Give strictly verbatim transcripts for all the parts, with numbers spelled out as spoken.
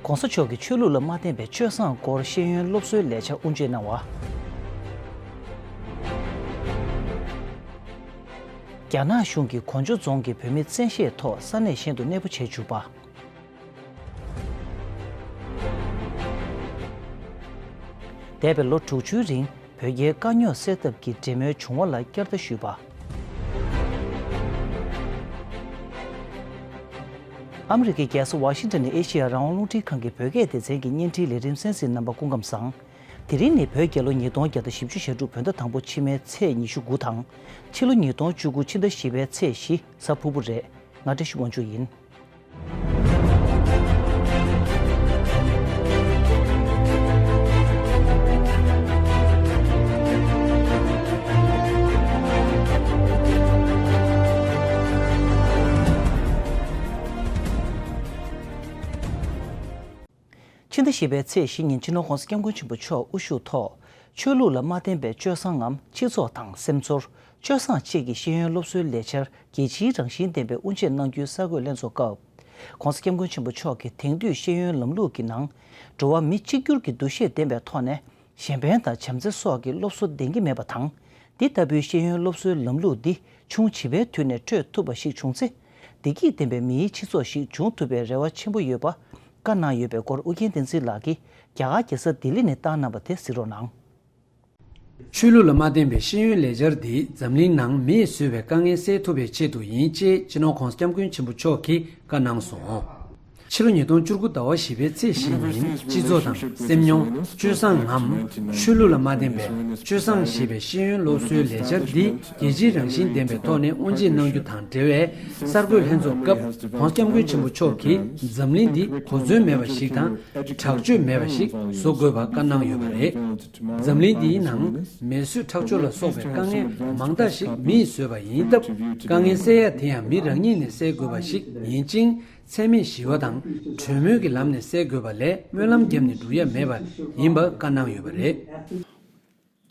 ༧གོང་ས་མཆོག་གིས་ཆོས་ལུགས་ལ་མ་བརྟེན་པའི་སྤྱོད་བཟང་སྐོར་ཤེས་ཡོན་སློབ་གསོའི་ལས་འཆར་དབུ་འབྱེད་གནང་བ། རྒྱ་ནག་གཞུང་གིས་གོ་འཇོ་རྫོང་གི་བོད་མི་བཙན་ཤེད་ཐོག་ས་གནས་གཞན་དུ་གནས་སྤོ་བྱེད་བཅུག་པ། འདས་པའི་ལོ་དྲུག་ཅུའི་རིང་བོད་རྒྱའི་དཀའ་རྙོག་སེལ་ཐབས་ཀྱི་འབྲེལ་མོལ་བྱུང་བ་ལ་བསྐྱར་ལྟ་ཞུས་པ། ཨ་མི་རི་ཀའི་རྒྱལ་ས་ཝ་ཤིང་ཊོན་ནས་ཨེ་ཤེ་ཡ་རང་དབང་རླུང་འཕྲིན་ཁང་གི་བོད་སྐད་སྡེ་ཚན་གྱི་བརྙན་འཕྲིན་ལས་རིམ་གསན་གཟིགས་རྣམ་པ་སྐུ་ཁམས་བཟང་། དེ་རིང་ནི་བོད་རྒྱལ་ལོ་ཉིས་སྟོང་བརྒྱ་དང་བཞི་བཅུ་ཞེ་དྲུག་བོད་ཟླ་དང་པོ་ཕྱི་མའི་ཚེས་ཉི་ཤུ་དགུ་དང་། ཕྱི་ལོ་ཉིས་སྟོང་བཅུ་དགུ་ཕྱི་ཟླ་བཞི་པའི་ཚེས་བཞི་གཟའ་ཕུར་བུ་རེད། ང་བཀྲ་ཤིས་དབང་ཕྱུག་ཡིན། ཕྱི་ཟླ་བཞི་པའི་ཚེས་བཞི་ཉིན་སྤྱི་ནོར་༧གོང་ས་༧སྐྱབས་མགོན་ཆེན་པོ་མཆོག་དབུ་བཞུགས་ཐོག་ཆོས་ལུགས་ལ་མ་བརྟེན་པའི་སྤྱོད་བཟང་ངམ་སྤྱི་ཚོགས་དང་སེམས་ཚོར། སྤྱོད་བཟང་བཅས་ཀྱི་ཤེས་ཡོན་སློབ་གསོའི་ལས་འཆར་རྒྱལ་སྤྱིའི་རང་བཞིན་ལྡན་པའི་དབུ་འབྱེད་གནང་རྒྱུའི་གསར་འགོད་ལྷན་ཚོགས་སྐབས། ༧གོང་ས་༧སྐྱབས་མགོན་ཆེན་པོ་མཆོག་གིས་དེང་དུས་ཤེས་ཡོན་ལམ་ལུགས་ཀྱི་ནང་། འགྲོ་བ་མི་གཅིག་གྱུར་གྱི་འདུ་ཤེས་ལྡན་པའི་ཐོག་ནས། གཞན་ཕན་དང་བྱམས་བརྩེ་སོགས་ཀྱི་སློབ་གསོ་ལྡན་གྱི་མེད་པ་དང་། འདི་ལྟ་བུའི་ཤེས་ཡོན་སློབ་གསོའི་ལམ་ལུགས་འདི་ཆུང་བྱིས་པའི་དུས་ནས་སྤྲོད་ཐུབ་པ་ཞིག་བྱུང་ཚེ། བདེ་སྐྱིད་ལྡན་པའི་མིའི་སྤྱི་ཚོགས་ཤིག་འབྱུང་ཐུབ་པའི་རེ་བ་ཆེན་པོ་ཡོད་པ་བཀའ་གནང་ཡོད་པའི་སྐོར་ཨུ་རྒྱན་བསྟན་འཛིན་ལགས་ཀྱིས་རྒྱ་གར་རྒྱལ་ས་ལྡི་ལི་ནས་བཏང་གནང་བ་དེ་གཟིགས་རོགས་གནང་། ཆོས་ལུགས་ལ་མ་བརྟེན་པའི་ཤེས་ཡོན་ལས་འཆར་འདི་འཛམ་གླིང་ནང་མིས་བཟོས་པའི་དཀའ་ངལ་སེལ་ཐུབ་པའི་ཆེད་དུ་ཡིན་ཅེས་སྤྱི་ནོར་༧གོང་ས་༧སྐྱབས་མགོན་ཆེན་པོ་མཆོག་གིས་བཀའ་གནང་སོང་། ཕྱི་ལོ་ཉིས་སྟོང་བཅུ་དགུ་ཟླ་བ་བཞི་པའི་ཚེས་བཞི་ཉིན་སྤྱི་ཚོགས་དང་སེམས་མྱོང་། སྤྱོད་བཟང་ངམ་ཆོས་ལུགས་ལ་མ་བརྟེན་པའི་སྤྱོད་བཟང་ཞེས་པའི་ཤེས་ཡོན་སློབ་གསོའི་ལས་འཆར་འདི་རྒྱལ་སྤྱིའི་རང་བཞིན་ལྡན་པའི་ཐོག་ནས་དབུ་འབྱེད་གནང་རྒྱུ་དང་འབྲེལ་བའི་གསར་འགོད་ལྷན་ཚོགས་སྐབས་༧གོང་ས་༧སྐྱབས་མགོན་ཆེན་པོ་མཆོག་གིས་འཛམ་གླིང་འདི་གོ་མཚོན་མེད་པ་ཞིག་དང་དྲག་སྤྱོད་མེད་པ་ཞིག་བཟོ་དགོས་པ་བཀའ་གནང་ཡོད་པ་རེད། འཛམ་གླིང་འདིའི་ནང་མེ་གསོད་ཁྲག་སྦྱོར་ལ་སོགས་པའི་དཀའ་ངལ་མང་དག་ཞིག་མིས་བཟོས་པ་ཡིན་སྟབས། དཀའ་ངལ་སེལ་ཡ་དེ་ཡང་མི་རང་ཉིད་ནས་སེལ་དགོས་པ་ཞིག་ཡིན་ཅིང་། འཚེ་མེད་ཞི་བ་དང་གྲོས་མོལ་གྱི་ལམ་ནས་སེལ་དགོས་པ་ལས་སྨོན་ལམ་བརྒྱབ་ནས་སྒྲུབ་ཡ་མེད་པ་ཡིན་པ་བཀའ་གནང་ཡོད་པ་རེད།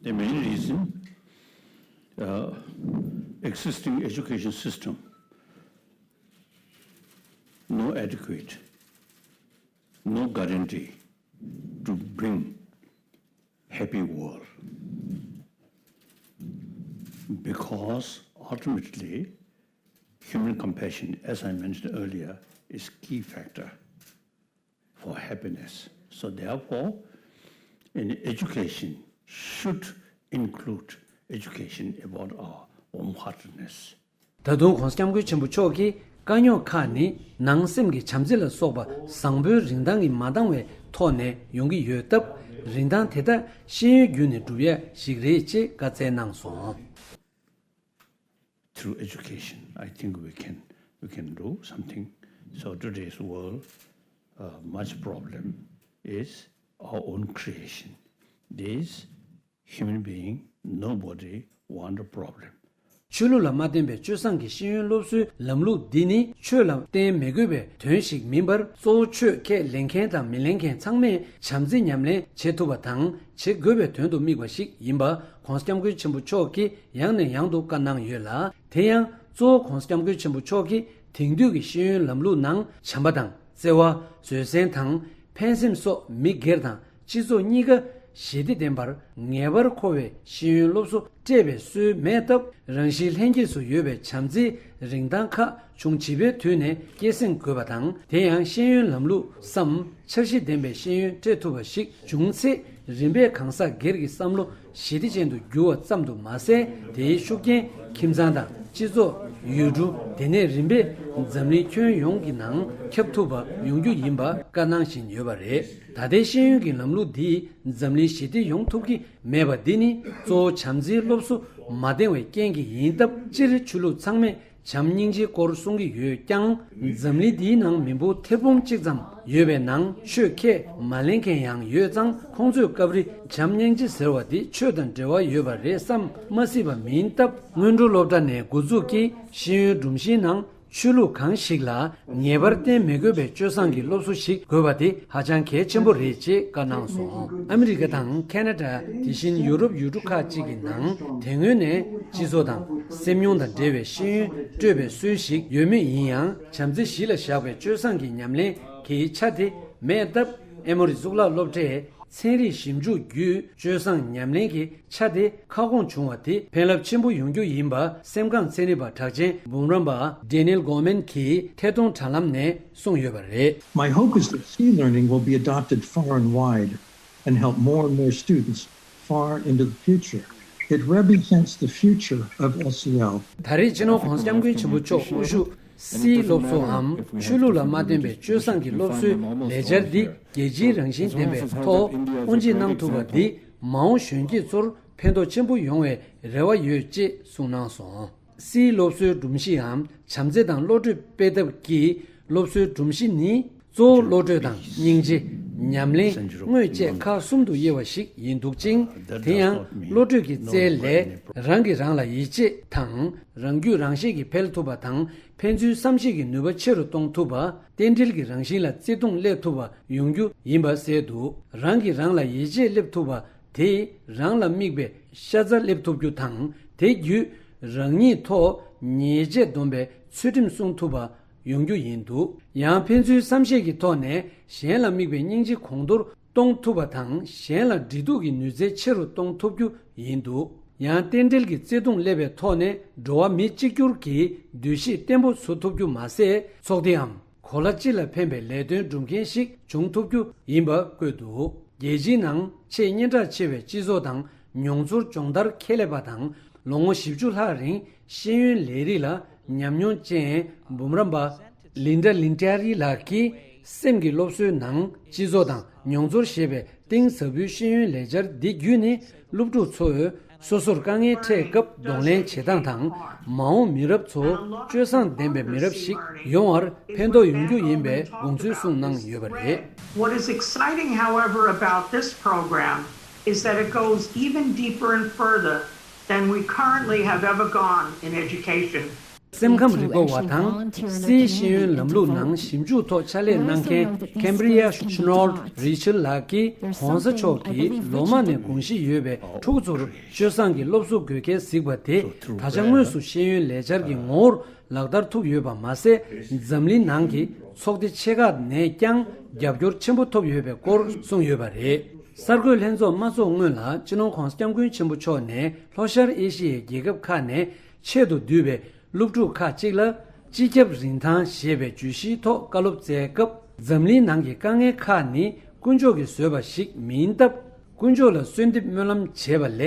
The main reason, uh, existing education system, no adequate, no guarantee to bring happy world. Because ultimately, human compassion, as I mentioned earlier, is key factor for happiness. So therefore, in education should include education about our warm-heartedness. ད་དུང་༧གོང་ས་༧སྐྱབས་མགོན་ཆེན་པོ་མཆོག་གིས་དཀའ་རྙོག་ཁག་ནི་ནང་སེམས་ཀྱི་བྱམས་བརྩེ་ལ་སོགས་པ་བཟང་པོའི་རིན་ཐང་གིས་མ་འདང་བའི་ཐོག་ནས་ཡོང་གི་ཡོད་སྟབས། རིན་ཐང་དེ་དག་ཤེས་ཡོན་བརྒྱུད་ནས་སྒྲུབ་ཡ་ཞིག་རེད་ཅེས་བཀའ་སྩལ་གནང་སོང་། Through education, I think we can, we can do something. So today's world, uh, much problem is our own creation. These human being, nobody want a problem. ཆོས་ལུགས་ལ་མ་བརྟེན་པའི་སྤྱོད་བཟང་གི་ཤེས་ཡོན་སློབ་གསོའི་ལམ་ལུགས་འདི་ནི་ཆོས་ལ་བརྟེན་མི་དགོས་པའི་དོན་ཞིག་མིན་པར། གཙོ་བོ་ཆོས་ཁས་ལེན་མཁན་དང་མི་ལེན་མཁན་ཚང་མས་བྱམས་བརྩེ་ཉམས་ལེན་བྱེད་ཐུབ་པ་དང་བྱེད་དགོས་པའི་དོན་དུ་དམིགས་པ་ཞིག་ཡིན་པ་༧གོང་ས་༧སྐྱབས་མགོན་ཆེན་པོ་མཆོག་གིས་ཡང་ནས་ཡང་དུ་བཀའ་གནང་ཡོད་ལ། དེ་ཡང་གཙོ་བོ་༧གོང་ས་༧སྐྱབས་མགོན་ཆེན་པོ་མཆོག་གིས་དེང་དུས་ཀྱི་ཤེས་ཡོན་ལམ་ལུགས་ནང་བྱམས་པ་དང་བརྩེ་བ། བཟོད་བསྲན་དང་ཕན་སེམས་སོགས་མི་སྒེར་དང་སྤྱི་ཚོགས་གཉིས་ཀ་ཞི་བདེ་ལྡན་པར་ངེས་པར་མཁོ་བའི་ཤེས་ཡོན་སློབ་གསོ་སྤྲད་པའི་སྲོལ་མེད་སྟབས། རང་གཤིས་ལྷན་སྐྱེས་སུ་ཡོད་པའི་བྱམས་བརྩེའི་རིན་ཐང་ཁག་ཆུང་བྱིས་པའི་དུས་ནས་སྐྱེད་སྲིང་དགོས་པ་དང་། དེ་ཡང་ཤེས་ཡོན་ལམ་ལུགས་སམ་འཆར་གཞི་ལྡན་པའི་ཤེས་ཡོན་སྤྲད་ཐུབ་པ་ཞིག་འབྱུང་ཚེ། རིམ་པས་གང་ཟག་སྒེར་གྱི་བསམ་བློ་ཞི་བདེ་ཅན་དུ་འགྱུར་བ་ཙམ་དུ་མ་ཟད། དེའི་ཤུགས་རྐྱེན་ཁྱིམ་ཚང་དང་སྤྱི་ཚོགས། ཡུལ་གྲུ། དེ་ནས་རིམ་པས་འཛམ་གླིང་ཁྱོན་ཡོངས་ཀྱི་ནང་ཁྱབ་ཐུབ་པ་ཡོང་རྒྱུ་ཡིན་པ་བཀའ་གནང་བཞིན་ཡོད་པ་རེད། ད་ལྟའི་ཤེས་ཡོན་གྱི་ལམ་ལུགས་འདིས་འཛམ་གླིང་ཞི་བདེ་ཡོང་ཐུབ་ཀྱི་མེད་པ་འདི་ནི་གཙོ་བོ་བྱམས་བརྩེའི་སློབ་གསོ་མ་ལྡན་པའི་རྐྱེན་གྱིས་ཡིན་སྟབས། སྤྱིར་ཆོས་ལུགས་ཚང་མས་བྱམས་སྙིང་རྗེའི་སྐོར་གསུང་གི་ཡོད་ཀྱང་། འཛམ་གླིང་འདིའི་ནང་མི་འབོར་ཐེར་འབུམ་གཅིག་ཙམ་ཡོད་པའི་ནང་ཆོས་ཁས་མ་ལེན་མཁན་ཡང་ཡོད་ཙང་། ཁོང་ཚོས་སྐབས་རེ་བྱམས་སྙིང་རྗེ་ཟེར་བ་འདི་ཆོས་དང་འབྲེལ་བ་ཡོད་པ་རེད་བསམ་མ་སྲིད་པ་མིན་སྟབས། སྔོན་འགྲོ་སློབ་གྲྭ་ནས་འགོ་འཛུགས་ཀྱིས་ཤེས་ཡོན་སྒྲོམ་གཞིའི་ནང་ཆོས་ལུགས་གང་ཞིག་ལ་ངེས་པར་བརྟེན་མི་དགོས་པའི་སྤྱོད་བཟང་གི་སློབ་གསོ་ཞིག་དགོས་པ་དེ་ཧ་ཅང་གལ་ཆེན་པོ་རེད་ཅེས་བཀའ་གནང་སོང་། ཨ་མི་རི་ཀ་དང་ཁེ་ན་ཌ། དེ་བཞིན་ཡུ་རོབ་ཡུལ་གྲུ་ཁག་ཅིག་གི་ནང་དེ་སྔོན་ནས་སྤྱི་ཚོགས་དང་སེམས་མྱོང་དང་འབྲེལ་བའི་ཤེས་ཡོན་སྤྲོད་པའི་སྲོལ་ཞིག་ཡོད་མུས་ཡིན་ཡང་། བྱམས་བརྩེ་གཞི་ལ་བཞག་པའི་སྤྱོད་བཟང་གི་ཉམས་ལེན་གྱི་ཆ་དེ་ མེད་སྟབས། ཨེ་མོ་རི་གཙུག་ལག་སློབ་གྲྭས་ཚན་རིག་ཞིབ་འཇུག་བརྒྱུད་སྤྱོད་བཟང་ཉམས་ལེན་གྱི་ཆ་དེ་ཁ་སྐོང་བྱུང་བ་དེ་ཕན་རླབས་ཆེན་པོ་ཡོང་རྒྱུ་ཡིན་པ། སེམས་ཁམས་ཚན་རིག་པ་གྲགས་ཅན་འབུམ་རམས་པ་Daniel Goleman གྱིས་ཐད་གཏོང་དྲ་ལམ་ནས་གསུངས་ཡོད་པ་རེད། My hope is that C learning will be adopted far and wide and help more and more students far into the future. It represents the future of S E L. ད་རེས་སྤྱི་ནོར་༸གོང་ས་༸སྐྱབས་མགོན་ཆེན་པོ་མཆོག་དབུ་བཞུགས་སིའི་སློབ་གསོའམ་ཆོས་ལུགས་ལ་མ་བརྟེན་པའི་སྤྱོད་བཟང་གི་སློབ་གསོའི་ལས་འཆར་འདི་རྒྱལ་སྤྱིའི་རང་བཞིན་ལྡན་པའི་ཐོག་དབུ་འབྱེད་གནང་ཐུབ་པ་འདིས་མ་འོངས་གཞོན་སྐྱེས་ཚོར་ཕན་ཐོགས་ཆེན་པོ་ཡོང་བའི་རེ་བ་ཡོད་ཅེས་གསུངས་གནང་སོང་། སིའི་སློབ་གསོའི་སྒྲོམ་གཞིའམ་བྱམས་བརྩེ་དང་བློ་གྲོས་སྤེལ་ཐབས་ཀྱི་སློབ་གསོའི་སྒྲོམ་གཞི་ནི། གཙོ་བོ་བློ་གྲོས་དང་སྙིང་རྗེ། ཉམས་ལེན། དངོས་བཅས་ཁག་གསུམ་དུ་དབྱེ་བ་ཞིག་ཡིན་འདུག་ཅིང་། དེ་ཡང་བློ་གྲོས་ཀྱི་རྩལ་ལས་རང་གིས་རང་ལ་ཡིད་ཆེས་དང་། རང་རྒྱུད་རང་ཤེས་ཀྱིས་འཕེལ་ཐུབ་པ་དང་། ཕན་ཚུན་བསམ་ཤེས་ཀྱི་ནུས་པ་ཆེ་རུ་གཏོང་ཐུབ་པ། རྟེན་འབྲེལ་གྱི་རང་བཞིན་ལ་བརྩེ་དུང་སླེབས་ཐུབ་པ་ཡོང་རྒྱུ་ཡིན་པ་གསལ་འདུག་རང་གིས་རང་ལ་ཡིད་ཆེས་སླེབས་ཐུབ་པ་དེས་རང་ལ་དམིགས་པའི་ཤ་ཚ་སླེབས་ཐུབ་རྒྱུ་དང་། དེ་བརྒྱུད་རང་ཉིད་ཐོག་ཉེས་ཆད་སྡོམ་པའི་ཚུལ་ཁྲིམས་སྲུང་ཐུབ་པ། ཡོང་རྒྱུ་ཡིན་འདུག་ཡང་ཕན་ཚུན་བསམ་ཤེས་ཀྱི་ཐོག་ནས་གཞན་ལ་དམིགས་པའི་སྙིང་རྗེ་གོང་མཐོར་གཏོང་ཐུབ་པ་དང་། གཞན་ལ་འབྲེལ་གཏུག་གི་ནུས་རྩལ་ཆེ་རུ་གཏོང་ཐུབ་རྒྱུ་ཡིན་འདུག་ཡང་རྟེན་འབྲེལ་གྱི་བརྩེ་དུང་སླེབས་པའི་ཐོག་ནས་འགྲོ་བ་མི་གཅིག་གྱུར་གྱི་འདུ་ཤེས་བརྟན་པོ་བཟོ་ཐུབ་རྒྱུ་མ་ཟད། ཚོགས་སྡེའམ་གོ་ལ་སྤྱི་ལ་ཕན་པའི་ལས་དོན་སྒྲུབ་མཁན་ཞིག་འབྱུང་ཐུབ་རྒྱུ་ཡིན་པ་བཀོད་འདུག་རྒྱལ་སྤྱིའི་ནང་ཆེས་སྙན་གྲགས་ཆེ་བའི་སྤྱི་ཚོགས་དང་མྱོང་ཚོར་སྦྱོང་བརྡར་ཁྱད་ལས་པ་དང་། ལོ་ངོ་བཞི་བཅུ་ལྷག་རིང་ཤེས་ཡོན་ལས་རིགས་ལ་ཉམས་མྱོང་ཅན་འབུམ་རམས་པ་ལིན་ཌ་ལིན་ཏྲ་རི་ལགས་ཀྱིས་སེམས་ཀྱི་སློབ་གསོའི་ནང་སྤྱི་ཚོགས་དང་མྱོང་ཚོར་ཞེས་པའི་གཏིང་ཟབ་པོའི་ཤེས་ཡོན་ལས་འཆར་འདི་བརྒྱུད་ནས། སློབ་ཕྲུག་ཚོས་སོ་སོར་དཀའ་ངལ་འཕྲད་སྐབས་གདོང་ལེན་བྱེད་སྟངས་དང་། མ་འོངས་མི་རབས་ཚོ་སྤྱོད་བཟང་ལྡན་པའི་མི་རབས་ཤིག་ཡོང་བར་ཕན་ཐོགས་ཡོང་རྒྱུ་ཡིན་པའི་དགོངས་ཚུལ་གསུངས་གནང་ཡོད་པ་རེད། What is exciting, however, about this program is that it goes even deeper and further than we currently have ever gone in education. སེམས་ཁམས་རིག་པ་བ་དང་། སིའི་ཤེས་ཡོན་ལམ་ལུགས་ནང་ཞིབ་འཇུག་ཐོག་ཕྱག་ལས་གནང་མཁན་Cambria Schnold Richard ལགས་ཀྱིས། ༸གོང་ས་མཆོག་གིས་ལོ་མང་ནས་དགོངས་གཞི་ཡོད་པའི་ཕྲུ་གུ་ཚོར་སྤྱོད་བཟང་གི་སློབ་གསོ་དགོས་གལ་གཟིགས་པ་དེ། ད་ཆ་དངོས་སུ་ཤེས་ཡོན་ལས་འཆར་གྱི་ངོ་བོར་ལག་བསྟར་ཐུབ་ཡོད་པ་མ་ཟད། འཛམ་གླིང་ནང་གི་ཚོགས་སྡེ་ཆེ་ཁག་ནས་ཀྱང་རྒྱབ་སྐྱོར་ཆེན་པོ་ཐོབ་ཡོད་པའི་སྐོར་གསུངས་ཡོད་པ་རེད། གསར་འགོད་ལྷན་ཚོགས་མ་འཚོགས་སྔོན་ལ། སྤྱི་ནོར་༸གོང་ས་༸སྐྱབས་མགོན་ཆེན་པོ་མཆོག་ནས་ལྷོ་ཤར་ཨེ་ཤི་ཡའི་རྒྱལ་ཁབ་ཁག་ནས་ཆེད་དུ་བསྡུས་པའི་སློབ་ཕྲུག་ཁག་ཅིག་ལ། སྤྱི་ཁྱབ་རིན་ཐང་ཞེས་པའི་བརྗོད་གཞིའི་ཐོག་བཀའ་སློབ་སྩལ་སྐབས། འཛམ་གླིང་ནང་གི་དཀའ་ངལ་ཁག་ནི་དཀོན་མཆོག་གིས་བཟོས་པ་ཞིག་མིན་སྟབས། དཀོན་མཆོག་ལ་གསོལ་འདེབས་སྨོན་ལམ་བྱས་པ་ལས་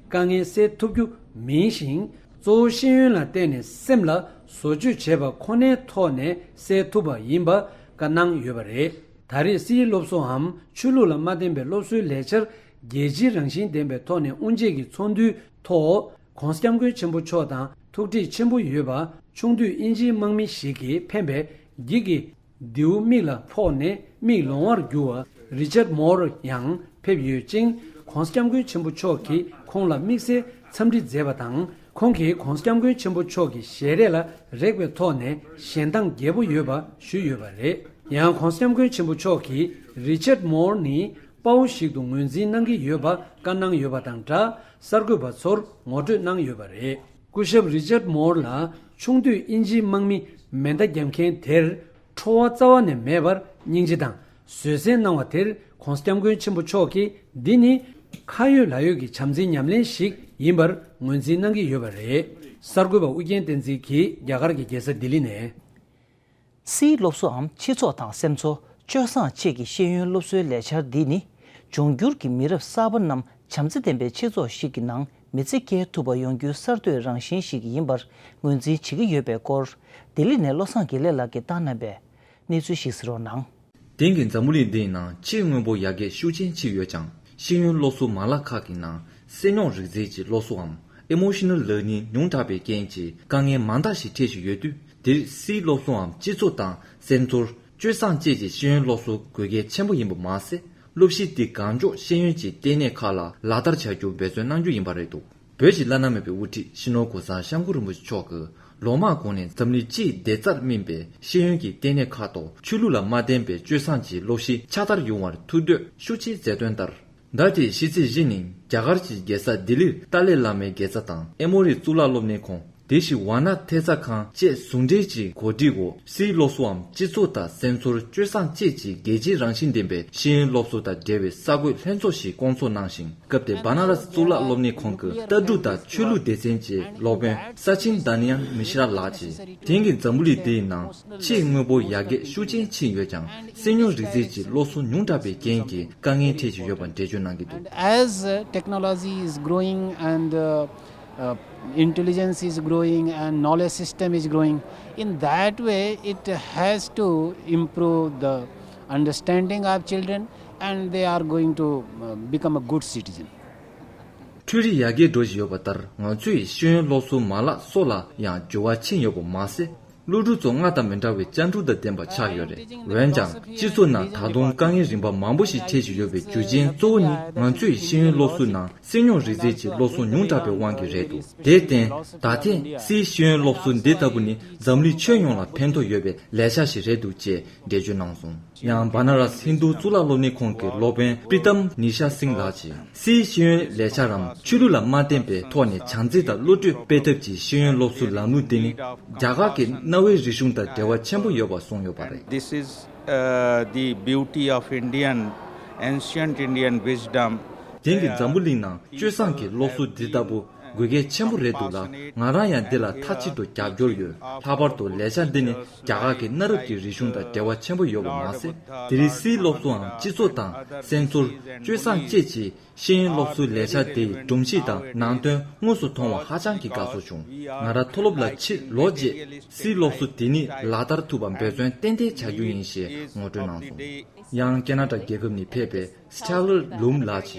དཀའ་ངལ་སེལ་ཐུབ་རྒྱུ་མིན་ཞིང་། གཙོ་བོ་ཤེས་ཡོན་ལ་བརྟེན་ནས་སེམས་ལ་བཟོ་བཅོས་བྱས་པ་ཁོ་ནའི་ཐོག་ནས་སེལ་ཐུབ་པ་ཡིན་པ་བཀའ་གནང་ཡོད་པ་རེད། ད་རེས་སིའི་སློབ་གསོའམ་ཆོས་ལུགས་ལ་མ་བརྟེན་པའི་སློབ་གསོའི་ལས་འཆར་རྒྱལ་སྤྱིའི་རང་བཞིན་ལྡན་པའི་ཐོག་ནས་དབུ་འབྱེད་ཀྱི་ཚོགས་འདུའི་ཐོག ༸གོང་ས་༸སྐྱབས་མགོན་ཆེན་པོ་མཆོག་དང་ཐུགས་འདྲིས་ཆེན་པོ་ཡོད་པ། ཆུང་དུས་དབྱིན་ཇིའི་དམག་མི་ཞིག་གིས་འཕེན་པའི་འགྱིག་གི་མདེའུ་མིག་ལ་ཕོག་ནས་མིག་ལོང་བར་གྱུར་བ་Richard Moore ཡང་ཕེབས་ཡོད་ཅིང་། ༸གོང་ས་༸སྐྱབས་མགོན་ཆེན་པོ་མཆོག་གིས་ཁོང་ལ་དམིགས་བསལ་འཚམས་འདྲི་མཛད་པ་དང་། ཁོང་གིས་༸གོང་ས་༸སྐྱབས་མགོན་ཆེན་པོ་མཆོག་གི་ཞལ་རས་ལ་རེག་པའི་ཐོག་ནས་ཞལ་གདངས་རྒྱས་པོ་ཡོད་པ་ཞུས་ཡོད་པ་རེད། ཡང་༸གོང་ས་༸སྐྱབས་མགོན་ཆེན་པོ་མཆོག་གིས་Richard Moore ནི་དཔའ་བོ་ཞིག་ཏུ་ངོས་འཛིན་གནང་གི་ཡོད་པ་བཀའ་གནང་ཡོད་པ་དང་སྦྲགས། གསར་འགོད་པ་ཚོར་ངོ་སྤྲོད་གནང་ཡོད་པ་རེད། སྐུ་ཞབས་Richard Moore ལ་ཆུང་དུས་དབྱིན་ཇིའི་དམག་མི་མེ་མདའ་བརྒྱབ་མཁན་དེར་ཁྲོ་བ་རྩ་བ་ནས་མེད་པར་སྙིང་རྗེ་དང་བཟོད་བསྲན་གནང་བ་དེར་༸གོང་ས་༸སྐྱབས་མགོན་ཆེན་པོ་མཆོག་གིས། འདི་ནི་ཁ་ཡོད་ལག་ཡོད་ཀྱི་བྱམས་བརྩེའི་ཉམས་ལེན་ཞིག་ཡིན་པར་ངོས་འཛིན་གནང་གི་ཡོད་པ་རེད། གསར་འགོད་པ་ཨུ་རྒྱན་བསྟན་འཛིན་གྱིས་རྒྱ་གར་གྱི་རྒྱལ་ས་ལྡི་ལི་ནས། སིའི་སློབ་གསོའམ་སྤྱི་ཚོགས་དང་སེམས་ཚོར་སྤྱོད་བཟང་བཅས་ཀྱི་ཤེས་ཡོན་སློབ་གསོའི་ལས་འཆར་འདི་ནི། འབྱུང་འགྱུར་གྱི་མི་རབས་གསར་པ་རྣམས་བྱམས་བརྩེ་ལྡན་པའི་སྤྱི་ཚོགས་ཤིག་གི་ནང་མི་ཚེ་སྐྱེལ་ཐུབ་པ་ཡོང་རྒྱུའི་གསར་གཏོད་རང་བཞིན་ཞིག་ཡིན་པར་ངོས་འཛིན་བྱེད་ཀྱི་ཡོད་པའི་སྐོར། ལྡི་ལི་ནས་བློ་བཟང་དགེ་ལེགས་ལགས་ཀྱིས་བཏང་གནང་བའི་གནས་ཚུལ་ཞིག་གཟིགས་རོགས་གནང་། དེང་གི་འཛམ་བུ་གླིང་འདིའི་ནང་ཆེས་སྔོན་པོ་ཡར་རྒྱས་ཤུགས་ཆེན་ཕྱིན་ཡོད་ཀྱང་། ཤེས་ཡོན་སློབ་གསོ་མ་ལག་ཁག་གི་ནང་སེམས་རྙོག་རིག་རྩལ་གྱི་སློབ་གསོའམ་Emotional Learning ཉུང་དྲགས་པའི་རྐྱེན་གྱིས་དཀའ་ངལ་མང་དག་ཞིག་འཕྲད་བཞིན་ཡོད་དུས། འདིར་སིའི་སློབ་གསོའམ་སྤྱི་ཚོགས་དང་སེམས་ཚོར། སྤྱོད་བཟང་བཅས་ཀྱི་ཤེས་ཡོན་སློབ་གསོ་དགོས་གལ་ཆེན་པོ་ཡིན་པ་མ་ཟད། སློབ་གཞི་འདི་གང་མགྱོགས་ཤེས་ཡོན་གྱི་ལྟེ་གནས་ཁག་ལ་ལག་བསྟར་བྱ་རྒྱུ་འབད་བརྩོན་གནང་རྒྱུ་ཡིན་པ་རེད་འདུག་བོད་ཀྱི་བླ་ན་མེད་པའི་དབུ་ཁྲིད་སྤྱི་ནོར་གོང་ས་སྐྱབས་མགོན་རིན་པོ་ཆེ་མཆོག་གིས་ལོ་མང་གོང་ནས་འཛམ་གླིང་སྤྱིའི་བདེ་རྩར་སྨིན་པའི་ཤེས་ཡོན་གྱི་ལྟེ་གནས་ཁག་ཏུ་ཆོས་ལུགས་ལ་མ་བརྟེན་པའི་སྤྱོད་བཟང་གྱི་སློབ་གཞི་ཁྱབ་གདལ་ཡོང་བར་ཐུགས་འདོད་ཤུགས་ཆེ་མཛད་དོན་ལྟར། ཟླ་དེའི་ཕྱི་ཚེས་བཞི་ཉིན་རྒྱ་གར་གྱི་རྒྱལ་ས་ལྡི་ལིར་ཏཱ་ལའི་བླ་མའི་དགེ་རྩ་དང་ཨེ་མོ་རིའི་གཙུག་ལག་སློབ་གཉེར་ཁང་། དེ་བཞིན་ཝཱ་ཎ་ཐེབས་རྩ་ཁང་བཅས་ཟུང་འབྲེལ་གྱིས་གོ་སྒྲིག་འོག་སིའི་སློབ་གསོའམ་སྤྱི་ཚོགས་དང་སེམས་ཚོར་སྤྱོད་བཟང་བཅས་ཀྱི་རྒྱལ་སྤྱིའི་རང་བཞིན་ལྡན་པའི་ཤེས་ཡོན་སློབ་གསོ་དང་འབྲེལ་བའི་གསར་འགོད་ལྷན་ཚོགས་ཤིག་བསྐོང་ཚོགས་གནང་ཞིང་། སྐབས་དེར་བ་ན་ར་སི་གཙུག་ལག་སློབ་གཉེར་ཁང་གི་ལྟ་གྲུབ་དང་ཆོས་ལུགས་སྡེ་ཚན་གྱི་སློབ་དཔོན་ས་ཆིན་དཱ་ནི་ཡན་མི་ཤི་ར་ལགས་ཀྱིས། དེང་གི་འཛམ་བུ་གླིང་འདིའི་ནང་ཆེས་དངོས་པོ་ཡར་རྒྱས་ཤུགས་ཆེན་ཕྱིན་ཡོད་ཀྱང་། སེམས་མྱོང་རིག་རྩལ་གྱི་སློབ་གསོ་ཉུང་དྲགས་པའི་རྐྱེན་གྱིས་དཀའ་ངལ་འཕྲད་བཞིན་ཡོད་པ་འགྲེལ་བརྗོད་གནང་གི་འདུག། And as uh, technology is growing and uh, uh, intelligence is growing and knowledge system is growing, in that way it has to improve the understanding of children and they are going to uh, become a good citizen. འཕྲུལ་རིག་ཡར་རྒྱས་འགྲོ་བཞིན་ཡོད་པ་ལྟར། ང་ཚོས་ཤེས་ཡོན་སློབ་གསོའི་མ་ལག་སོགས་ལ་ཡང་འགྱུར་བ་ཕྱིན་ཡོད་པ་མ་ཟད། སློབ་ཕྲུག་ཚོ་སྔར་དང་མི་འདྲ་བའི་སྤྱང་གྲུང་དང་ལྡན་པ་ཆགས་ཡོད་རེད། འོན་ཀྱང་། སྤྱི་ཚོགས་ནང་ད་དུང་དཀའ་ངལ་རིམ་པ་མང་པོ་ཞིག་འཕྲད་བཞིན་ཡོད་པའི་རྒྱུ་རྐྱེན་གཙོ་བོ་ནི། ང་ཚོས་ཤེས་ཡོན་སློབ་གསོའི་ནང་སེམས་མྱོང་རིག་རྩལ་གྱི་སློབ་གསོ་ཉུང་དྲགས་པའི་དབང་གིས་རེད་འདུག། དེར་བརྟེན། ད་ཐེངས་སིའི་ཤེས་ཡོན་སློབ་གསོ་འདི་ལྟ་བུ་ནི། འཛམ་གླིང་ཁྱོན་ཡོངས་ལ་ཕན་ཐོགས་ཡོད་པའི་ལས་འཆར་ཞིག་རེད་འདུག་ཅེས་འགྲེལ་བརྗོད་གནང་སོང་། ཡང་། བ་ན་ར་སི་ཧིན་རྡུ་གཙུག་ལག་སློབ་གཉེར་ཁང་གི་སློབ་དཔོན་པྲི་ཏམ་ནི་ཤ་སིང་ལགས་ཀྱིས། སིའི་ཤེས་ཡོན་ལས་འཆར་རམ། ཆོས་ལུགས་ལ་མ་བརྟེན་པའི་ཐོག་ནས་བྱམས་བརྩེ་དང་བློ་གྲོས་སྤེལ་ཐབས་ཀྱི་ཤེས་ཡོན་སློབ་གསོའི་ལམ་ལུགས་འདི་ནི། རྒྱ་གར་གྱི་གནའ་བོའི་རིག་གཞུང་དང་འབྲེལ་བ་ཆེན་པོ་ཡོད་པ་གསུངས་ཡོད་པ་རེད། This is uh, the beauty of Indian, ancient Indian wisdom. དེང་གི་འཛམ་བུ་གླིང་ནང་སྤྱོད་བཟང་གི་སློབ་གསོ་འདི་ལྟ་བུ་དགོས་གལ་ཆེན་པོ་རེད་འདུག་ལ། ང་རང་ཡང་འདི་ལ་མཐའ་གཅིག་ཏུ་རྒྱབ་སྐྱོར་ཡོད། ལྷག་པར་དུ་ལས་འཆར་འདི་ནི་རྒྱ་གར་གྱི་གནའ་རབས་ཀྱི་རིག་གཞུང་དང་འབྲེལ་བ་ཆེན་པོ་ཡོད་པ་མ་ཟད། དེ་རིང་སིའི་སློབ་གསོའམ་སྤྱི་ཚོགས་དང་སེམས་ཚོར། སྤྱོད་བཟང་བཅས་ཀྱི་ཤེས་ཡོན་སློབ་གསོའི་ལས་འཆར་དེའི་སྒྲོམ་གཞི་དང་ནང་དོན་དངོས་སུ་མཐོང་བ་ཧ་ཅང་གི་དགའ་ཚོར་བྱུང་། ང་རང་མཐོ་སློབ་ལ་ཕྱིར་ལོག་རྗེས་སིའི་སློབ་གསོ་དེ་ཉིད་ལག་བསྟར་ཐུབ་པར་འབད་བརྩོན་ཏན་ཏན་བྱ་རྒྱུ་ཡིན་ཞེས་ངོ་སྤྲོད་གནང་སོང་། ཡང་། ཁེ་ན་ཌ་རྒྱལ་ཁབ་ནས་ཕེབས་པའི་སི་ཊེ་ལར་ལུམ་ལགས་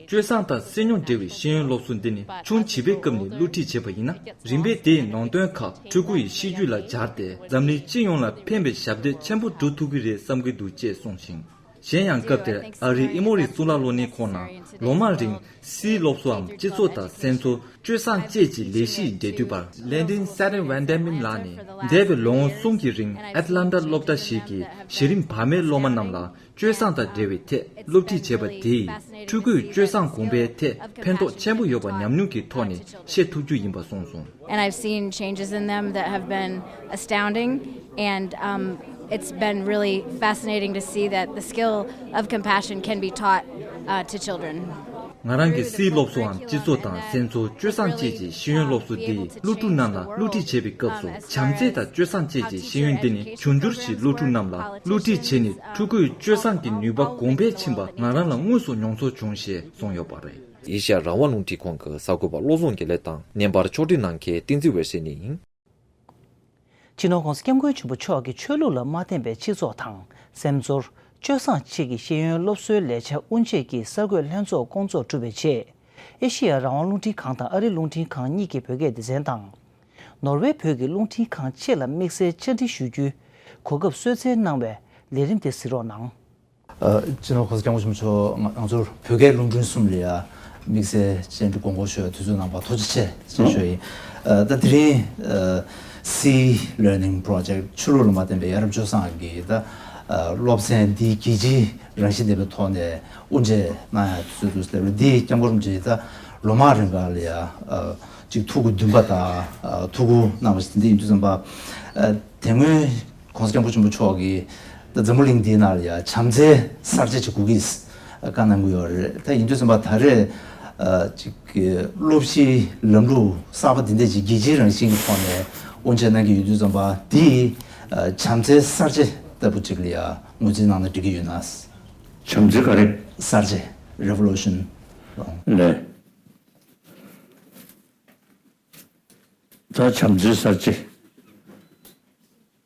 ཀྱིས། སྤྱོད་བཟང་དང་སེམས་མྱོང་འབྲེལ་བའི་ཤེས་ཡོན་སློབ་གསོ་འདི་ནི་ཆུང་བྱིས་པའི་སྐབས་ནས་སློབ་ཁྲིད་བྱས་པ་ཡིན་ན། རིམ་པས་དེའི་ནང་དོན་ཁག་ཕྲུ་གུ་ཡི་གཤིས་རྒྱུད་ལ་སྦྱར་ཏེ། འཛམ་གླིང་སྤྱི་ཡོངས་ལ་ཕན་པའི་ཞབས་འདེགས་ཆེན་པོ་སྒྲུབ་ཐུབ་ཀྱི་རེད་བསམ་གྱི་འདུག་ཅེས་གསུངས་ཤིང་། གཞན་ཡང་། སྐབས་དེར་ཨ་རིའི་ཨི་མོ་རི་གཙུག་ལག་སློབ་གཉེར་ཁང་ནང་ལོ་མང་རིང་སིའི་སློབ་གསོའམ་སྤྱི་ཚོགས་དང་སེམས་ཚོར། སྤྱོད་བཟང་བཅས་ཀྱི་ལས་གཞི་ཡི་འབྲེལ་མཐུད་པར། ལན་ཏིན་སེ་རེན་ཝན་ཌེ་མིན་ལགས་ནས། འདས་པའི་ལོ་ངོ་གསུམ་གྱི་རིང་ཨེ་ཏི་ལན་ཊ་སློབ་གྲྭ་ཞིག་གི་གཞི་རིམ་བར་མའི་སློབ་མ་རྣམས་ལ་སྤྱོད་བཟང་དང་འབྲེལ་བའི་ཐད་སློབ་ཁྲིད་བྱས་པ་དེས། ཕྲུ་གུའི་སྤྱོད་བཟང་གོང་འཕེལ་ཐད་ཕན་ཐོགས་ཆེན་པོ་ཡོད་པ་ཉམས་མྱོང་གི་ཐོག་ནས་ཤེས་ཐུབ་རྒྱུ་ཡིན་པ་གསུངས་སོང་། And I've seen changes in them that have been astounding, and um, it's been really fascinating to see that the skill of compassion can be taught uh, to children. ང་རང་གིས་སིའི་སློབ་གསོའམ་སྤྱི་ཚོགས་དང་སེམས་ཚོར། སྤྱོད་བཟང་བཅས་ཀྱི་ཤེས་ཡོན་སློབ་གསོ་འདིས་སློབ་ཕྲུག་རྣམས་ལ་སློབ་ཁྲིད་བྱེད་པའི་སྐབས་སུ། བྱམས་བརྩེ་དང་སྤྱོད་བཟང་བཅས་ཀྱི་ཤེས་ཡོན་འདི་ནི་འབྱུང་འགྱུར་གྱི་སློབ་ཕྲུག་རྣམས་ལ་སློབ་ཁྲིད་བྱས་ནས། ཕྲུ་གུའི་སྤྱོད་བཟང་གི་ནུས་པ་གོང་འཕེལ་ཕྱིན་པ་ང་རང་ལ་དངོས་སུ་མྱོང་ཚོར་བྱུང་ཞེས་གསུངས་ཡོད་པ་རེད། ཨེ་ཤ་ཡ་རང་དབང་རླུང་འཕྲིན་ཁང་གི་གསར་འགོད་པ་བློ་བཟང་དགེ་ལེགས་དང་། བརྙན་པར་ཕྱོགས་སྒྲིག་གནང་མཁན་བསྟན་འཛིན་འོད་ཟེར་ནས་ཡིན། སྤྱི་ནོར་༸གོང་ས་༸སྐྱབས་མགོན་ཆེན་པོ་མཆོག་གིས་ཆོས་ལུགས་ལ་མ་བརྟེན་པའི་སྤྱི་ཚོགས་དང་སེམས་ཚོར། སྤྱོད་བཟང་བཅས་ཀྱི་ཤེས་ཡོན་སློབ་གསོའི་ལས་འཆར་དབུ་འབྱེད་ཀྱི་གསར་འགོད་ལྷན་ཚོགས་བསྐོང་ཚོགས་གྲུབ་པའི་རྗེས། ཨེ་ཤེ་ཡ་རང་དབང་རླུང་འཕྲིན་ཁང་དང་ཨ་རིའི་རླུང་འཕྲིན་ཁང་གཉིས་ཀྱི་བོད་སྐད་སྡེ་ཚན་དང་། ནོར་ཝེ་བོད་ཀྱི་རླུང་འཕྲིན་ཁང་བཅས་ལ་དམིགས་བསལ་བཅར་འདྲི་ཞུ་རྒྱུའི་གོ་སྐབས་གསོལ་སྩལ་གནང་བའི་ལས་རིམ་དེ་གཟིགས་རོགས་གནང་། ཨ། སྤྱི་ནོར་༸གོང་ས་༸སྐྱབས་མགོན་ཆེན་པོ་མཆོག་ང་ང་ཚོར་བོད་སྐད་རླུང་འཕྲིན་གསུམ་ལ་ཡ་དམིགས་བསལ་བཅར་འདྲི་དགོངས་སྐོར་ཞུ་བའི་དུས་ཚོད་གནང་བར་ཐུགས་རྗེ་ཆེ་ཞེས་ཞུ་ཡ་ཡིན། ཨ། ད་དེ་རིང་། ཨ། Sea Learning Project ཆོས་ལུགས་ལ་མ་བརྟེན་པའི་ཡ་རབས་སྤྱོད་བཟང་གི་ད། ཨ། སློབ་ཚན་འདི་རྒྱལ་སྤྱིའི་རང་བཞིན་ལྡན་པའི་ཐོག་ནས་དབུ་འབྱེད་གནང་ཡ་དུས་ཚོད་འདུག་ཟེར་བ་འདི་སྐྱབས་མགོན་རིན་པོ་ཆེ་ད་ལོ་མང་རིང་ག་ལ་ཡ། ཨ། ཅིག་ཐུགས་ཁུར་འདོན་པ་དང་། ཨ། ཐུགས་ཁུར་གནང་བ་ཞིག་དེ་འདྲ་ཡིན་དུས་ཙམ་པ། ཨ། དེ་སྔོན་༸གོང་ས་༸སྐྱབས་མགོན་ཆེན་པོ་མཆོག་གིས་ད་འཛམ་བུ་གླིང་འདིའི་ནང་ལ་ཡ་བྱམས་བརྩེའི་གསར་བརྗེ་ཅིག་དགོས་ཀྱི་ཡོད་བཀའ་གནང་གི་ཡོད་རེད། ད་ཡིན་དུས་ཙམ་པ་ད་རེས། ཨ། ཅིག་གི་སློབ་གཞིའི་ལམ་ལུགས་གསར་པ་འདི་འདྲ་ཅིག་རྒྱལ་སྤྱིའི་རང་བཞིན་གྱི་ཐོག་ནས་དབུ་འབྱེད་གནང་གི་ཡོད་དུས་ཙམ་པ་འདིས། ཨ། བྱམས་བརྩེའི་གསར་བརྗེ་ལྟ་བུ་ཅིག་ལ་ཡ་ངོས་འཛིན་གནང་ན་འགྲིག་གི་ཡོད་ན། བྱམས་བརྩེ་ག་རེ། གསར་བརྗེ། Revolution། ལས། ད་བྱམས་བརྩེའི་གསར་བརྗེ།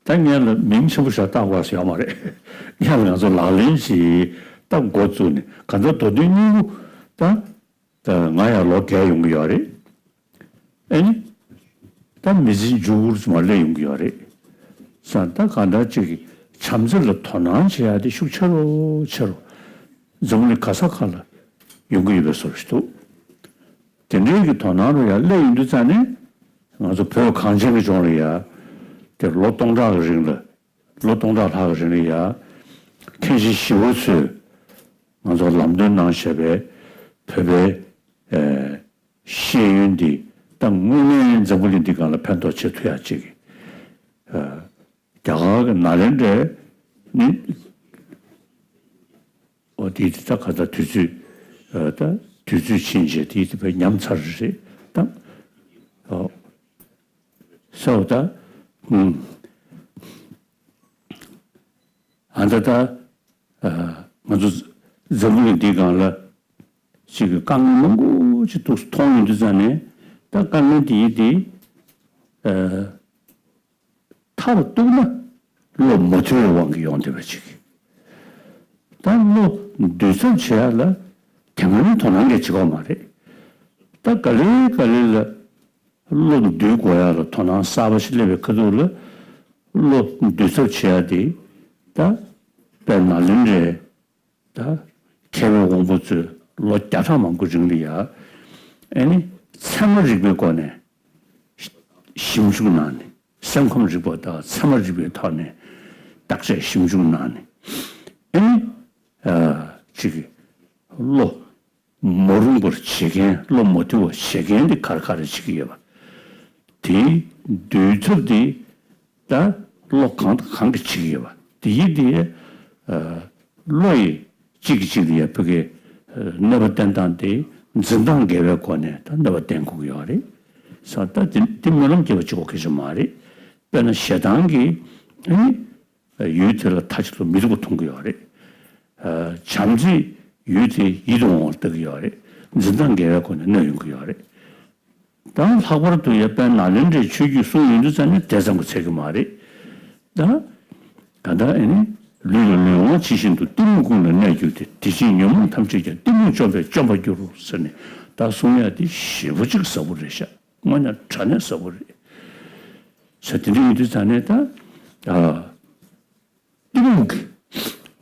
ད་ངས་ལ་མིང་ཆེན་པོ་ཞིག་བཏགས་དགོས་ཡོད་མ་རེད། ངས་ལ་ང་ཚོ་ལག་ལེན་ཞིག་ད་འགོ་བཙུགས་ནས་གང་ལྟར་མདོ་དོན་སྙིང་པོ་ད། ད་ང་ཡང་ལོ་བརྒྱད་ཡོང་གི་ཡོད་རེད། ཨེ་ནི། ད་མི་ཚེ་མཇུག་སྒོར་ཙམ་མ་སླེབས་ཡོང་གི་ཡོད་རེད། ས་ད་གང་ལྟར་ཅིག་བྱམས་བརྩེ་ལ་དོ་སྣང་བྱེད་ཡ་དེ་ཤུགས་ཆེ་རུ་ཆེ་རུ། འཛམ་གླིང་ག་ས་ག་ལ་ཡོང་གི་ཡོད་པའི་བཟོ་ཞིག་འདུག། དེ་འདྲའི་གི་དོ་སྣང་རུ་ཡར་སླེབས་ཡོང་དུས་ཙང་ནས། ང་ཚོ་བོད་གངས་ཅན་གྱི་ལྗོངས་ལ་ཡ། དེ་ལོ་སྟོང་ཕྲག་གི་རིང་ལ། ལོ་སྟོང་ཕྲག་ལྷག་གི་རིང་ལ་ཡ། མཁན་ཆེན་ཞི་བ་འཚོས་ང་ཚོར་ལམ་སྟོན་གནང་བཞག་པའི་བོད་པའི། ཨེ། ཤེས་ཡོན་འདི་ ད་དངོས་གནས་འཛམ་བུ་གླིང་འདི་སྒང་ལ་ཕན་ཐོགས་བྱེད་ཐུབ་ཡ་ཅིག་རྒྱ་གར་གྱི་ནཱ་ལེནྡྲའི་ནི། འོ་དེ་དེ་ད་ག་ད་དུས་ཚོད་ད་དུས་ཚོད་ཕྱིན་རྗེས་དེ་དེ་བས་ཉམས་ཚར་རེད་ད། ཨོ་སོ་ད། ཨུམ། ཨ་ད་ད། ང་ཚོ་འཛམ་བུ་གླིང་འདིའི་སྒང་ལ་ཅིག་གི་དཀའ་ངལ་མང་པོ་ཅིག་འདུག་མཐོང་ཡོང་དུས་ཙང་ནས་ད་དཀའ་ངལ་དེ་ཡིན་དེ། ཐབས་རྡུགས་ན་བློ་མ་བདེ་བའི་དབང་གིས་ཡོང་བསྡད་པ་ཅིག་ད་བློ་བསྡུ་ཚབ་བྱེད་ཡ་ལ་དེ་སྔོན་དོ་སྣང་གས་བྱེད་ཀྱི་ཡོད་མ་རེད། ད་ག་ལེ་ག་ལེ་ལ་བློ་བསྡུ་དགོས་ཡ་ལ་དོ་སྣང་གསར་པ་ཞིག་སླེབས་པའི་ཁ་ཐུག་ལ་བློ་བསྡུ་ཚབ་བྱེད་ཡ་དེ་ད་དཔེར་ན་ནཱ་ལེནྡྲའི་ད་མཁས་པའི་དབང་པོ་ཚོས་ལོ་བརྒྱ་ཕྲག་མང་པོའི་རིང་ལ་ཡ། ཨེ་ནི་ཚད་མ་རིག་པའི་སྒོ་ནས་ཞིབ་འཇུག་གནང་ནས་སེམས་ཁམས་རིག་པ་དང་ཚད་མ་རིག་པའི་ཐོག་ནས་བརྟག་དཔྱད་ཞིབ་འཇུག་གནང་ནས་ཨེ་ནི་ཅིག་བློ་མ་རུངས་པར་བྱེད་མཁན་བློ་མ་བདེ་བ་བྱེད་མཁན་དེ་ག་རེ་ག་རེ་བྱེད་ཀྱི་ཡོད་པ། དེའི་བསྡུས་ཚབ་དེ། ད་བློ་གང་དང་གང་གིས་བྱེད་ཀྱི་ཡོད་པ་དེ་ཡིན་དེ། བློ་ཡིས་གཅིག་གིས་གཅིག་ལ་ཡ་བོད་ཀྱི་གནོད་པ་བསྟན་སྟངས་དེ་འཛིན་སྟངས་འགལ་བའི་སྒོ་ནས་ད་གནོད་པ་བསྟན་དགོས་ཀྱི་ཡོད་རེད། ས་ད་དེ་དེ་སྨོན་ལམ་སྐྱེ་བ་གཅིག་པོ་གལ་ཆེན་མ་རེད། དཔེར་ན་ཞེ་སྡང་གིས་ཨ་ནི་ཡུལ་དེ་ལ་མཐའ་གཅིག་ཏུ་མི་སྡུག་པ་མཐོང་གི་ཡོད་རེད། བྱམས་བརྩེས་ཡུལ་དེ་ཡིད་དུ་འོང་བར་ལྟ་གི་ཡོད་རེད། འཛིན་སྟངས་འགལ་བའི་སྒོ་ནས་གནོད་ཡོང་གི་ཡོད་རེད། ད་ལྷག་པར་དུ་ཡ་དཔལ་ནཱ་ལེནྡྲའི་ཆོས་བརྒྱུད་གསུང་ཡོང་དུས་ཙམ་ནས་དེ་ཙམ་གྱིས་ཚད་ཀྱི་མ་རེད། ད་ག་ད་ཨེ་ནི་ལུས་ལ་ལུས་དབང་ཇི་བཞིན་དུ། གཏི་མུག་ཀུན་ལ་གནས་གྱུར་ཏེ། དེ་ཕྱིར་ཉོན་མོངས་ཐམས་ཅད་ཀྱང་། གཏི་མུག་བཅོམ་པས་བཅོམ་པར་འགྱུར་རོ་ཟེར་ནས་ད་གསུང་ཡ་དེ་ཞེ་པོ་ཅིག་ཟབ་པོ་རེད་ཤག་དངོས་གནས་དྲང་གནས་ཟབ་པོ་རེད། ས་དེ་འདྲ་ཡིན་དུས་ཙམ་ནས་ད། གཏི་མུག་གི་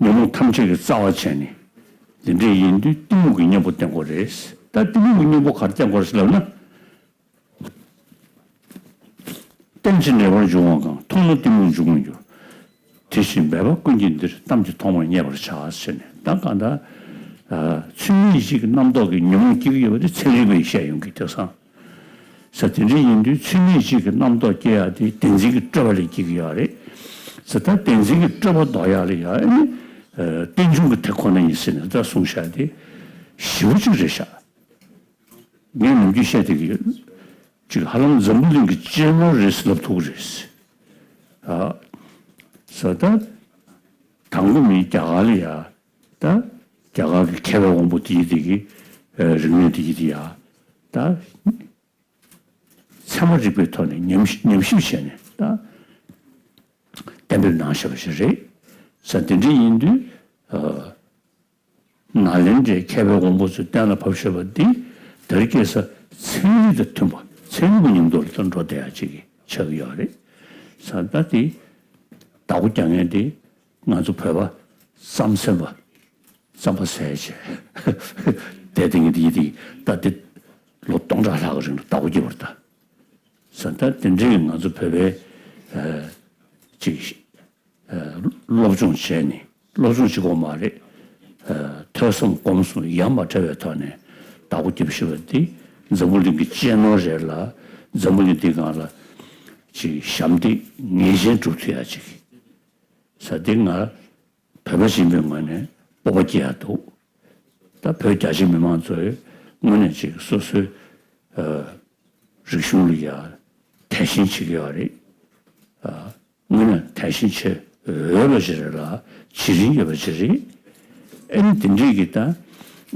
ཉོན་མོངས་ཐམས་ཅད་ཀྱི་རྩ་བ་བྱས་ནས་འདི་འདྲས་ཡིན་དུས་གཏི་མུག་གི་གཉེན་པོ་བསྟེན་དགོས་རེད། ད་གཏི་མུག་གི་གཉེན་པོ་ག་རེ་བསྟེན་དགོས་རེད་ཟེར་ལབ་ན། རྟེན་ཅིང་འབྲེལ་བར་འབྱུང་བ་གང་། མཐོང་ན་གཏི་མུག་འཇུག་མི་འགྱུར། དེ་བཞིན་མེད་པ་ཀུན་གྱི་འདིར། གཏམ་གྱིས་མཐོང་བར་མཉེས་པར་བྱ། ཟེར་ནས་ད་གང་ལྟར་ཚུལ་མིན་ཡིད་བྱེད་ཀྱི་རྣམ་རྟོག་གི་ཉོན་མོངས་སྐྱེ་གི་ཡོད་པ་དེ་ཚན་རིག་པས་བཤད་ཡོང་གི་དེང་སང་། ས་དེ་འདྲ་ཡིན་དུས་ཚུལ་མིན་ཡིད་བྱེད་ཀྱི་རྣམ་རྟོག་སྐྱེ་ཡག་དེ་བདེན་འཛིན་གྱི་སྤྲོས་པ་ལས་སྐྱེ་གི་ཡོད་རེད། ས་ད་བདེན་འཛིན་གྱི་སྤྲོས་པ་ལྡོག་ཡག་ལ་ཡ་ཨེ་ནི། རྟེན་འབྱུང་གི་དེ་ཁོ་ན་ཡིན་ཟེར་ནས་ད་གསུངས་བཞག་དེ་ཞེ་པོ་ཅིག་རེད་ཤག་ངས་ནམ་རྒྱུན་བཤད་བསྡད་ཀྱི་ཡོད། ཅིག་ཧ་ལམ་འཛམ་བུ་གླིང་གི་གཅེས་ནོར་རེད་ཟེར་ལབ་ཐུབ་ཀྱི་རེད། ཨ། ས་ད། དང་པོ་མིན་རྒྱ་གར་ལ་ཡ། ད། རྒྱ་གར་གྱི་མཁས་པའི་དབང་པོ་དེ་ཡི་དེ་གི་རིག་གནས་དེ་ཡི་དེ་ཡ། ད། ཚད་མ་རིག་པའི་ཐོག་ནས་ཉམས་ཉམས་ཞིབ་བྱས་ནས་ད་གཏན་འབེབས་གནང་བཞག་པ་ཞིག་རེད། ས་འདི་འདྲ་ཡིན་དུས་ནཱ་ལེནྡྲའི་མཁས་པའི་དབང་པོ་ཚོས་གཏན་ལ་ཕབ་བཞག་པ་འདི་དེ་རིང་ཁ་སང་ཚན་རིག་དང་མཐུན་པ་ཚན་རིག་གི་མཉམ་དུ་ལ་འགྲོ་བསྡད་ཡག་ཅིག་ཆགས་ཀྱི་ཡོད་རེད། ས་ད་དེ་བདག་པོ་རྒྱག་མཁན་དེ་ང་ཚོ་བོད་པ་རྩམ་ཟན་པ། རྩམ་པ་ཟས་བྱས། དེ་དེང་གི་དེ་ད་དེ་ལོ་སྟོང་ཕྲག་ལྷག་རིང་ལ་བདག་པོ་རྒྱབ་པ་རེད་ད། ས་ད་དེ་འདྲའི་ང་ཚོ་བོད་པའི་ཅིག་སློབ་སྦྱོང་བྱས་ནས་སློབ་སྦྱོང་བྱེད་དགོས་མ་རེད། ཐོས་བསམ་སྒོམ་གསུམ་ཡ་མ་བྲལ་བའི་ཐོག་ནས་བདག་པོ་རྒྱབ་ཤེས་པ་འདི་འཛམ་བུ་གླིང་གི་གཅེས་ནོར་རེད་ལ། འཛམ་བུ་གླིང་འདི་སྒང་ལ་ཅིག་ཞབས་འདེགས་ངེས་ཅན་སྒྲུབ་ཐུབ་ཡ་ཅིག་ས་འདི་ང་བོད་པ་ཡིན་པའི་ངོས་ནས་སྤོབས་པ་སྐྱེ་ཡག་འདུག་ད་བོད་རྒྱ་ཆེ་མི་མང་ཚོས་དངོས་གནས་ཅིག་སོ་སོའི་རིག་གཞུང་ལ་ཡ་དད་ཞེན་བྱེད་ཀྱི་ཡོད་རེད། དངོས་གནས་དད་ཞེན་བྱེད་འོས་པ་ཞིག་རེད་ལ་བྱེད་རིན་ཡོད་པ་ཞིག་རེད། ཨེ་ནི་དེ་འདྲས་ཀྱི་ད་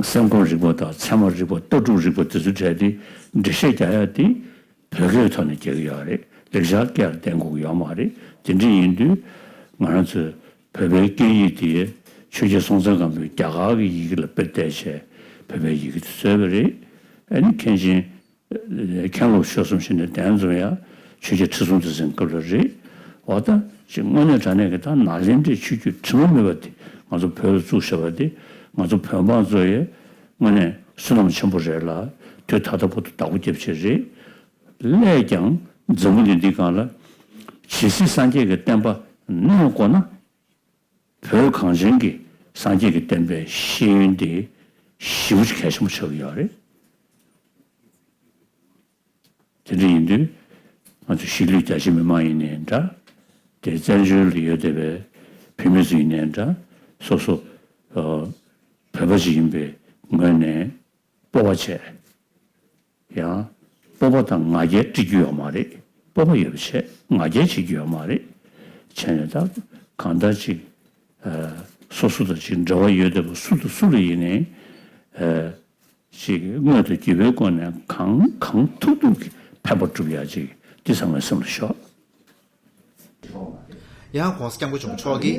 སེམས་ཁམས་རིག་པ་དང་ཚད་མ་རིག་པ་ལྟ་གྲུབ་རིག་པ་དེ་ཚོ་གྲས་དེ་འགྲེལ་བཤད་རྒྱག་ཡ་དེ། བོད་སྐད་ཐོག་ནས་རྒྱག་གི་ཡོད་རེད། ལེགས་སྦྱར་སྐད་ལ་བསྟན་དགོས་ཀྱི་ཡོད་མ་རེད། དེ་འདྲ་ཡིན་དུས་ང་རང་ཚོའི་བོད་པའི་སྐད་ཡིག་དེ་ཆོས་རྒྱལ་སྲོང་བཙན་སྒམ་པོས་རྒྱ་གར་གྱི་ཡི་གེ་ལ་དཔེ་བལྟས་བྱས་བོད་པའི་ཡི་གེ་དེ་བཟོས་པ་རེད། ཨ་ནི་མཁན་ཆེན་མཁན་སློབ་ཆོས་གསུམ་ཞིག་ནས་གདན་འཛོམས་ཡ་ཆོས་རྒྱལ་ཁྲི་སྲོང་ལྡེ་བཙན་སྐབས་ལ་རེད། འོ་ད་ཅིག་དངོས་གནས་དྲང་གནས་ཀྱི་ད་ནཱ་ལེནྡྲའི་ཆོས་བརྒྱུད་དྲི་མ་མེད་པ་དེ་ང་ཚོ་བོད་ལ་བཙུགས་བཞག་པ་དེ་ང་ཚོ་བོད་འབངས་ཚོ་ཡི་བསོད་ནམས་ཆེན་པོ་རེད་ལ་དུས་ད་ལྟ་བར་དུ་བདག་པོ་རྒྱབ་བྱས་རེད། སླད་ཀྱང་འཛམ་བུ་གླིང་འདི་སྒང་ལ་ཇི་སྲིད་སངས་རྒྱས་ཀྱི་བསྟན་པ་གནས་དགོས་ན་བོད་གངས་ཅན་གྱི་སངས་རྒྱས་ཀྱི་བསྟན་པའི་ཤེས་ཡོན་དེ་ཞེ་པོ་ཅིག་གལ་ཆེན་པོ་ཆགས་ཀྱི་ཡོད་རེད། དེ་འདྲ་ཡིན་དུས་ང་ཚོ་གཞིས་ལུས་རྒྱ་ཆེ་མི་མང་ཡིན་ནའི་འདྲ། དེ་བཙན་བྱོལ་ལ་ཡོད་བསྡད་པའི་བོད་མི་ཚོ་ཡིན་ནའི་འདྲ། སོ་སོ་ཨ་བོད་པ་ཞིག་ཡིན་པའི་ངོས་ནས་སྤོབས་པ་བྱས། ཡང་སྤོབས་པ་དང་ང་རྒྱལ་སྤྲད་རྒྱུ་ཡོད་མ་རེད། སྤོབས་པ་ཡོད་པ་བྱས་ང་རྒྱལ་བྱེད་རྒྱུ་ཡོད་མ་རེད། བྱས་ནས་ད་གང་ལྟར་ཅིག་ཨ་སོ་སོ་དང་ཅིག་འབྲེལ་བ་ཡོད་བསྡད་པ་སུ་དང་སུ་ལ་ཡིན་ནའི་ཨ་ཅིག་དངོས་དང་བརྒྱུད་པའི་སྒོ་ནས་གང་གང་ཐུབ་ཐུབ་ཀྱིས་ཕན་པ་སྒྲུབ་ཡ་ཅིག་འདི་ཚང་མའི་སེམས་ལ་ཤོག། ཡང་༧གོང་ས་༧སྐྱབས་མགོན་ཆེན་པོ་མཆོག་གིས་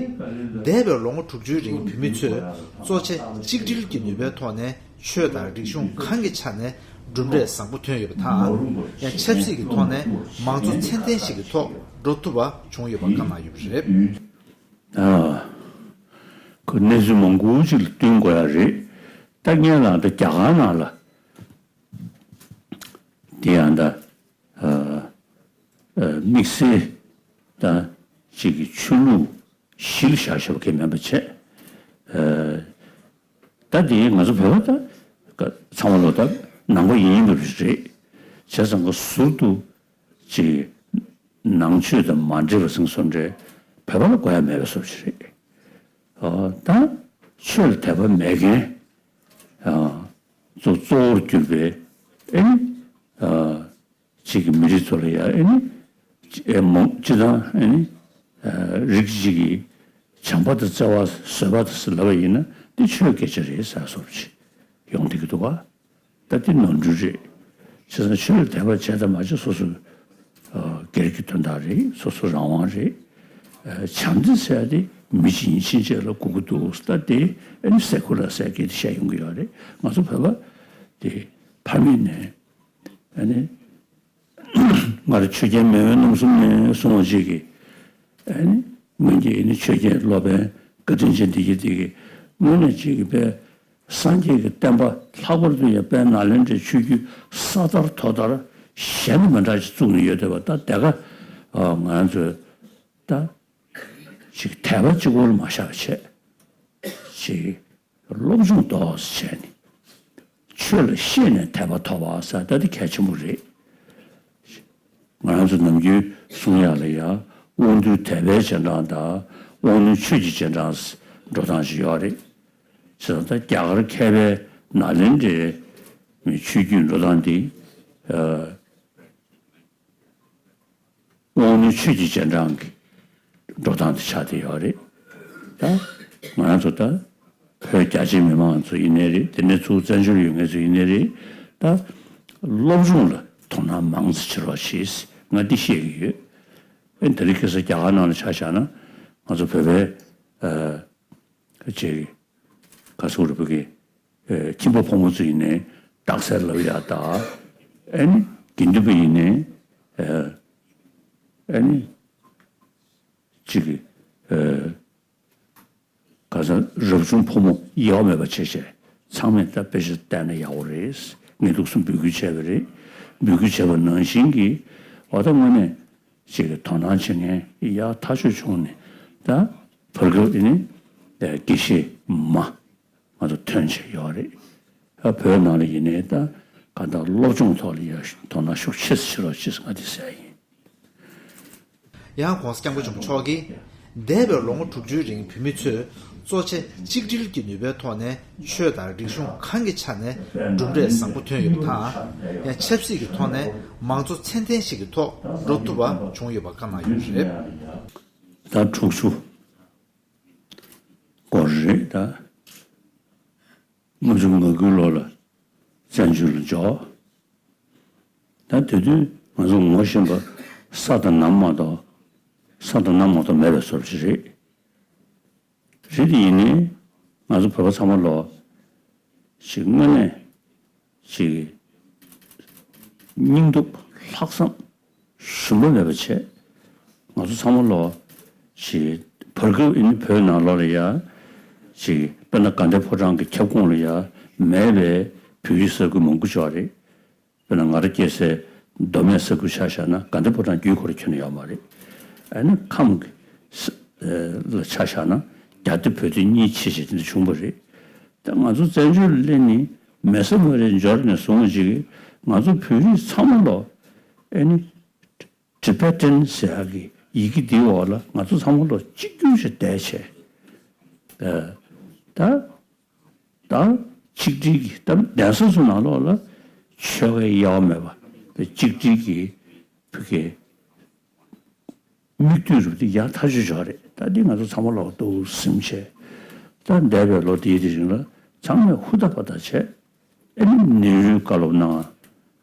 འདས་པའི་ལོ་ངོ་དྲུག་ཅུའི་རིང་བོད་མི་ཚོས་གཙོ་ཆེ་གཅིག་སྒྲིལ་གྱི་ནུས་པའི་ཐོག་ནས་ཆོས་དང་རིག་གཞུང་གང་གི་ཆ་ནས་གྲུབ་འབྲས་བཟང་པོ་ཐོན་ཡོད་པ་དང་། ཡང་ཆབ་སྲིད་ཀྱི་ཐོག་ནས་མང་གཙོ་ཚད་ལྡན་ཞིག་གི་ཐོག་འགྲོ་ཐུབ་པ་བྱུང་ཡོད་པ་བཀའ་གནང་ཡོད་པ་རེད། ཨ། ཁོ་གནས་ཚུལ་མང་པོ་ཅིག་ལ་བསྟུན་དགོས་ཡ་རེད། ད་ངས་ལ་ད་རྒྱ་གར་ནང་ལ་དེ་ཡང་ད་ཨ་ཨ་དམིགས་བསལ་ད་ཅིག་གི་ཆོས་ལུགས་གཞི་ལ་བཞག་བཞག་པ་གང་མིན་པ་བྱས། ཨ་ད་དེ་ང་ཚོ་བོད་པ་ད་ཚང་མ་ལོ་ད་ནང་པ་ཡིན་པ་རེད། བྱས་ཙང་ག་ཟུར་དུ་ཅིག་ནང་ཆོས་དང་མ་འདྲེས་པ་ཟེར་སོང་འདྲ་བོད་པ་ལ་དགོས་ཡ་མེད་པ་བཟོ་ཞིག་རེད། ཨ་ད་ཆོས་ལ་དད་པ་མེད་མཁན་ཨ་གཙོ་གཙོ་བོར་གྱུར་པའི་ཨེ་ནི་ཨ་གཅིག་གི་མི་རིགས་ཚོ་ལ་ཡ་ཨེ་ནི་ཨེ་མོ་སྤྱི་དང་ཨེ་ནི་ཨ་རིགས་གཅིག་གི་བྱམས་པ་དང་བརྩེ་བ་བཟོད་པ་དང་ཟེར་ལབ་པ་ཡིན་ན་འདི་ཆོས་སྐད་ཆ་རེད་ཟེར་སོགས་ཅིག་ཡོང་བསྡད་ཀྱི་འདུག་བ། ད་འདི་ནོར་འཁྲུལ་རེད། བྱས་ཙང་ཆོས་ལ་དད་པ་བྱས་དང་མ་བྱས་སོ་སོ་ཨ་སྒེར་གྱི་དོན་དག་རེད། སོ་སོ་རང་དབང་རེད། ཨ་བྱམས་བརྩེ་ཟེར་ཡ་དེ་མི་གཅིག་ཡིན་ཕྱིན་ཆད་ལ་དགོས་ཀྱི་འདུག་ད་དེ་ཨ་ནི་སེ་ཀུ་ལར་ཟེར་སྐད་དེ་བཤད་ཡོང་གི་ཡོད་རེད། ང་ཚོ་བོད་པ་དེ་ཕ་མེས་ནས་ཨ་ནི། ང་རང་ཆོས་རྒྱལ་མེས་དབོན་རྣམ་གསུམ་ནས་གསུང་བ་ཅིག་གིས་ཨ་ནི་སྔོན་གྱི་ཨ་ནི་ཆོས་རྒྱལ་སློབ་དཔོན་བཀའ་དྲིན་ཅན་འདི་གྱིས་འདི་གིས་དངོས་གནས་ཅིག་གིས་པས་སངས་རྒྱས་ཀྱི་བསྟན་པ་ལྷག་པར་དུ་ཡང་དཔལ་ནཱ་ལེནྡྲའི་ཆོས་བརྒྱུད་ས་དར་ཐོག་དར་གཞན་དང་མི་འདྲ་ཞིག་བཙུགས་ནས་ཡོད་བསྡད་པ་ད་དེ་ག་ང་ཚོས་ད་ཅིག་དད་པ་གཅིག་པོ་ལ་མ་བཞག་བྱས་ཅིག་སློབ་སྦྱོང་ཏོག་ཙམ་བྱས་ནས་ཆོས་ལ་ཤེས་ནས་དད་པ་ཐོབ་པ་ཟེར་ད་དེ་གལ་ཆེན་པོ་རེད། ང་རང་ཚོ་ནམ་རྒྱུན་གསུང་ཡག་ལ་ཡ་དབང་རྟུལ་དད་པའི་རྗེས་འབྲང་དང་དབང་རྣོན་ཆོས་ཀྱི་རྗེས་འབྲང་འགྲོ་སྟངས་ཤིག་ཡོད་རེད། བྱས་ཙང་ད་རྒྱ་གར་མཁས་པའི་ནཱ་ལེནྡྲའི་ཆོས་བརྒྱུད་འགྲོ་སྟངས་འདི་ཨ། དབང་རྣོན་ཆོས་ཀྱི་རྗེས་འབྲང་གི་འགྲོ་སྟངས་དེ་ཆགས་བསྡད་ཡོད་རེད། ད་ང་རང་ཚོ་ད་བོད་རྒྱ་ཆེ་མི་མང་ཚོ་ཡིན་ནའི་རེད། དེ་ནས་ཚུར་བཙན་བྱོལ་ཡོད་མཁན་ཚོ་ཡིན་ནའི་རེད། ད་སློབ་སྦྱོང་ལ་དོ་སྣང་མང་ཙམ་བྱེད་རོགས་བྱེད། ང་འདི་བཤད་ཀྱི་ཡོད། ཨེ་དེ་རིང་ཁ་སང་རྒྱ་གར་ནང་ལ་ཆ་བཞག་ན་ང་ཚོ་བོད་པའི་ཨ་ཅིག་ག་ཟེར་དགོས་རེད། བོད་ཀྱི་ཨེ་ཁྱིམ་པ་ཕོ་མོ་ཚོ་ཡིན་ནའི་རྟགས་གསལ་ལབ་ཡག་དང་། ཨེ་ནི་དགེ་འདུན་པ་ཡིན་ནའི་ཨེ་ཨེ་ནི་ཅིག་གི་ཨེ་ག་ས་རབ་བྱུང་ཕོ་མོ་དབྱེ་བ་མེད་པ་བྱས་བྱས་ཚང་མས་ད་དཔེ་ཆ་བལྟས་ན་ཡག་པོ་རེད། ངས་ལུགས་སྲོལ་འབོད་སྐུལ་བྱས་པ་རེད། འབོད་སྐུལ་བྱས་པ་ནང་བཞིན་གྱི་འོ་ད་དངོས་གནས་ཅིག་གི་དོ་སྣང་བྱེད་མཁན་ཡག་ཐག་ཆོད་བྱུང་ནས་ད་བར་སྐབས་ཨེ་ནི་ཨེ་དགེ་བཤེས་མ། ང་ཚོ་ཐོན་བྱས་ཡོད་རེད། ཨ་བོད་ནང་ལ་ཡིན་ནའི་ད་གང་ལྟར་སློབ་སྦྱོང་ཐོག་ལ་ཡ་དོ་སྣང་ཤུགས་ཆེ་ཙམ་བྱེད་རོགས་བྱེད་ཟེར་ང་དེ་ཟེར་ཡིན། ཡང་༧གོང་ས་༧སྐྱབས་མགོན་ཆེན་པོ་མཆོག་གིས་འདས་པའི་ལོ་ངོ་དྲུག་ཅུའི་རིང་བོད་མི་ཚོས་གཙོ་ཆེ་གཅིག་སྒྲིལ་གྱི་ནུས་པའི་ཐོག་ནས་ཆོས་དང་རིག་གཞུང་གང་གི་ཆ་ནས་གྲུབ་འབྲས་བཟང་པོ་ཐོན་ཡོད་པ་དང་། ཡང་ཆབ་སྲིད་ཀྱི་ཐོག་ནས་མང་གཙོ་ཚད་ལྡན་ཞིག་གི་ཐོག་འགྲོ་ཐུབ་པ་བྱུང་ཡོད་པ་བཀའ་གནང་ཡོད་པ་རེད། ཟླ་དྲུག་ཅུ་སྐོར་རེད་ད། ལྔ་བཅུ་ང་དགུའི་ལོ་ལ་བཙན་བྱོལ་ལ་འབྱོར། ད་དེ་དུས་ང་ཚོ་ངོ་ཤེས་པ་ས་དང་གནམ་མ་གཏོགས་ས་དང་གནམ་མ་གཏོགས་མེད་པའི་བཟོ་ཞིག་རེད། རེད་དེ་ཡིན་ནའི་ང་ཚོ་བོད་པ་ཚང་མ་ལོ་ཞིག་དངོས་གནས་ཅིག་སྙིང་སྟོབས་ལྷག་བསམ་ཞུམ་པ་མེད་པ་བྱས། ང་ཚོ་ཚང་མ་ལོ་ཞིག་བར་སྐབས་ཨ་ནི་བོད་ནང་ལོགས་ལ་ཡ་ཅིག་དཔེར་ན་དགའ་ལྡན་ཕོ་བྲང་གི་ཁྱབ་ཁོངས་ལ་ཡ་མེད་པའི་བོད་རིགས་ས་ཁུལ་མང་པོ་ཅིག་ཡོད་རེད། དཔེར་ན་ང་རང་སྐྱེས་སའི་མདོ་སྨད་ས་ཁུལ་ཆ་བཞག་ན་དགའ་ལྡན་ཕོ་བྲང་བརྒྱུད་ཁོ་རང་ཁྱོན་ནས་ཡོད་མ་རེད། ཨ་ནི་ཁམས་ཀྱི་ས་ལ་ཆ་བཞག་ན་རྒྱ་སྡེ་བོད་སྡེ་གཉིས་ཕྱེ་བྱས་དེ་འདྲ་བྱུང་བ་རེད། ད་ང་ཚོ་བཙན་བྱོལ་སླེབས་ནས་མེ་སེར་མོ་རའི་འབྱོར་ནས་བཟུང་བ་ཅིག་ང་ཚོ་བོད་རིགས་ཚང་མ་ལོ་ ཨེ་ནི། Tibetan་ཟེར་ཡག་གི་ཡི་གེ་འདིའི་འོག་ལ་ང་ཚོ་ཚང་མ་ལོ་གཅིག་གྱུར་ཞིག་བསྡད་བྱས། ད་ད་ཆིག་སྒྲིལ་གྱི་ད་གདན་ས་ཚོ་ནང་ལོགས་ལ་ཆོལ་ཁའི་དབྱེ་བ་མེད་པ་ད་གཅིག་སྒྲིལ་གྱི་བུ་གའི་མིག་ལྟོས་རུ་དེ་ཡག་ཐག་ཆོད་ཆོག་རེད། ད་འདི་ང་ཚོ་ཚང་མ་ལོག་འདུག་སེམས་བྱས། ད་འདས་པའི་ལོ་དེའི་དེ་རིང་ལ་ཚང་མས་ཧུར་ཐག་པ་ཐག་བྱས། ཨེ་ནི་ནེ་རུས་བཀའ་སློབ་གནང་།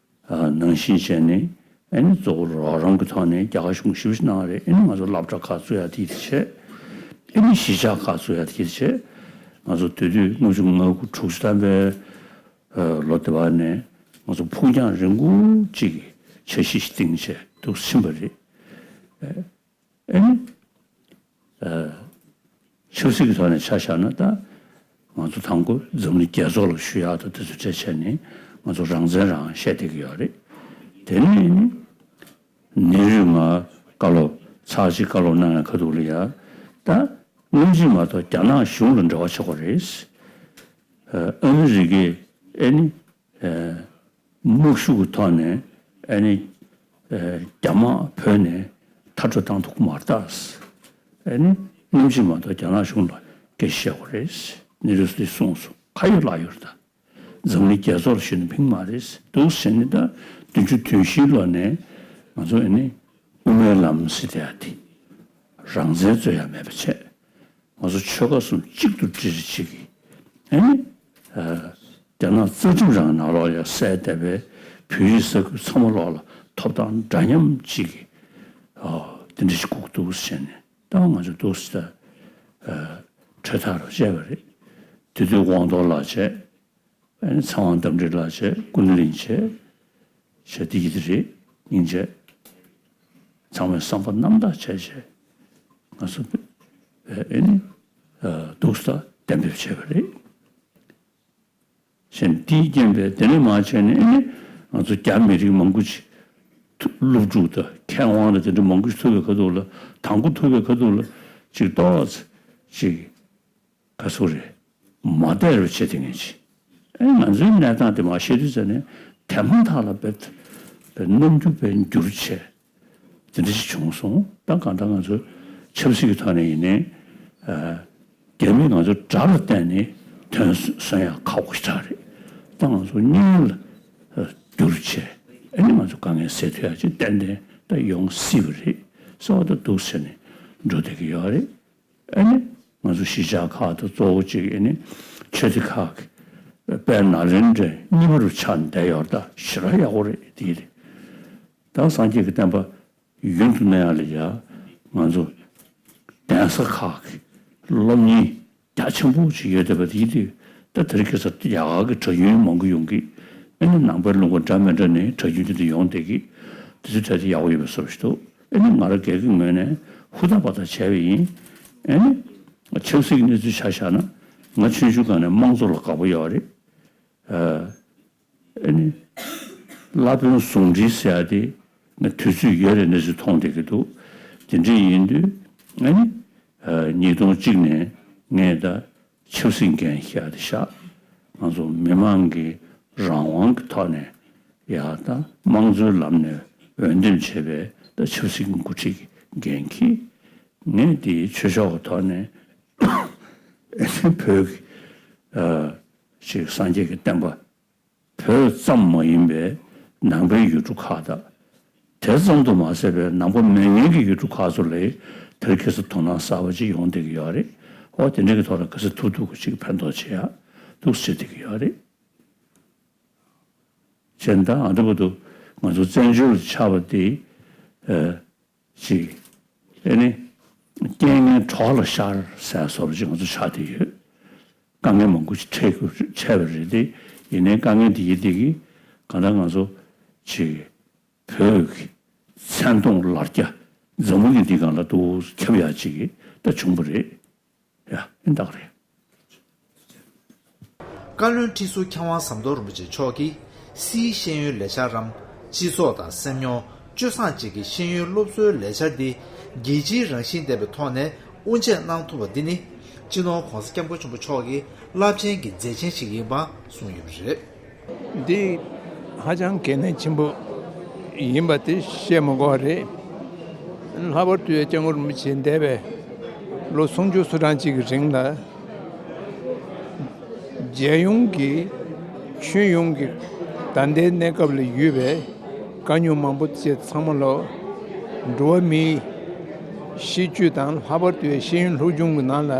ནང་བཞིན་བྱས་ནས་ཨེ་ནི་གཙོ་བོ་རོགས་རམ་གྱི་ཐོག་ནས་རྒྱ་གར་གཞུང་ཞིབ་གནང་རེད། ཨེ་ནི་ང་ཚོ་སློབ་གྲྭ་ཁག་བཙུགས་ཡ་དེ་བྱས། ཨེ་ནི་གཞིས་ཆགས་ཁག་བཙུགས་ཡ་དེ་བྱས། ང་ཚོ་དེ་དུས་ལྔ་བཅུ་ང་དགུ་དྲུག་ཅུ་ཐམ་པའི་ལོ་དེ་བར་ནས་ང་ཚོ་ཕུགས་རྒྱང་རིང་པོ་གཅིག་གི་འཆར་གཞི་ཞིག་བཏིང་བྱས་འདུག་ཕྱིན་པ་རེད། ཨེ་ནི། ཆབ་སྲིད་ཀྱི་ཐོག་ནས་ཆ་བཞག་ན་ད་ང་ཚོ་དང་པོ་འཛམ་གླིང་རྒྱལ་ཚོགས་ལ་ཞུ་ཡག་དང་དེ་ཚོ་བྱས་བྱས་ནས་ང་ཚོ་རང་བཙན་རང་བཤད་བསྡད་ཀྱི་ཡོད་རེད། དེ་ནས་ནི་ནེ་རུས་ང་བཀའ་སློབ་ཚར་གཅིག་བཀའ་སློབ་གནང་ཡ་ཁ་ཐུག་ལ་ཡ་ད་སྔོན་ཆད་མ་གཏོགས་རྒྱ་ནག་གཞུང་ལ་འབྲེལ་བ་བྱེད་དགོས་རེད། ཨ་མི་རི་ཀས་ཨེ་ནི། དམག་ཤུགས་ཀྱི་ཐོག་ནས་ཨ་ནི་རྒྱ་དམག་བོད་ནས་མཐར་སྐྲོད་བཏང་ཐུབ་ཀྱི་མ་རེད་ད། ཨ་ནི་སྔོན་ཆད་མ་གཏོགས་རྒྱ་ནག་གཞུང་ལ་སྐད་ཆ་བཤད་དགོས་རེད། ནེ་རུས་ལས་གསུངས་སོང་། ཁ་ཡོད་ལག་ཡོད་རེད་ད། འཛམ་གླིང་རྒྱལ་ཚོགས་ལ་ཞུས་ན་ཕན་གྱི་མ་རེད་འདུག་ཟེར་ནས་ད་བདུན་ཅུ་དོན་བཞིའི་ལོ་ནས་ང་ཚོ་ཨ་ནི་དབུ་མའི་ལམ་ཟེར་བསྡད་ཡ་དེ་རང་བཙན་རྩོད་ཡ་མེད་པ་བྱས། ང་ཚོ་ཆོལ་ཁ་གསུམ་གཅིག་ཏུ་སྒྲིལ་བྱེད་ཀྱི་ཨ་ནི། རྒྱ་ནག་རྩ་ཁྲིམས་རང་ནང་ལོགས་ལ་གསལ་བསྡད་པའི་བོད་ཡིག་ས་ཁུལ་ཚང་མ་ལོགས་ལ་ཐོབ་ཐང་འདྲ་མཉམ་གཅིག་གི་དེ་འདྲ་ཞིག་དགོས་འདུག་ཟེར་ནས་ད་ང་ཚོ་འདུག་ཟེར་ད་གྲོས་ཐག་རུ་བཅད་པ་རེད། དེ་དུས་དབང་ཐོག་ལགས་བྱས། ཨ་ནི་ཚེ་དབང་རྟ་མགྲིན་ལགས་བྱས། ཀུན་གླིང་བྱས། བྱས་དེ་ཡིན་དེ་རེད། སྙིང་རྗེ། ཚང་མས་བསམ་པ་རྣམ་དག་བྱས་བྱས་ང་ཚོ་ཨེ་ནི་འདུག་ས་གཏན་འབེབས་བྱས་པ་རེད། བྱས་ནས་དེའི་རྐྱེན་པས་དེ་ནས་མར་བྱས་ནས་ཨེ་ནི་ང་ཚོ་རྒྱ་མི་རིགས་མང་པོ་ཅིག་ཐུ་སློབ་ཕྲུག་དང་མཁས་དབང་དང་དེ་འདྲ་མང་པོ་ཞིག་ཐུག་པའི་ཁ་ཐུག་ལ་དང་པོ་ཐུག་པའི་ཁ་ཐུག་ལ་ཅིག་ཏོག་ཙམ་ཅིག་ག་ཚོད་རེད། མ་བདེ་རུ་བྱེད་དེ་ངེས་ཅི། ཨེ་ང་ཚོའི་གནས་སྟངས་དེ་མ་ཤེས་དུས་ཙ་ནས་དེ་མ་ཐག་ལ་བེད་བེད་རྣམ་འགྱུར་བེད་འགྱུར་བྱས། དེ་འདྲ་ཞིག་བྱུང་སོང་། ད་གང་ལྟར་ང་ཚོ་ཆབ་སྲིད་ཀྱི་ཐོག་ནས་ཡིན་ནའི་རྒྱ་མིས་ང་ཚོ་དགྲ་ལ་བརྟེན་ནས་དོན་སོན་ཡང་ཁག་པོ་ཞིག་རེད། ད་ང་ཚོ་སྙིང་ལ་འགྱུར་བྱས་ཨེ་ནི་ང་ཚོ་དཀའ་ངལ་སེལ་ཐུབ་ཡག་ཅིག་ཏན་ཏན་ད་ཡོང་སྲིད་པ་རེད་ཟེར་བ་ད་འདུག་ཟེར་ནས་འགྲོ་བསྡད་ཀྱི་ཡོད་རེད། ཨེ་ནི་ང་ཚོ་གཞིས་ཆགས་ཁག་དང་གཙོ་བོ་གཅིག་ཨེ་ནི་ཆོས་སྡེ་ཁག་གི་དཔལ་ནཱ་ལེནྡྲའི་གཉིས་པ་རུ་ཆགས་བསྡད་ཡོད་རེད། ད་ཞེ་དྲག་ཡག་པོ་རེད་དེ་རེད། ད་སངས་རྒྱས་ཀྱི་བསྟན་པ་ཡུན་དུ་གནས་ཡག་ལ་ཡ་ང་ཚོ་གདན་ས་ཁག་གི་སློབ་གཉེར་རྒྱ་ཆེན་པོ་ཞིག་ཡོད་བསྡད་པ་དེ་ཡིན་དུས་ད་དེ་རིང་ཁ་སང་རྒྱ་གར་གྱི་གྲྭ་རྒྱུན་མང་པོ་ཡོང་གི། ཨེ་ནི་ནང་པའི་ལུང་པ་འདྲ་མི་འདྲ་ནས་གྲྭ་རྒྱུན་དེ་འདྲ་ཡོང་བསྡད་ཀྱི། དེ་ཚོའི་གྲས་དེ་ཡག་པོ་ཡོད་པའི་བཟོ་འདྲ་ཞིག་འདུག་ཨེ་ནི་ང་རང་སྒེར་གྱི་ངོས་ནས་ཧུར་ཐག་པ་ཐག་བྱས་པ་ཡིན། ཨེ་ནི་ཆབ་སྲིད་ཀྱི་གནས་ཚུལ་ཆ་བཞག་ན་ང་ཆུང་ཆུང་སྒང་ནས་དམངས་གཙོ་ལ་དགའ་པོ་ཡོད་རེད། ཨ་ནི་བླ་དཔོན་ཟུང་འབྲེལ་ཟེར་ཡ་དེ་ང་དུས་ཚོད་ཡོད་རེད་གནས་ཚུལ་མཐོང་བསྡད་ཀྱི་འདུག་དེ་འདྲ་ཡིན་དུས་ཨ་ནི་ཉིས་སྟོང་གཅིག་ནས་ངས་ད་ཆབ་སྲིད་འགན་བཞེས་ཏེ་བཞག་ང་ཚོ་མི་མང་གི་རང་དབང་གི་ཐོག་ནས་ཡ་ད་དམངས་གཙོའི་ལམ་ནས་འོས་འདེམས་བྱས་པའི་ད་ཆབ་སྲིད་ཀྱི་འགོ་ཁྲིད་ཀྱི་འགན་འཁྱེར། ངས་དེའི་ཆོས་ཕྱོགས་ཀྱི་ཐོག་ནས་བོད་ཀྱི་ཅིག་སངས་རྒྱས་ཀྱི་བསྟན་པ། བོད་ཙམ་མ་ཡིན་པའི་ནང་པའི་ཡུལ་གྲུ་ཁག་དང་། དེ་ཙམ་དུ་མ་ཟད་པའི་ནང་པ་མེད་མཁན་གྱི་ཡུལ་གྲུ་ཁག་ཚོ་ལ་དེར་ཁ་སང་དོ་སྣང་གསར་པ་ཅིག་ཡོང་བསྡད་ཀྱི་ཡོད་རེད། འོ་དེ་འདྲ་གི་ཐོག་ལ་ག་ཚོད་ཐུབ་ཐུབ་ཀྱིས་ཕན་ཐོགས་བྱེད་ཡ་འདུག་ཟེར་བསྡད་ཀྱི་ཡོད་རེད། བྱས་ཙང་ཨ་འདྲ་པོ་འདུག་ང་ཚོ་བཙན་བྱོལ་དུ་ཆགས་པ་དེ། ཅིག་ཨེ་ནི། རྐྱེན་ངན་གྲོགས་ལ་ཤར་ཟེར་བཟོ་འདྲ་ཅིག་ང་ཚོ་ཆགས་བསྡད་ཡོད། དཀའ་ངལ་མང་པོ་ཅིག་འཕྲད་དགོས་འཕྲད་པ་རེད་དེ། ཡིན་ནའི་དཀའ་ངལ་འདི་ཡིན་དེ་གིས་གང་ལྟར་ང་ཚོ་ཅིག་བོད་ཀྱི་མཚན་མཐོང་ལར་རྒྱ་འཛམ་བུ་གླིང་འདིའི་སྒང་ལ་འདུག་ཁྱབ་ཡག་ཅིག་གི་ད་བྱུང་བ་རེད། ཡ་ཨེ་འདག་རེད། བཀའ་བློན་ཁྲི་ཟུར་མཁས་དབང་ཟམ་གདོང་རིན་པོ་ཆེ་མཆོག་གིས་སིའི་ཤེས་ཡོན་ལས་འཆར་རམ། སྤྱི་ཚོགས་དང་སེམས་མྱོང་། སྤྱོད་བཟང་བཅས་ཀྱི་ཤེས་ཡོན་སློབ་གསོའི་ལས་འཆར་འདི་རྒྱལ་སྤྱིའི་རང་བཞིན་ལྡན་པའི་ཐོག་ནས་དབུ་འབྱེད་གནང་ཐུབ་པ་འདི་ནི་སྤྱི་ནོར་༸གོང་ས་༸སྐྱབས་མགོན་ཆེན་པོ་མཆོག་གི་རླབས་ཆེན་གྱི་མཛད་ཆེན་ཞིག་ཡིན་པ་གསུངས་ཡོད་པ་རེད། འདི་ཧ་ཅང་གལ་གནད་ཆེན་པོ་ ཡིན་པ་དེ་བཤད་མི་དགོས་པ་རེད། ལྷག་པར་དུ་ཡང་སྐྱབས་མགོན་རིན་པོ་ཆེ་འདས་པའི་ལོ་སུམ་ཅུ་སོ་གྲངས་ཅིག་གི་རིང་ལ། རྒྱལ་ཡོངས་ཀྱི་ཁྱོན་ཡོངས་ཀྱི་ད་ལྟའི་གནས་སྐབས་ལ་ཡོད་པའི་དཀའ་རྙོག་མང་པོ་བཅས་ཚང་མ་ལ་འགྲོ་བ་མིའི་གཤིས་སྤྱོད་དང་། ལྷག་པར་དུ་ཤེས་ཡོན་སློབ་སྦྱོང་གི་ནང་ལ་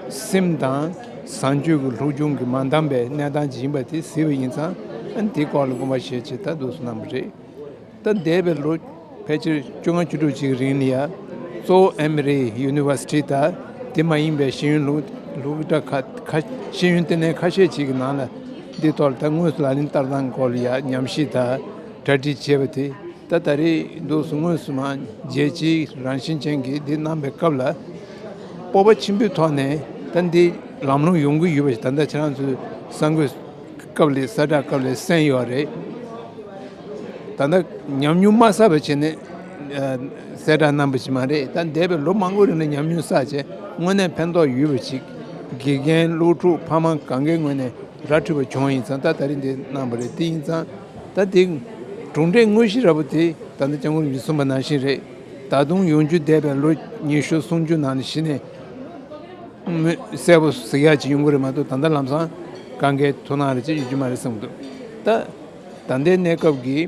སེམས་དང་བཟང་སྤྱོད་ཀྱི་སློབ་སྦྱོང་གི་མ་འདང་པའི་གནས་སྟངས་ཅིག་ཡིན་པ་དེ་གཟིགས་པ་ཡིན་ཙང་། ཨ་ནི་དེའི་སྐོར་ལ་དགོངས་པ་བཞེས་ཆེད་ད་འདུག་སེ་གནང་བ་རེད། ད་འདས་པའི་ལོ་ཕལ་ཆེར་བཅོ་ལྔ་བཅུ་དྲུག་ཅིག་རིང་ལ་ཡ། གཙོ་བོ་ཨེ་མི་རི་ཡུ་ནི་ཝར་སི་ཊི་དང་དེ་མ་ཡིན་པའི་ཤེས་ཡོན་སློབ་སློབ་གྲྭ་ཁག་ཁ་ཤས། ཤེས་ཡོན་ལྟེ་གནས་ཁ་ཤས་ཅིག་གི་ནང་ལ་འདི་ཐོག་ལ་ད་དངོས་སུ་ལག་ལེན་བསྟར་སྟངས་སྐོར་ལ་ཡ་ཉམས་ཞིབ་དང་གྲ་སྒྲིག་བྱས་པ་དེ། ད་ད་རེས་འདུག་སེ་དངོས་སུ་མ་རྒྱལ་སྤྱིའི་རང་བཞིན་ཅན་གྱི་འདི་གནང་པའི་སྐབས་ལ། སྤོབས་པ་ཆེན་པོའི་ཐོག་ནས་ད་འདི་ལམ་ལྷོང་ཡོང་གི་ཡོད་པ་ཞིག་ད་ལྟ་ཁྱེད་རང་ཚོའི་གསར་འགོད་སྐབས་ལ་གསལ་བསྒྲགས་སྐབས་ལ་གསན་ཡོད་རེད། ད་ལྟ་ཉམས་མྱོང་མ་བསགས་པ་བྱས་ནས་ཨ་གསལ་བསྒྲགས་གནང་པ་ཞིག་མ་རེད། ད་འདས་པའི་ལོ་མང་པོ་རིང་ལ་ཉམས་མྱོང་བསགས་བྱས་དངོས་གནས་ཕན་ཐོགས་ཡོད་པ་ཞིག་དགེ་རྒན་སློབ་ཕྲུག་ཕ་མ་གང་གའི་ངོས་ནས་ར་འཕྲོད་པ་བྱུང་བ་ཡིན་ཙང་། ད་ད་རེས་འདི་གནང་པ་རེད། དེ་ཡིན་ཙང་ད་དེ་གྲུབ་འབྲས་དངོས་གཞི་ར་བོ་དེ་ད་ལྟ་སྐྱབས་མགོན་རིན་པོ་ཆེས་གསུངས་པ་ནང་བཞིན་རེད། ད་དུང་ཡོང་རྒྱུ་འདས་པའི་ལོ་ཉི་ཤུ་སུམ་ཅུ་ནང་ནས་གཞི་ནས་མི་གསལ་པོ་གཟིགས་ཡག་ཅིག་ཡོང་གི་རེད་མ་གཏོགས། ད་ལྟ་ལམ་སང་གང་གའི་ཐུགས་སྣང་རེ་ཅིག་ཡོད་རྒྱུ་མ་རེད་བསམ་གྱི་འདུག་ད་ད་ལྟའི་གནས་སྐབས་ཀྱི་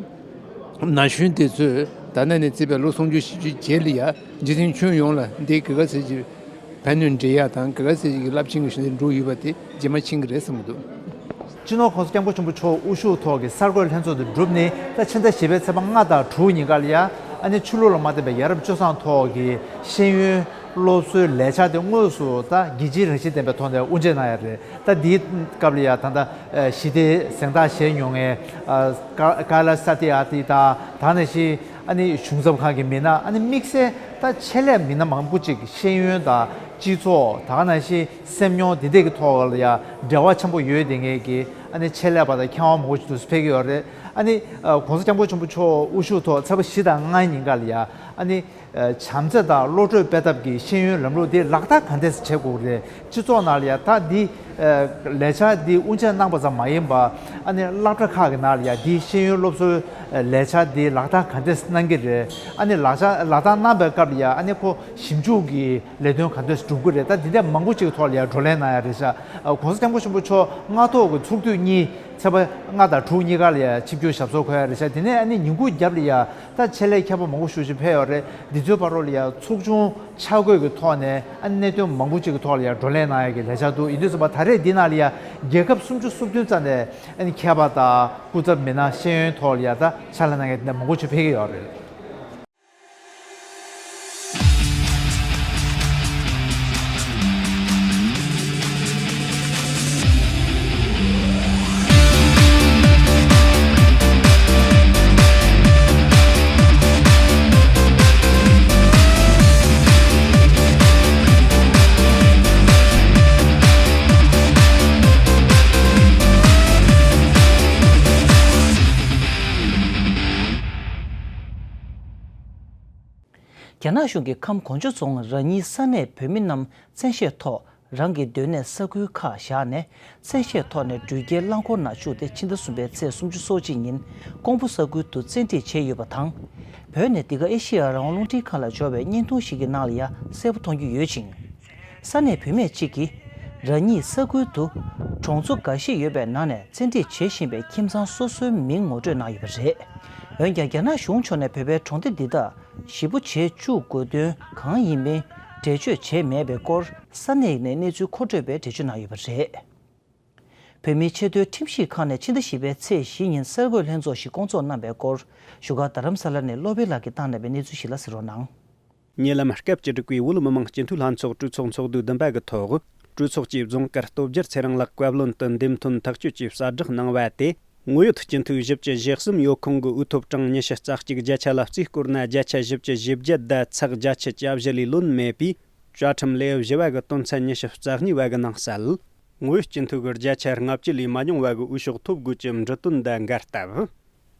ན་གཞོན་དེ་ཚོས་ད་ལྟ་ནས་བརྩིས་པའི་ལོ་སུམ་ཅུ་བཞི་བཅུ་རྗེས་ལ་ཡ་འཇིག་རྟེན་ཁྱོན་ཡོངས་ལ་འདི་ག་ག་ཚད་ཅིག་ཕན་ནུས་འདྲེན་ཡག་དང་། ག་ག་ཚད་ཅིག་གི་རླབས་ཆེན་གྱི་གཞི་འདི་འགྲོ་ཡོད་པ་དེ་རྗེས་མ་མཁྱེན་གྱི་རེད་བསམ་གྱི་འདུག་སྤྱི་ནོར་༸གོང་ས་༸སྐྱབས་མགོན་ཆེན་པོ་མཆོག་དབུ་བཞུགས་ཐོག་གི་གསར་འགོད་ལྷན་ཚོགས་དེ་གྲུབ་ནས། ད་ཕྱི་ཟླ་བཞི་པའི་ཚེས་པ་ལྔ་དང་དྲུག་ཉིན་ཀ་ལ་ཡ། ཨ་ནི་ཆོས་ལུགས་ལ་མ་བརྟེན་པའི་ཡ་རབས་སྤྱོད་བཟང་ཐོག་གི་ཤེས་ཡོན་སློབ་གསོའི་ལས་འཆར་དེ་དངོས་སུ་ད་རྒྱལ་སྤྱིའི་རང་བཞིན་ལྡན་པའི་ཐོག་ནས་དབུ་འབྱེད་གནང་ཡ་རེད། ད་འདིའི་སྐབས་ལ་ཡ་ད་ལྟ་ཞི་བདེའི་གཟེངས་རྟགས་བཞེས་མྱོང་མཁན་ཀ་ལ་ས་ཏི་ཨ་ཏི་དང་། ད་ག་ནང་བཞིན་ཨ་ནི་གཞུང་ཚབ་ཁང་གི་མི་སྣ། ཨ་ནི་དམིགས་བསལ་ད་ཆེད་ལས་མི་སྣ་མང་པོ་ཅིག་ཤེས་ཡོན་དང་སྤྱི་ཚོགས། ད་ག་ནང་བཞིན་སེམས་མྱོང་འདི་འདྲ་གི་ཐོག་ལ་ཡ་འབྲེལ་བ་ཆེན་པོ་ཡོད་བསྡད་མཁན་གྱི་ཨ་ནི་ཆེད་ལས་པ་དང་མཁས་དབང་མང་པོ་ཅིག་འདུག་སེ་ཕེབས་ཀྱི་ཡོད་རེད། ཨ་ནི་༸གོང་ས་༸སྐྱབས་མགོན་ཆེན་པོ་མཆོག་དབུ་བཞུགས་ཐོག་ཚེས་པ་བཞི་དང་ལྔ་ཉིན་ཀ་ལ་ཡ། ཨ་ནི་བྱམས་བརྩེ་དང་བློ་གྲོས་སྤེལ་ཐབས་ཀྱི་ཤེས་ཡོན་ལམ་ལུགས་འདི་ལག་བསྟར་ག་འདྲས་བྱེད་དགོས་རེད། སྤྱི་ཚོགས་ནང་ལ་ཡ་ད་འདི་ལས་འཆར་འདི་དབུ་འབྱེད་གནང་པ་ཙམ་མ་ཡིན་པ། ཨ་ནི་སློབ་གྲྭ་ཁག་གི་ནང་ལ་ཡ་འདི་ཤེས་ཡོན་སློབ་གསོའི་ལས་འཆར་འདི་ལག་བསྟར་ག་འདྲས་གནང་གི་རེད། ཨ་ནི་ལག་ཆ་ལག་བསྟར་གནང་པའི་སྐབས་ལ་ཡ་ཨ་ནི་ཁོ་ཞིབ་འཇུག་གི་ལས་དོན་ག་འདྲས་སྒྲུབ་ཀྱི་རེད། ད་འདི་འདྲ་མང་པོ་ཅིག་གི་ཐོག་ལ་ཡ་བགྲོ་གླེང་གནང་ཡ་རེད་ཤག ༸གོང་ས་༸སྐྱབས་མགོན་ཆེན་པོ་མཆོག་སྔ་ཐོག་གི་ཚོགས་དུས་གཉིས་ཚེས་པ་ལྔ་དང་དྲུག་གཉིས་ཀ་ལ་ཡ་ཆིབས་བསྒྱུར་ཞབས་སོར་འཁོད་ཡ་རེད་ཤག་དེ་ནས་ཨ་ནི་ཉིན་གུང་རྒྱབ་ལ་ཡ་ད་ཆེད་ལས་མཁས་པ་མང་པོ་ཞེ་ཅིག་ཕེབས་ཡོད་རེད། འདི་ཚོའི་བར་རོ་ལ་ཡ་ཚོགས་ཆུང་འཆར་འགོད་ཀྱི་ཐོག་ནས་ཨ་ནི་གནད་དོན་མང་པོ་ཅིག་གི་ཐོག་ལ་ཡ་བགྲོ་གླེང་གནང་ཡ་གི་ལས་འཆར་འདུག་ཡིན་དུས་ཙམ་པ་ད་རེས་འདི་ནང་ལ་ཡ་རྒྱལ་ཁབ་སུམ་ཅུ་སོ་བདུན་རྩ་ནས་ཨ་ནི་མཁས་པ་དང་སྐུ་ཚབ་མི་སྣ་ཤེས་ཡོན་ཐོག་ལ་ཡ་ད་ཕྱག་ལས་གནང་མཁན་དེ་འདྲ་མང་པོ་ཅིག་ཕེབས་ཀྱི་ཡོད་རེད། རྒྱ་ནག་གཞུང་གིས་ཁམས་གོ་འཇོ་རྫོང་ར་ཉིལ་ས་གནས་བོད་མི་རྣམས་བཙན་ཤེད་ཐོག་རང་གི་སྡོད་གནས་ས་ཁུལ་ཁག་བཞག་ནས། བཙན་ཤེད་ཐོག་ནས་འགྲུལ་སྐྱེལ་རླངས་འཁོར་ནང་བཅུག་སྟེ་ཕྱི་ཟླ་གསུམ་པའི་ཚེས་སུམ་ཅུ་སོ་གཅིག་ཉིན་ཀོང་པོ་ས་ཁུལ་དུ་བཙན་ཁྲིད་བྱས་ཡོད་པ་དང་། བོད་ནས་འདི་ག་ཨེ་ཤེ་ཡ་རང་དབང་རླུང་འཕྲིན་ཁང་ལ་འབྱོར་བའི་བརྙན་ཐུང་ཞིག་གི་ནང་ལ་ཡང་གསལ་པོ་མཐོང་རྒྱུ་ཡོད་ཅིང་། ས་གནས་བུད་མེད་ཅིག་གིས་ར་ཉིལ་ས་ཁུལ་དུ་གྲོང་ཚོ་འགའ་ཞིག་ཡོད་པའི་ནང་ནས་བཙན་ཁྲིད་བྱེད་བཞིན་པའི་ཁྱིམ་ཚང་སོ་སོའི་མིང་ངོ་སྤྲོད་གནང་ཡོད་པ་རེད། འོན་ཀྱང་རྒྱ་ནག་གཞུང་ཕྱོགས་ནས་བོད་པའི་གྲོང་སྡེ་འདི་དག་ཞེ་པོ་བྱེད་བཅུག་དགོས་དོན་གང་ཡིན་མིན་འགྲེལ་བརྗོད་བྱས་མེད་པའི་སྐོར་ས་གནས་ནས་གནས་ཚུལ་མཁོ་སྤྲོད་པས་འགྲེལ་བརྗོད་གནང་ཡོད་པ་རེད། བོད་མིའི་ཆེས་མཐོའི་ཁྲིམས་ཞིབ་ཁང་ནས་ཕྱི་ཟླ་བཞི་པའི་ཚེས་བཞི་ཉིན་གསར་འགོད་ལྷན་ཚོགས་ཤིག་བསྐོང་ཚོགས་གནང་པའི་སྐོར་བཞུགས་སྒར་རྡ་རམ་ས་ལ་ནས་བློ་བྷེ་ལགས་ཀྱིས་བཏང་གནང་བའི་གནས་ཚུལ་ཞིག་ལ་གཟིགས་རོགས་གནང་། ཉེ་ལམ་སྐབས་བཅུ་དྲུག་པའི་བོད་མི་མང་སྤྱི་འཐུས་ལྷན་ཚོགས་གྲོས་ཚོགས་ཚོགས་དུས་བདུན་པ་གི་ཐོག་གྲོས་ཚོགས་ཀྱིས་རྫོང་དཀར་སྟོབས་རྒྱལ་ཚེ་རིང་ལགས་བཀའ་བློན་དུ་འདེམས་ཐོན་ཐག་གཅོད་ཀྱིས་གསལ་བསྒྲགས་གནང་བ་དེ། དངོས་ཡོད་སྤྱི་འཐུས་བཞི་བཅུ་ཞེ་གསུམ་ཡོད་ཁོངས་ཀྱི་འོས་ཐོབ་གྲངས་ཉི་ཤུ་རྩ་གཅིག་བརྒྱ་ཆ་ལ་རྩིས་བསྐོར་ན། བརྒྱ་ཆ་བཞི་བཅུ་ཞེ་བརྒྱད་དང་ཚེག་བརྒྱད་ཅུ་གྱ་བཞི་ལས་ལོན་མེད་པས། བཅའ་ཁྲིམས་ལེའུ་བཞི་བ་གི་དོན་ཚན་ཉི་ཤུ་རྩ་གཉིས་པ་གི་ནང་གསལ། དངོས་ཡོད་སྤྱི་འཐུས་ཀྱི་བརྒྱ་ཆ་ལྔ་བཅུ་ལས་མ་ཉུང་བ་གི་འོས་ཤོག་ཐོབ་དགོས་ཀྱི་འབྲི་དོན་དང་འགལ་སྟབས།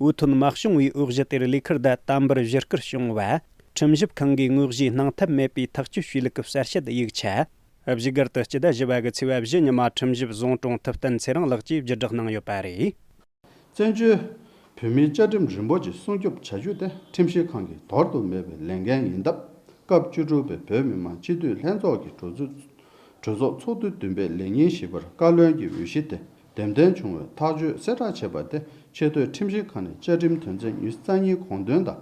འོས་ཐོན་མ་བྱུང་བའི་འོས་གཞི་དེར་ལས་ཁུར་དང་དམ་པར་བཞུགས་སྐུལ་བྱུང་བ། ཁྲིམས་ཞིབ་ཁང་གིས་དངོས་གཞིའི་སྣང་ཐབས་མེད་པའི་ཐག་གཅོད་བྱས་ལུགས་ཀྱི་གསལ་བཤད་ཡིག་ཆ། བཞུགས་སྒར་དུ་སྤྱི་ཟླ་བཞི་པ་གི་ཚེས་པ་བཞི་ཉི་མ་ཁྲིམས་ཞིབ་བཟང་དྲུང་ཐུབ་བསྟན་ཚེ་རིང་ལགས་ཀྱིས་བརྒྱུད་བསྒྲགས་གནང་ཡོད་པ་རེད། བཙན་བྱོལ་ བོད་མིའི་བཅའ་ཁྲིམས་རིམ་པ་བཞིན་སྲུང་སྐྱོབ་བྱ་རྒྱུ་དེ་ཁྲིམས་ཞིབ་ཁང་གི་དོར་དུ་མེད་པའི་ལས་འགན་ཡིན་སྟབས། སྐབས་བཅུ་དྲུག་པའི་བོད་མི་མང་སྤྱི་འཐུས་ལྷན་ཚོགས་ཀྱི་གྲོས་ཚོགས་གྲོས་ཚོགས་ཚོགས་དུས་བདུན་པའི་ལས་ཉིན་བཞི་པར་བཀའ་བློན་གྱི་འོས་གཞི་དེ་འདེམས་ཐོན་བྱུང་བའི་ཐག་གཅོད་གསལ་བསྒྲགས་བྱས་པ་དེ་ཆེས་མཐོའི་ཁྲིམས་ཞིབ་ཁང་ནས་བཅའ་ཁྲིམས་དོན་ཚན་ཉི་ཤུ་རྩ་གཉིས་དགོངས་དོན་དང་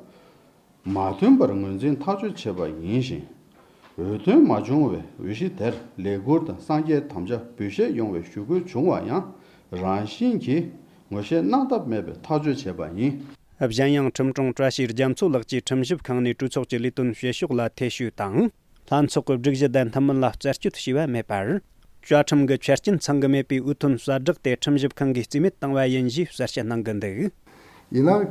མ་མཐུན་པར་ངོས་འཛིན་ཐག་གཅོད་བྱས་པ་ཡིན་ཞིང་། འོས་ཐོན་མ་བྱུང་བའི་འོས་གཞི་དེར་ལས་ཁུར་དང་གསང་རྒྱའི་དམ་བཅའ་འབུལ་བཞེས་ཡོང་བའི་ཞུ་སྐུལ་བྱུང་བ་ཡང་རང་བཞིན་གྱིས་ངོས་བཞེས་གནང་ཐབས་མེད་པའི་ཐག་གཅོད་བྱས་པ་ཡིན། གཞན་ཡང་ཁྲིམས་དྲུང་བཀྲ་ཤིས་རྒྱ་མཚོ་ལགས་ཀྱིས་ཁྲིམས་ཞིབ་ཁང་ནས་གྲོས་ཚོགས་ཀྱི་ལས་དོན་བྱེད་ཕྱོགས་ལ་ཐེ་ཞུས་དང་། ལྷན་ཚོགས་ཀྱི་སྒྲིག་གཞི་དང་མཐུན་མིན་ལ་རྩད་གཅོད་བྱས་པ་མེད་པར། བཅའ་ཁྲིམས་ཀྱི་ཆ་རྐྱེན་ཚང་གི་མེད་པའི་འོས་ཐོན་གསལ་བསྒྲགས་དེ་ཁྲིམས་ཞིབ་ཁང་གིས་རྩིས་མེད་བཏང་བ་ཡིན་ཞེས་གསལ་བཤད་གནང་གི་འདུག། ཡིན་ན།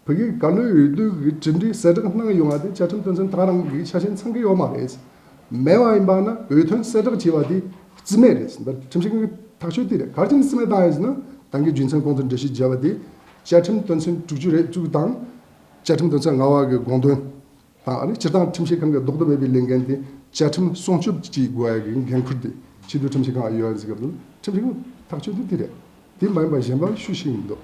བོད་ཀྱི་བཀའ་བློན་འོས་བསྡུ་གི་གྲུབ་འབྲས་གསལ་བསྒྲགས་གནང་ཡོང་བ་དེ་བཅའ་ཁྲིམས་དོན་ཚན་ད་ག་རང་གི་ཆ་རྐྱེན་ཚང་གི་ཡོད་མ་རེད། མེད་པ་ཡིན་པ་ན་འོས་ཐོན་གསལ་བསྒྲགས་བྱས་པ་དེ་རྩིས་མེད་རེད། འདི་ཁྲིམས་ཞིབ་ཁང་གི་ཐག་གཅོད་དེ་རེད། ག་རེ་བྱས་ནས་རྩིས་མེད་བཏང་ཡོད་ཟེར་ན། ད་གིན་རྒྱུ་མཚན་གོང་དུ་འགྲེལ་བཤད་བརྒྱབ་པ་དེ་བཅའ་ཁྲིམས་དོན་ཚན་དྲུག་ཅུ་རེ་དྲུག་དང་། བཅའ་ཁྲིམས་དོན་ཚན་ལྔ་པ་གི་དགོངས་དོན། དང་ཨ་ནི་སྤྱིར་བཏང་ཁྲིམས་ཞིབ་ཁང་གི་ལྡོག་ཏུ་མེད་པའི་ལས་འགན་དེ་བཅའ་ཁྲིམས་སྲུང་སྐྱོབ་བྱེད་དགོས་ཡ་གི་འགན་ཁུར་དེ་སྤྱི་འཐུས་ཁྲིམས་ཞིབ་ཁང་ཡོད་ཡ་ཟེར་སྐབས་སུ་ཁྲིམས་ཞིབ་ཁང་ཐག་གཅོད་དེ་དེ་རེད། དེ་མ་ཡིན་པ་གཞན་པ་ཤུགས་ཤིག་མི་འདུག།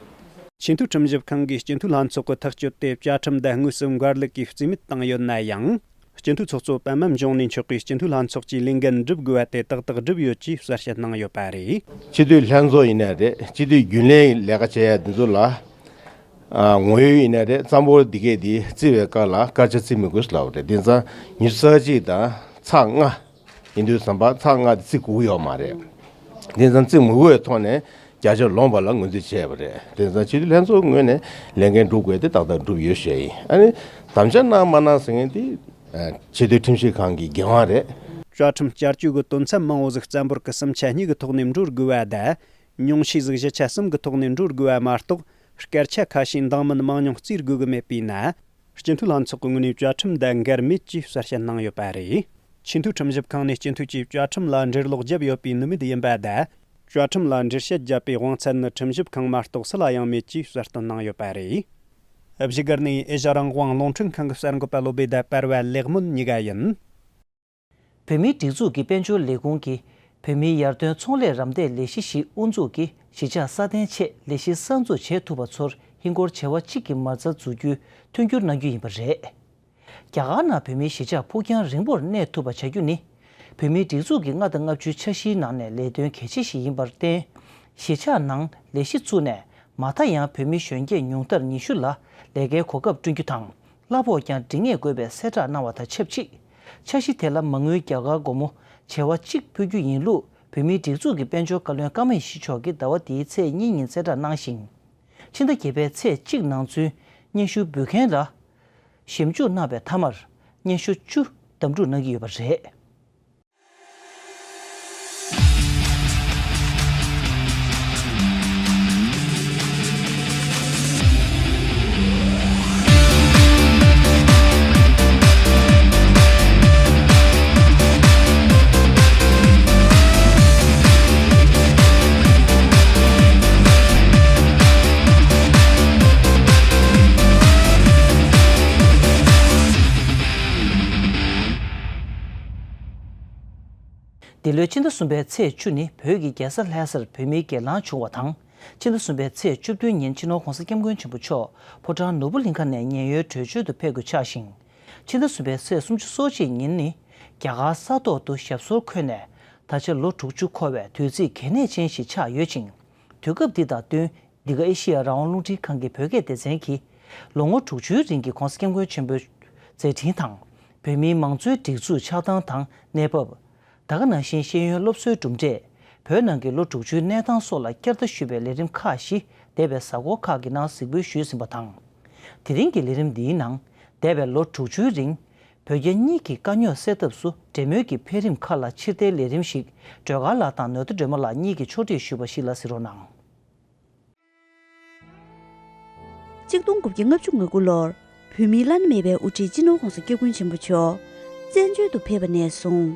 ཆེས་མཐོའི་ཁྲིམས་ཞིབ་ཁང་གིས་སྤྱི་འཐུས་ལྷན་ཚོགས་ཀྱི་ཐག་གཅོད་དེ་བཅའ་ཁྲིམས་དང་དངོས་སུ་འགལ་ལུགས་ཀྱི་རྩིས་མེད་བཏང་ཡོད་ན་ཡང་། སྤྱི་འཐུས་ཚོགས་གཙོ་པད་མ་འབྱུང་གནས་མཆོག་གིས་སྤྱི་འཐུས་ལྷན་ཚོགས་ཀྱི་ལས་འགན་སྒྲུབ་དགོས་པ་དེ་ཏག་ཏག་བསྒྲུབས་ཡོད་ཅེས་གསལ་བཤད་གནང་ཡོད་པ་རེད། སྤྱི་འཐུས་ལྷན་ཚོགས་ཡིན་ན་རེད། སྤྱི་འཐུས་རྒྱུན་ལས་ལས་ཀ་བྱེད་ཡ་འདི་ཚོ་ལ། ཨ། ངོ་ཡོད་ཡིན་ན་རེད། གཙང་པོ་འདི་གས་འདི་རྩིས་པའི་སྐབས་ལ་སྐར་ཆ་རྩིས་མི་དགོས་ལབ་རེད། དེ་ཙང་ཉི་ཤུ་རྩ་གཅིག་དང་ཚེག་ལྔ་ཡིན་དུས་ཙམ་པ་ཚེག་ལྔ་འདི་རྩིས་དགོས་ཀྱི་ཡོད་མ་རེད། དེ་ཙང་རྩིས་མི་དགོས་པའི་ཐོག་ནས་བརྒྱ་ཆ་ལོངས་པ་ལ་ངོས་འཛིན་བྱས་པ་རེད། དེ་ཙང་སྤྱི་འཐུས་ལྷན་ཚོགས་ངོས་ནས་ལས་འགན་སྒྲུབ་དགོས་དེ་ཏག་ཏག་སྒྲུབ་ཡོད་ཞུ་ཡ་ཡིན། ཨ་ནི་དམ་བཅའ་གནང་མ་གནང་ཟེར་མཁན་དེ་ཆེས་མཐོའི་ཁྲིམས་ཞིབ་ཁང་གི་འགན་དབང་རེད། བཅའ་ཁྲིམས་བསྐྱར་བཅོས་ཀྱི་དོན་ཚན་མང་བོ་ཟིག་རྩ་འབོར་གྱི་གསུམ་ཆ་གཉིས་ཀྱི་ཐོག་ནས་འགྲོ་དགོས་པ་དང་། ཉུང་ཤས་ཟིག་བཞི་ཆ་གསུམ་གྱི་ཐོག་ནས་འགྲོ་དགོས་པ་མ་གཏོགས། སྐར་ཆ་ཁ་ཤས་འདང་མིན་མང་ཉུང་བརྩིས་དགོས་ཀྱི་མེད་པས་ན། སྤྱི་འཐུས་ལྷན་ཚོགས་ཀྱི་ངོས་ནས་བཅའ་ཁྲིམས་དང་འགལ་མེད་ཅེས་གསལ་བཤད་གནང་ཡོད་པ་རེད། ཆེས་མཐོའི་ཁྲིམས་ཞིབ་ཁང་ནས་སྤྱི་འཐུས་ཀྱིས་བཅའ་ཁྲིམས་ལ་འགྲེལ་ལོག་བརྒྱབ་ཡོད་པའི་ནུས་མེད་ཡིན་པ་དང་། བཅའ་ཁྲིམས་ལ་འགྲེལ་བཤད་བརྒྱབ་པའི་དབང་ཚད་ནི་ཁྲིམས་ཞིབ་ཁང་མ་གཏོགས་སུ་ལ་ཡང་མེད་ཅེས་གསལ་སྟོན་གནང་ཡོད་པ་རེད། བཞུགས་སྒར་ནས་ཨེ་ཤ་རང་དབང་རླུང་འཕྲིན་ཁང་གི་གསར་འགོད་པ་བློ་བྷེ་དང་པར་བ་ལེགས་སྨོན་གཉིས་ཀ་ཡིན། བོད་མིའི་སྒྲིག་འཛུགས་ཀྱི་དཔལ་འབྱོར་ལས་ཁུངས་ཀྱིས་བོད་མིའི་ཡར་ཐོན་ཚོང་ལས་རམ་འདེགས་ལས་གཞི་ཞིག་དབུ་འཛུགས་ཀྱིས་གཞིས་ཆགས་སྲ་བརྟན་ཆེད་ལས་གཞི་གསར་འཛུགས་བྱེད་ཐུབ་པ་ཚོར་ཧིན་སྒོར་བྱེ་བ་གཅིག་གི་མ་རྩ་འཛུགས་རྒྱུའི་མཐུན་འགྱུར་གནང་རྒྱུ་ཡིན་པ་རེད། རྒྱ་གར་ནང་བོད་མིའི་གཞིས་ཆགས་ཕུགས་རྒྱང་རིང་པོར་གནས་ཐུབ་པ་བྱ་རྒྱུ་ནི། བོད་མིའི་སྒྲིག་འཛུགས་ཀྱི་ལྔ་དང་ལྔ་བཅུའི་འཆར་གཞིའི་ནང་ནས་ལས་དོན་གལ་ཆེ་ཞིག་ཡིན་པར་བརྟེན། གཞིས་ཆགས་ནང་ལས་གཞི་བཙུགས་ནས་མ་མཐའ་ཡང་བོད་མི་གཞོན་སྐྱེས་ཉུང་མཐར་ཉི་ཤུ་ལ་ལས་ཀའི་གོ་སྐབས་བསྐྲུན་རྒྱུ་དང་། གླ་ཕོགས་ཀྱང་འབྲི་ངེས་དགོས་པའི་གསལ་བསྒྲགས་གནང་བ་དང་ཆབས་ཅིག་འཆར་གཞི་དེ་ལ་མ་དངུལ་རྒྱ་གར་སྒོར་མོ་བྱེ་བ་གཅིག་ཕུལ་རྒྱུ་ཡིན་ལུགས་བོད་མིའི་སྒྲིག་འཛུགས་ཀྱི་དཔལ་འབྱོར་བཀའ་བློན་ཀརྨ་ཡེ་ཤེས་མཆོག་གིས་ཟླ་བ་འདིའི་ཚེས་གཉིས་ཉིན་གསལ་བསྒྲགས་གནང་ཞིང་། ཕྱི་ཟླ་བརྒྱད་པའི་ཚེས་གཅིག་ནང་ཚུན་སྙན་ཞུ་འབུལ་མཁན་ལ་ཞིབ་འཇུག་གནང་བའི་མཐའ་མར་སྙན་ཞུ་བཅུ་བདམས་སྒྲུག་གནང་གི་ཡོད་པ་རེད། འདི་ལོའི་ཕྱི་ཟླ་གསུམ་པའི་ཚེས་བཅུ་ནི་བོད་ཀྱི་རྒྱལ་ས་ལྷ་སར་བོད་མིའི་སྒེར་ལངས་བྱུང་བ་དང་། ཕྱི་ཟླ་གསུམ་པའི་ཚེས་བཅུ་བདུན་ཉིན་སྤྱི་ནོར་༧གོང་ས་༧སྐྱབས་མགོན་ཆེན་པོ་མཆོག་ཕོ་བྲང་ནོར་བུ་གླིང་ཁ་ནས་ཉེན་གཡོལ་བྲོས་བྱོལ་དུ་ཕེབས་དགོས་ཆགས་ཤིང་། ཕྱི་ཟླ་གསུམ་པའི་ཚེས་སུམ་ཅུ་སོ་གཅིག་ཉིན་ནི་རྒྱ་གར་ས་ཐོག་ཏུ་ཞབས་སོར་འཁོད་ནས་ད་ཆ་ལོ་དྲུག་ཅུ་འཁོར་བའི་དུས་ཚིགས་གལ་གནད་ཅན་ཞིག་ཆགས་ཡོད་ཅིང་། དུས་སྐབས་འདི་དང་བསྟུན། འདི་ག་ཨེ་ཤི་ཡ་རང་དབང་རླུང་འཕྲིན་ཁང་གི་བོད་སྐད་སྡེ་ཚན་གྱིས། ལོ་ངོ་དྲུག་ཅུའི་རིང་གི་༧གོང་ས་༧སྐྱབས་མགོན་ཆེན་པོའི་མཛད་འཕྲིན་དང་། བོད་མིའི་མང་གཙོའི་སྒྲིག་འཛུགས་ཆགས་སྟངས་དང་གནས་བབ། ད་ག་ནང་བཞིན་ཤེས་ཡོན་སློབ་གསོའི་གྲུབ་འབྲས། བོད་ནང་གི་ལོ་དྲུག་ཅུའི་གནས་སྟངས་སོགས་ལ་བསྐྱར་ལྟ་ཞུས་པའི་ལས་རིམ་ཁག་བཞི་འདས་པའི་གཟའ་འཁོར་ཁག་གི་ནང་གཟིགས་འབུལ་ཞུས་ཟིན་པ་དང་། དེ་རིང་གི་ལས་རིམ་འདིའི་ནང་འདས་པའི་ལོ་དྲུག་ཅུའི་རིང་། བོད་རྒྱ་གཉིས་ཀྱི་དཀའ་རྙོག་སེལ་ཐབས་སུ་འབྲེལ་མོལ་གྱི་འཕེལ་རིམ་ཁག་ལ་ཕྱིར་བལྟའི་ལས་རིམ་ཞིག་སྒྲོལ་དཀར་ལགས་དང་ནོར་བདེ་སྒྲོལ་མ་ལགས་གཉིས་ཀྱིས་ཕྱོགས་སྒྲིག་ཞུས་པ་ཞིག་ལ་གཟིགས་རོགས་གནང་། གཅིག་སྟོང་དགུ་བརྒྱ་ལྔ་བཅུ་ང་དགུ་ལོར་བོད་མིའི་བླ་ན་མེད་པའི་དབུ་ཁྲིད་སྤྱི་ནོར་༧གོང་ས་༧སྐྱབས་མགོན་ཆེན་པོ་མཆོག་བཙན་བྱོལ་དུ་ཕེབས་པ་ནས་བཟུང་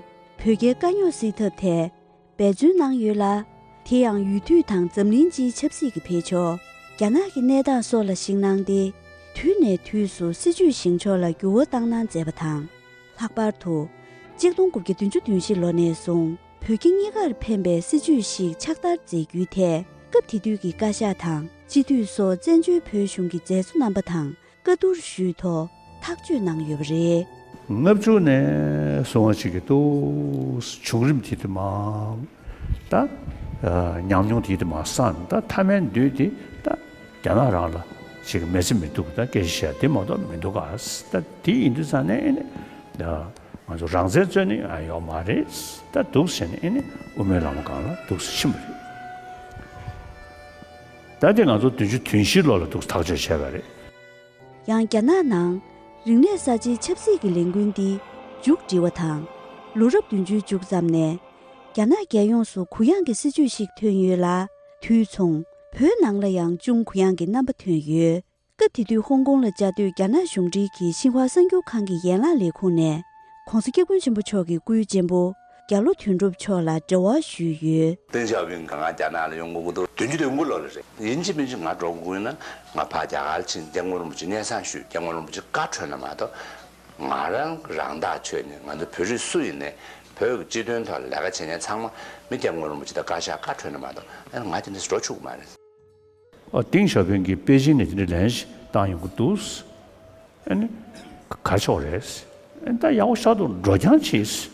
བོད་རྒྱའི་དཀའ་རྙོག་སེལ་ཐབས་ཐད་འབད་བརྩོན་གནང་ཡོད་ལ། དེ་ཡང་ཡུལ་དུས་དང་འཛམ་གླིང་སྤྱིའི་ཆབ་སྲིད་ཀྱི་འཕེལ་ཕྱོགས། རྒྱ་ནག་གི་གནས་སྟངས་སོགས་ལ་གཞིགས་གནང་སྟེ། དུས་ནས་དུས་སུ་སྲིད་བྱུས་བཞེངས་ཕྱོགས་ལ་འགྱུར་བ་བཏང་གནང་མཛད་པ་དང་། ལྷག་པར་དུ། གཅིག་སྟོང་དགུ་བརྒྱ་བདུན་ཅུ་དོན་བཞི་ལོ་ནས་བཟུང་བོད་རྒྱ་གཉིས་ཀར་ཕན་པའི་སྲིད་བྱུས་ཤིག་ཕྱག་བསྟར་མཛད་རྒྱུའི་ཐད་ སྐབས་དེ་དུས་ཀྱི་བཀའ་ཤག་དང་སྤྱི་འཐུས་སོགས་བཙན་བྱོལ་བོད་གཞུང་གི་མཛད་གཙོ་རྣམ་པ་དང་བཀའ་བསྡུར་ཞུས་ཐོག་ཐག་གཅོད་གནང་ཡོད་པ་རེད། ལྔ་བཅུ་ནས་བཟུང་བ་ཅིག་གི་ཏོག་བྱུང་རིམ་དེ་དུ་མ་ད་ཉམས་མྱོང་དེ་དུ་མ་བསམ། ད་མཐའ་མའི་མདུན་དེ་ད་རྒྱ་ནག་རང་ལ་ཅིག་མེད་ཚེ་མི་འདུག་ད་སྐད་ཆ་བཤད་དེ་མ་གཏོགས་མི་འདུག་ག་ད་དེ་ཡིན་དུས་ཙང་ནས་ཨེ་ནས་ད་ང་ཚོ་རང་བཙན་རྩོད་ནི་ཡོག་མ་རེད། ད་འདུག་ཟེར་ནས་ཨེ་ནས་དབུ་མའི་ལམ་སྒང་ལ་འདུག་ཕྱིན་པ་རེད། ད་དེ་ང་ཚོ་བདུན་ཅུ་དོན་བཞི་ལོ་ལ་འདུག་ཐག་གཅོད་བྱས་པ་རེད། ཡང་རྒྱ་ནག་ནང་རིག་གནས་གསར་བརྗེའི་ཆབ་སྲིད་ཀྱི་ལས་འགུལ་འདི་མཇུག་སྒྲིལ་བ་དང་། ལོ་རབས་བདུན་ཅུའི་མཇུག་ཙམ་ནས་རྒྱ་ནག་རྒྱལ་ཡོངས་སུ་གུ་ཡངས་ཀྱི་སྲིད་བྱུས་ཤིག་ཐོན་ཡོད་ལ། དུས་མཚུངས་བོད་ནང་ལ་ཡང་ཅུང་གུ་ཡངས་ཀྱི་རྣམ་པ་ཐོན་ཡོད། སྐབས་དེ་དུས་ཧོང་ཀོང་ལ་བཅའ་སྡོད་རྒྱ་ནག་གཞུང་འབྲེལ་གྱི་ཤིན་ཧྭ་གསར་འགྱུར་ཁང་གི་ཡན་ལག་ལས་ཁུངས་ནས་༸གོང་ས་༸སྐྱབས་མགོན་ཆེན་པོ་མཆོག་གི་སྐུའི་གཅེན་པོ་རྒྱ་ལོ་དོན་གྲུབ་མཆོག་ལ་འབྲེལ་བ་ཞུས་ཡོད། ཏེང་ཞའོ་ཕིང་གང་ང་རྒྱ་ནག་ལ་ཡོང་དགོས་ཀྱི་འདུག་བདུན་ཅུ་དོན་དགུ་ལོ་ལ་རེད། ཡིན་གཅིག་མིན་གཅིག་ང་འགྲོ་དགོས་ན་ང་ཕར་རྒྱ་གར་ཕྱིན། སྐྱབས་མགོན་རིན་པོ་ཆེ་སྙན་སེང་ཞུས། སྐྱབས་མགོན་རིན་པོ་ཆེ་བཀའ་འཁྲོལ་ན་མ་གཏོགས། ང་རང་རང་ཐག་ཆོད་ནས་ང་ཚོ་བོད་རིགས་སུ་ཡིན་ནས་བོད་ཀྱི་སྤྱི་དོན་ཐོག་ལ་ལས་ཀ་བྱེད་མཁན་ཚང་མ་མི་སྐྱབས་མགོན་རིན་པོ་ཆེ་དང་བཀའ་ཤག་བཀའ་འཁྲོལ་ན་མ་གཏོགས་ཨ་ནི་ང་དེ་འདྲ་འགྲོ་ཆོག་གི་མ་རེད། ཨ། ཏེང་ཞའོ་ཕིང་གིས་པེ་ཅིང་ནས་དེ་འདྲའི་ལན་ཞིག་བཏང་ཡོང་གི་འདུག་ཨ་ནི་ག་ཆོག་རེད། ཨ་ནི་ད་ཡག་པོ་ཤར་འདུག་འགྲོ་རྐྱང་བྱེད།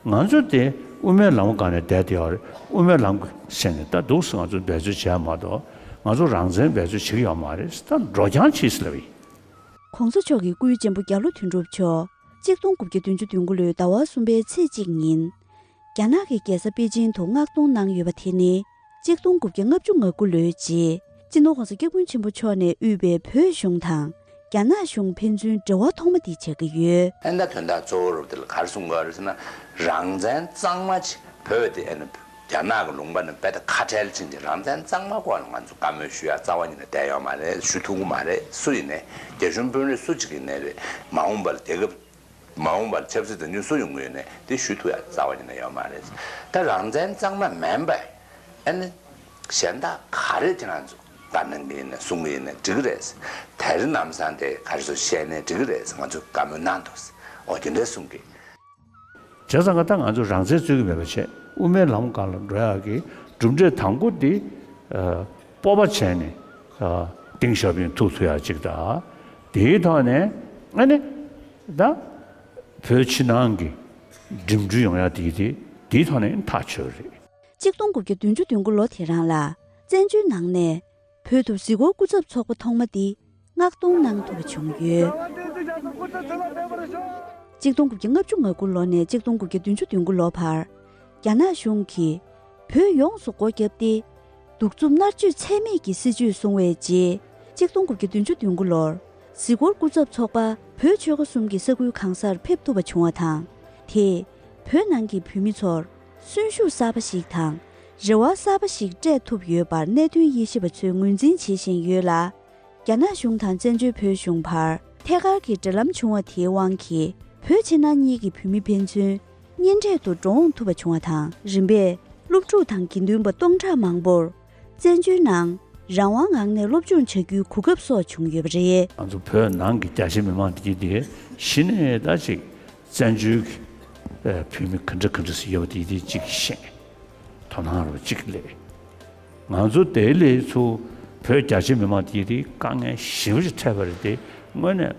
ང་ཚོ་དེ་དབུ་མའི་ལམ་སྒང་ནས་བསྡད་དེ་ཡོད་རེད། དབུ་མའི་ལམ་ཟེར་ནས་ད་འདུག་ང་ཚོ་འབད་རྩོལ་བྱས་མ་གཏོགས་ང་ཚོ་རང་བཙན་འབད་རྩོལ་བྱེད་ཀྱི་ཡོད་མ་རེད། ད་འགྲོ་རྐྱང་བྱེད་ལབ་ཡིན། ༸གོང་ས་མཆོག་གི་སྐུའི་གཅེན་པོ་རྒྱ་ལོ་དོན་གྲུབ་མཆོག་གཅིག་སྟོང་དགུ་བརྒྱ་བདུན་ཅུ་དོན་དགུ་ལོའི་ཟླ་བ་གསུམ་པའི་ཚེས་གཅིག་ཉིན། རྒྱ་ནག་གི་རྒྱལ་ས་པེ་ཅིང་དུ་མངགས་གཏོང་གནང་ཡོད་པ་དེ་ནི་གཅིག་སྟོང་དགུ་བརྒྱ་ལྔ་བཅུ་ང་དགུ་ལོའི་རྗེས་སྤྱི་ནོར་༸གོང་ས་༸སྐྱབས་མགོན་ཆེན་པོ་མཆོག་ནས་དབུས་པའི་བོད་གཞུང་དང་རྒྱ་ནག་གཞུང་ཕན་ཚུན་འབྲེལ་བ་ཐོག་མ་དེ་ཆགས་ཀྱི་ཡོད། ཨ་ནི་ད་དོན་དག་གཙོ་བོ་རུ་དེ་ལ་ག་རེ་གསུང་དགོས་རེད་ཟེར་ན། རང་བཙན་གཙང་མ་ཅིག་བོད་དེ་ཨ་ནི་རྒྱ་ནག་གི་ལུང་པ་ནས་རྦད་དེ་ཁ་བྲལ་ཕྱིན་ཅིག་རང་བཙན་གཙང་མ་སྐོར་ལ་ང་ཚོ་བཀའ་མོལ་ཞུ་ཡ་རྩ་བ་ཉིད་ནས་བསྡད་ཡོད་མ་རེད། ཞུ་ཐུབ་ཀྱི་མ་རེད། སུ་ཡིན་ནའི་རྒྱ་གཞུང་དཔོན་རིགས་སུ་གཅིག་ཡིན་ནའི་རེད། མ་འོངས་པ་ལ་རྒྱལ་ཁབ་མ་འོངས་པར་ཆབ་སྲིད་འཛིན་སྐྱོང་སུ་ཡོང་གི་ཡོད་ནས་དེ་ཞུ་ཐུབ་ཡ་རྩ་བ་ཉིད་ནས་ཡོད་མ་རེད། ད་རང་བཙན་གཙང་མ་མིན་པ་ཨ་ནི་གཞན་དག་ག་རེ་ཁྱེད་རང་ཚོ་བཀའ་གནང་གི་ཡིན་ནས་གསུང་གི་ཡིན་ནས་འགྲིག་གི་རེད། དེ་རིང་ལམ་སང་དེ་ག་རེ་ཚོ་བཤད་ནས་འགྲིག་གི་རེད། ང་ཚོ་བཀའ་མོལ་གནང་འདུག་འོ་དེ་འདྲ་གསུང་གི། བྱས་ཙང་ད་ང་ཚོ་རང་བཙན་རྩོད་ཀྱི་མེད་པ་བྱས། དབུ་མའི་ལམ་སྒང་ལ་འགྲོ་ཡག་གི་གྲུབ་འབྲས་དང་པོ་དེ་སྤོབས་པ་བྱས་ནས་ཏེང་ཞའོ་ཕིང་ཐུག་ཐུབ་ཡག་ཅིག་དང་། དེའི་ཐོག་ནས་ཨ་ནི་ད་བོད་ཕྱི་ནང་གི་འགྲིམ་འགྲུལ་ཡོང་ཡ་དེ་དེ་དེའི་ཐོག་ནས་ཐག་ཆོད་རེད། གཅིག་སྟོང་དགུ་བརྒྱ་བདུན་ཅུ་དོན་དགུ་ལོ་དེ་རང་ལ་བཙན་བྱོལ་ནང་ནས་བོད་དུ་གཟིགས་སྐོར་སྐུ་ཚབ་ཚོགས་པ་ཐོག་མ་དེ་མངགས་གཏོང་གནང་ཐུབ་པ་བྱུང་ཡོད། གཅིག་སྟོང་དགུ་བརྒྱ་ལྔ་བཅུ་ང་དགུ་ལོ་ནས་གཅིག་སྟོང་དགུ་བརྒྱ་བདུན་ཅུ་དོན་དགུ་ལོ་བར་རྒྱ་ནག་གཞུང་གིས་བོད་ཡོངས་སུ་སྒོ་བརྒྱབ་སྟེ། གདུག་རྩུབ་མནར་གཅོད་ཚད་མེད་ཀྱི་སྲིད་བྱུས་བཟུང་བའི་རྗེས། གཅིག་སྟོང་དགུ་བརྒྱ་བདུན་ཅུ་དོན་དགུ་ལོར་གཟིགས་སྐོར་སྐུ་ཚབ་ཚོགས་པ་བོད་ཆོལ་ཁ་གསུམ་གྱི་ས་ཁུལ་གང་སར་ཕེབས་ཐུབ་པ་བྱུང་བ་དང་། དེས་བོད་ནང་གི་བོད་མི་ཚོར་གསོན་ཤུགས་གསར་པ་ཞིག་དང་རེ་བ་གསར་པ་ཞིག་སྤྲད་ཐུབ་ཡོད་པར་གནད་དོན་དབྱེ་ཞིབ་པ་ཚོས་ངོས་འཛིན་བྱེད་བཞིན་ཡོད་ལ། རྒྱ་ནག་གཞུང་དང་བཙན་བྱོལ་བོད་གཞུང་བར་ཐད་ཀར་གྱི་འབྲེལ་ལམ་བྱུང་བ་དེའི་དབང་གིས་བོད་ཕྱི་ནང་གཉིས་ཀྱི་བོད་མི་ཕན་ཚུན་གཉེན་འཕྲད་དུ་འགྲོ་འོང་ཐུབ་པ་བྱུང་བ་དང་། རིམ་པས་སློབ་ཕྲུག་དང་དགེ་འདུན་པ་སྟོང་ཕྲག་མང་པོར་བཙན་བྱོལ་ནང་རང་དབང་ངང་ནས་སློབ་སྦྱོང་བྱ་རྒྱུའི་གོ་སྐབས་སོགས་བྱུང་ཡོད་པ་རེད། ང་ཚོ་བོད་ནང་གི་རྒྱ་ཆེ་མི་མང་དེ་གྱིས་དེ་གཞི་ནས་ད་ཅིག་བཙན་བྱོལ་གྱི་བོད་མི་ག་འདྲ་ག་འདྲ་ཞིག་ཡོད་པ་དེ་དེ་གཅིག་ཤེས། དོ་སྣང་རོགས་གཅིག་སླེབས། ང་ཚོ་དེའི་ལས་ཚུར་བོད་རྒྱ་ཆེ་མི་མང་དེ་དེ་དཀའ་ངལ་ཞེ་པོ་ཅིག་འཕྲད་པ་རེད་དེ། དངོས་གནས་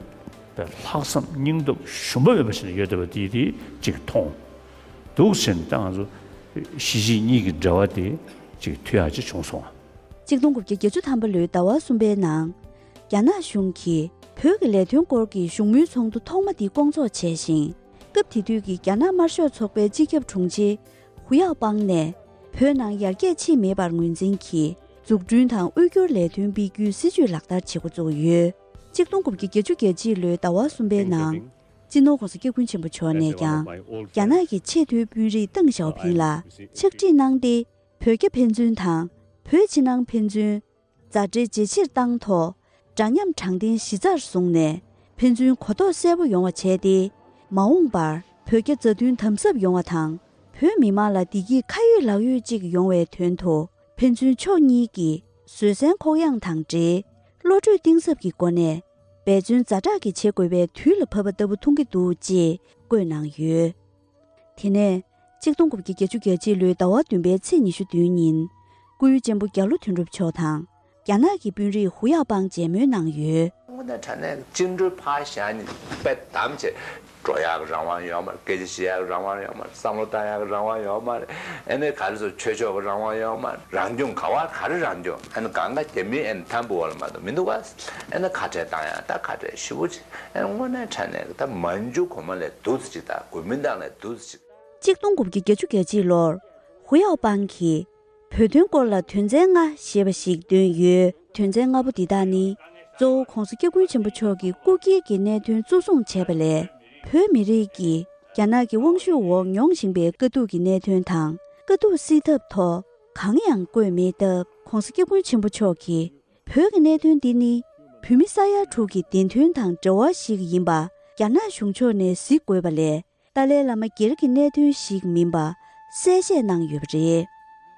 པའི་ལྷག་བསམ་སྙིང་སྟོབས་ཞུམ་པ་མེད་པ་ཞིག་ཡོད་བསྡད་པ་དེ་དེ་གཅིག་མཐོང་འདུག་ཟེར་ནས། ད་ང་ཚོ་གཞིས་བྱེས་གཉིས་ཀྱི་འབྲེལ་བ་དེ་གཅིག་མཐུད་ཡག་ཅིག་བྱུང་སོང་། གཅིག་སྟོང་དགུ་བརྒྱ་བརྒྱད་ཅུ་ཐམ་པ་ལོའི་ཟླ་བ་གསུམ་པའི་ནང་། རྒྱ་ནག་གཞུང་གིས་བོད་ཀྱི་ལས་དོན་སྐོར་གྱི་བཞུགས་མོལ་ཚོགས་འདུ་ཐོག་མ་དེ་བསྐོང་ཚོགས་བྱས་ཤིང་། སྐབས་དེ་དུས་ཀྱི་རྒྱ་ནག་དམར་ཤོག་ཚོགས་པའི་སྤྱི་ཁྱབ་དྲུང་ཆེ་ཧུ་ཡའོ་པང་ནས། བོད་ནང་ཡར་རྒྱས་ཕྱིན་མེད་པར་ངོས་འཛིན་གྱིས། འཛུགས་སྐྲུན་དང་དབུལ་སྐྱོར་ལས་དོན་སྤེལ་རྒྱུའི་སྲིད་བྱུས་ལག་བསྟར་བྱེད་འགོ་བཙུགས་ཡོད། གཅིག་སྟོང་དགུ་བརྒྱ་བརྒྱད་ཅུ་གྱ་གཅིག་ལོའི་ཟླ་བ་གསུམ་པའི་ནང་། སྤྱི་ནོར་༸གོང་ས་༸སྐྱབས་མགོན་ཆེན་པོ་མཆོག་ནས་ཀྱང་། རྒྱ་ནག་གི་ཆེས་མཐོའི་དཔོན་རིགས་ཏེང་ཞའོ་ཕིང་ལ་ཕྱག་བྲིས་གནང་སྟེ། བོད་རྒྱ་ཕན་ཚུན་དང་། བོད་ཕྱི་ནང་ཕན་ཚུན། མཛའ་འབྲེལ་ཇེ་ཆེར་བཏང་ཐོག་འདྲ་མཉམ་དྲང་བདེན་གཞི་རྩར་བཟུང་ནས། ཕན་ཚུན་གོ་རྟོགས་གསལ་པོ་ཡོང་བ་བྱས་ཏེ། མ་འོངས་པར་བོད་རྒྱ་མཛའ་མཐུན་དམ་ཟབ་ཡོང་བ་དང་། བོད་མི་མང་ལ་བདེ་སྐྱིད་ཁ་ཡོད་ལག་ཡོད་ཅིག་ཡོང་བའི་དོན་དུ། ཕན་ཚུན་ཕྱོགས་གཉིས་ཀྱིས་བཟོད་བསྲན་ཁོག་ཡངས་དང་འབྲེལ། བློ་གྲོས་གཏིང་ཟབ་ཀྱི་སྒོ་ནས། འབད་བརྩོན་ཛ་དྲག་གིས་བྱེད་དགོས་པའི་དུས་ལ་བབ་པ་ལྟ་བུ་མཐོང་གི་འདུག་ཅེས་བཀོད་གནང་ཡོད། དེ་ནས། གཅིག་སྟོང་དགུ་བརྒྱ་བརྒྱད་ཅུ་གྱ་གཅིག་ལོའི་ཟླ་བ་བདུན་པའི་ཚེས་ཉི་ཤུ་བདུན་ཉིན། སྐུའི་གཅེན་པོ་རྒྱ་ལོ་དོན་གྲུབ་མཆོག་དང་། རྒྱ་ནག་གི་དཔོན་རིགས་ཧུ་ཡའོ་པང་མཇལ་མོལ་གནང་ཡོད། དངོས་གནས་དྲང་གནས་བཅིངས་འགྲོལ་ཕར་བཞག་ནས་དཔེ་དམ་བྱས་འགྲོ་ཡག་གི་རང་དབང་ཡོད་མ་རེད། སྐད་ཆ་བཤད་ཡག་གི་རང་དབང་ཡོད་མ་རེད། བསམ་བློ་བཏང་ཡག་གི་རང་དབང་ཡོད་མ་རེད། ཨ་ནི་ག་རེ་ཟེར། ཆོས་ཕྱོགས་ཀྱི་རང་དབང་ཡོད་མ་རེད། རང་སྐྱོང་ག་བ་ག་རེ་རང་སྐྱོང་། ཨ་ནི་གང་ག་རྒྱ་མིའི་ཨ་ནི་ཐམ་བུ་འོག་ལ་མ་གཏོགས་མི་འདུག་ག་ཨ་ནི་ཁ་བྲལ་བཏང་ཡག་ད་ཁ་བྲལ་ཞེ་པོ་ཅིག་ཨ་ནི་དངོས་གནས་དྲང་གནས་ཀྱི་ད་མན་ཇུ་གོང་མ་ལས་སྡུག་ཙམ་ཅིག་དང་གུས་མིང་ཏང་ལས་སྡུག་ཙམ་ཅིག་གཅིག་སྟོང་དགུ་བརྒྱ་བརྒྱད་ཅུ་གྱ་གཅིག་ལོར་ཧུ་ཡའོ་པང་གིས་བོད་དོན་སྐོར་ལ་དོན་ཚན་ལྔ་ཞེས་པ་ཞིག་བཏོན་ཡོད། དོན་ཚན་ལྔ་པོ་འདི་དག་ནི་གཙོ་བོ་༸གོང་ས་༸སྐྱབས་མགོན་ཆེན་པོ་མཆོག་གི་སྐུ་སྒེར་གྱི་གནད་དོན་གཙོ་བཟུང་བྱས་པ་ལས། བོད་མི་རིགས་ཀྱིས་རྒྱ་ནག་གི་དབང་ཤུགས་འོག་མྱོང་བཞིན་པའི་དཀའ་སྡུག་གི་གནད་དོན་དང་། དཀའ་སྡུག་སེལ་ཐབས་ཐོག་གང་ཡང་བཀོད་མེད་སྟབས། ༸གོང་ས་༸སྐྱབས་མགོན་ཆེན་པོ་མཆོག་གིས་བོད་ཀྱི་གནད་དོན་འདི་ནི་བོད་མི་ས་ཡ་དྲུག་གི་བདེན་དོན་དང་འབྲེལ་བ་ཞིག་ཡིན་པ་རྒྱ་ནག་གཞུང་ཕྱོགས་ནས་གཟིགས་དགོས་པ་ལས། ཏཱ་ལའི་བླ་མ་སྒེར་གྱི་གནད་དོན་ཞིག་མིན་པ་གསལ་བཤད་གནང་ཡོད་པ་རེད།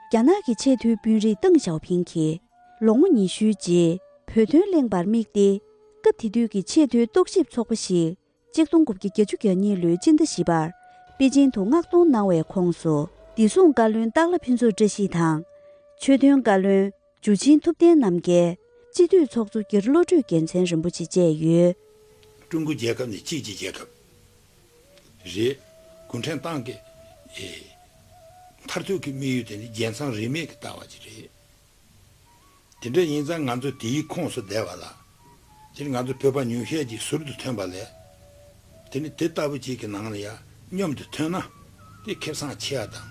རྒྱ་ནག་གི་ཆེས་མཐོའི་དཔོན་རིགས་ཏེང་ཞའོ་ཕིང་གིས་ལོ་ངོ་ཉི་ཤུའི་རྗེས་བོད་དོན་གླེང་བར་དམིགས་ཏེ། སྐབས་དེ་དུས་ཀྱི་ཆེས་མཐོའི་རྟོག་ཞིབ་ཚོགས་པ་ཞིག་གཅིག་སྟོང་དགུ་བརྒྱ་གྱ་གཉིས་ལོའི་སྤྱི་ཟླ་བཞི་པར་པེ་ཅིང་དུ་མངགས་གཏོང་གནང་བའི་ཁོངས་སུ། བདེ་སྲུང་བཀའ་བློན་སྟག་ལྷ་ཕུན་ཚོགས་བཀྲ་ཤིས་དང་། ཆོས་དོན་བཀའ་བློན་འཇུ་ཆེན་ཐུབ་བསྟན་རྣམ་རྒྱལ། སྤྱི་འཐུས་ཚོགས་གཙོ་རྒྱ་རི་བློ་གྲོས་རྒྱལ་མཚན་རིན་པོ་ཆེ་བཅས་ཡོད། ཀྲུང་གོ་རྒྱལ་ཁབ་ནི་གཅིག་གི་རྒྱལ་ཁབ་རེད། གུང་ཁྲན་ཏང་གི་ཨེ་མཐར་ཐུག་གི་དམིགས་ཡུལ་དེ་ནི་རྒྱལ་མཚམས་རིས་མེད་ཀྱི་ལྟ་བ་ཅིག་རེད། དེ་འདྲ་ཡིན་ཙང་ང་ཚོ་དེའི་ཁོངས་སུ་བསྡད་པ་ལ། དེ་ནི་ང་ཚོ་བོད་པ་ཉུང་ཤས་ཀྱིས་ཟུར་དུ་ཐོན་པ་ལས། དེ་ནི་དེ་ལྟ་བུ་ཅིག་གི་ནང་ལ་ཡང་མཉམ་དུ་ཐོན་ན། དེ་ཁེ་བཟང་ཆེ་བ་དང་།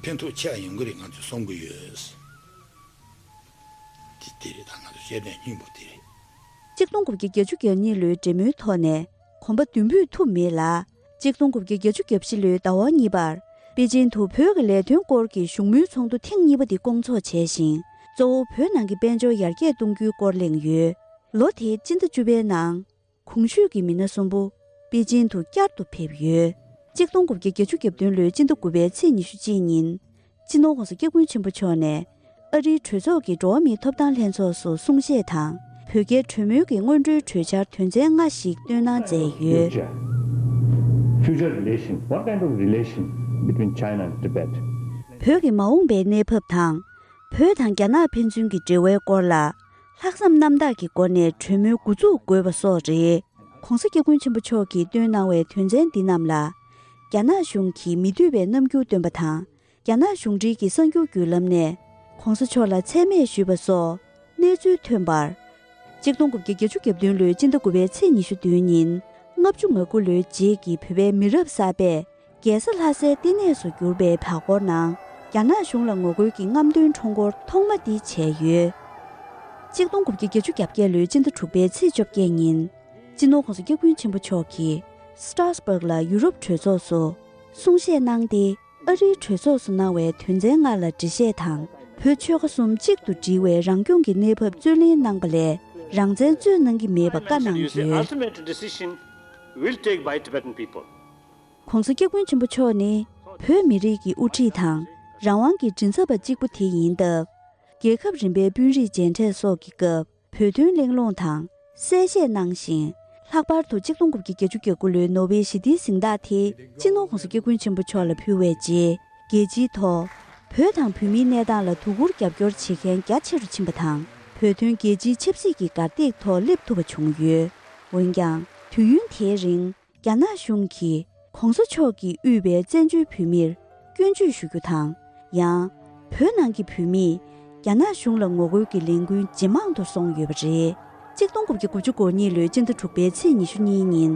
ཕན་ཐོགས་ཆེ་བ་ཡོང་གི་རེད་ང་ཚོས་བསམ་གྱི་ཡོད། དེ་དེ་རེད། ད་ང་ཚོ་བཤད་དོན་སྙིང་པོ་དེ་རེད། གཅིག་སྟོང་དགུ་བརྒྱ་བརྒྱད་ཅུ་གྱ་གཉིས་ལོའི་འབྲེལ་མོལ་ཐོག་ནས་གོམ་པ་མདུན་སྤོས་ཐུབ་མེད་ལ། གཅིག་སྟོང་དགུ་བརྒྱ་བརྒྱད་ཅུ་གྱ་བཞི་ལོའི་ཟླ་བ་གཉིས་པར་པེ་ཅིན་དུ་བོད་ཀྱི་ལས་དོན་སྐོར་གྱི་བཞུགས་མོལ་ཚོགས་འདུ་ཐེངས་གཉིས་པ་འདི་བསྐོང་ཚོགས་བྱས་ཤིང་། གཙོ་བོ་བོད་ནང་གི་དཔལ་འབྱོར་ཡར་རྒྱས་གཏོང་རྒྱུའི་སྐོར་གླེང་ཡོད། ལོ་དེའི་སྤྱི་ཟླ་བཅུ་པའི་ནང་། གོང་ཞུས་ཀྱི་མི་སྣ་གསུམ་པོ་པེ་ཅིན་དུ་བསྐྱར་དུ་ཕེབས་ཡོད། གཅིག་སྟོང་དགུ་བརྒྱ་བརྒྱད་ཅུ་གྱ་བདུན་ལོའི་སྤྱི་ཟླ་དགུ་པའི་ཚེས་ཉི་ཤུ་གཅིག་ཉིན། སྤྱི་ནོར་༸གོང་ས་༸སྐྱབས་མགོན་ཆེན་པོ་མཆོག་ནས་ཨ་རིའི་གྲོས་ཚོགས་ཀྱི་འགྲོ་བ་མིའི་ཐོབ་ཐང་ལྷན་ཚོགས་སུ་གསུང་བཤད་དང་། བོད་རྒྱའི་གྲོས་མོལ་གྱི་སྔོན་འགྲོའི་གྲོས་འཆར་དོན་ཚན་ལྔ་ཞིག་བཏོན་གནང་མཛད་ཡོད། Future. Future relation. What kind of relation between China and Tibet? བོད་ཀྱི་མ་འོངས་པའི་གནས་བབ་དང་། བོད་དང་རྒྱ་ནག་ཕན་ཚུན་གྱི་འབྲེལ་བའི་སྐོར་ལ། ལྷག་བསམ་རྣམ་དག་གི་སྒོ་ནས་གྲོས་མོལ་འགོ་འཛུགས་དགོས་པ་སོགས་རེད། ༸གོང་ས་༸སྐྱབས་མགོན་ཆེན་པོ་མཆོག་གིས་བཏོན་གནང་བའི་དོན་ཚན་འདི་རྣམས་ལ། རྒྱ་ནག་གཞུང་གིས་མི་འདོད་པའི་རྣམ་འགྱུར་སྟོན་པ་དང་། རྒྱ་ནག་གཞུང་འབྲེལ་གྱི་གསར་འགྱུར་བརྒྱུད་ལམ་ནས་༸གོང་ས་མཆོག་ལ་མཚན་སྨད་ཞུས་པ་སོགས་གནས་ཚུལ་ཐོན་པར། གཅིག་སྟོང་དགུ་བརྒྱ་བརྒྱད་ཅུ་གྱ་བདུན་ལོའི་སྤྱི་ཟླ་དགུ་པའི་ཚེས་ཉི་ཤུ་བདུན་ཉིན། ལྔ་བཅུ་ང་དགུ་ལོའི་རྗེས་ཀྱི་བོད་པའི་མི་རབས་གསར་པས་རྒྱལ་ས་ལྷ་སའི་ལྟེ་གནས་སུ་གྱུར་པའི་བར་སྐོར་ནང་། རྒྱ་ནག་གཞུང་ལ་ངོ་རྒོལ་གྱི་རྔམ་སྟོན་ཁྲོམ་སྐོར་ཐོག་མ་འདི་བྱས་ཡོད། གཅིག་སྟོང་དགུ་བརྒྱ་བརྒྱད་ཅུ་གྱ་བརྒྱད་ལོའི་སྤྱི་ཟླ་དྲུག་པའི་ཚེས་བཅོ་བརྒྱད་ཉིན། སྤྱི་ནོར་༸གོང་ས་༸སྐྱབས་མགོན་ཆེན་པོ་མཆོག་གིས་སི་ཏྲ་སི་བྷག་ལ་ཡུ་རོབ་གྲོས་ཚོགས་སུ་གསུང་བཤད་གནང་སྟེ། ཨ་རིའི་གྲོས་ཚོགས་སུ་གནང་བའི་དོན་ཚན་ལྔ་ལ་འགྲེལ་བཤད་དང་། བོད་ཆོལ་ཁ་གསུམ་གཅིག་ཏུ་སྒྲིལ་བའི་རང་སྐྱོང་གི་གནས་བབ་རྩོད་ལེན་གནང་པ་ལས། རང་བཙན་རྩོད་གནང་གི་མེད་པ་བཀའ་གནང་ཡོད། Ultimate decision will take by Tibetan people. ༸གོང་ས་༸སྐྱབས་མགོན་ཆེན་པོ་མཆོག་ནི་བོད་མི་རིགས་ཀྱི་དབུ་ཁྲིད་དང་། རང་དབང་གི་མགྲིན་ཚབ་པ་གཅིག་པུ་དེ་ཡིན་སྟབས། རྒྱལ་ཁབ་རིམ་པའི་དཔོན་རིགས་མཇལ་འཕྲད་སོགས་ཀྱི་སྐབས། བོད་དོན་གླེང་སློང་དང་གསལ་བཤད་གནང་ཞིང་། ལྷག་པར་དུ་གཅིག་སྟོང་དགུ་བརྒྱ་བརྒྱད་ཅུ་གྱ་དགུ་ལོའི་ནོ་བེལ་ཞི་བདེའི་གཟེངས་རྟགས་དེ་སྤྱི་ནོར་༸གོང་ས་༸སྐྱབས་མགོན་ཆེན་པོ་མཆོག་ལ་ཕུལ་བའི་རྗེས། རྒྱལ་སྤྱིའི་ཐོག་བོད་དང་བོད་མིའི་གནས་སྟངས་ལ་དོ་ཁུར་རྒྱབ་སྐྱོར་བྱེད་མཁན་རྒྱ་ཆེ་རུ་ཕྱིན་པ་དང་། བོད་དོན་རྒྱལ་སྤྱིའི་ཆབ་སྲིད་ཀྱི་གར་སྟེགས་ཐོག་སླེབས་ཐུབ་པ་བྱུང་ཡོད། འོན་ཀྱང་། དུས་ཡུན་དེའི་རིང་། རྒྱ་ནག་གཞུང་གིས་༸གོང་ས་མཆོག་གིས་དབུས་པའི་བཙན་བྱོལ་བོད་མིར་སྐྱོན་བརྗོད་ཞུ་རྒྱུ་དང་། ཡང་། བོད་ནང་གི་བོད་མིས་རྒྱ་ནག་གཞུང་ལ་ངོ་རྒོལ་གྱི་ལས་འགུལ་ཇེ་མང་དུ་སོང་ཡོད་པ་རེད། གཅིག་སྟོང་དགུ་བརྒྱ་དགུ་བཅུ་གོ་གཉིས་ལོའི་སྤྱི་ཟླ་དྲུག་པའི་ཚེས་ཉི་ཤུ་གཉིས་ཉིན།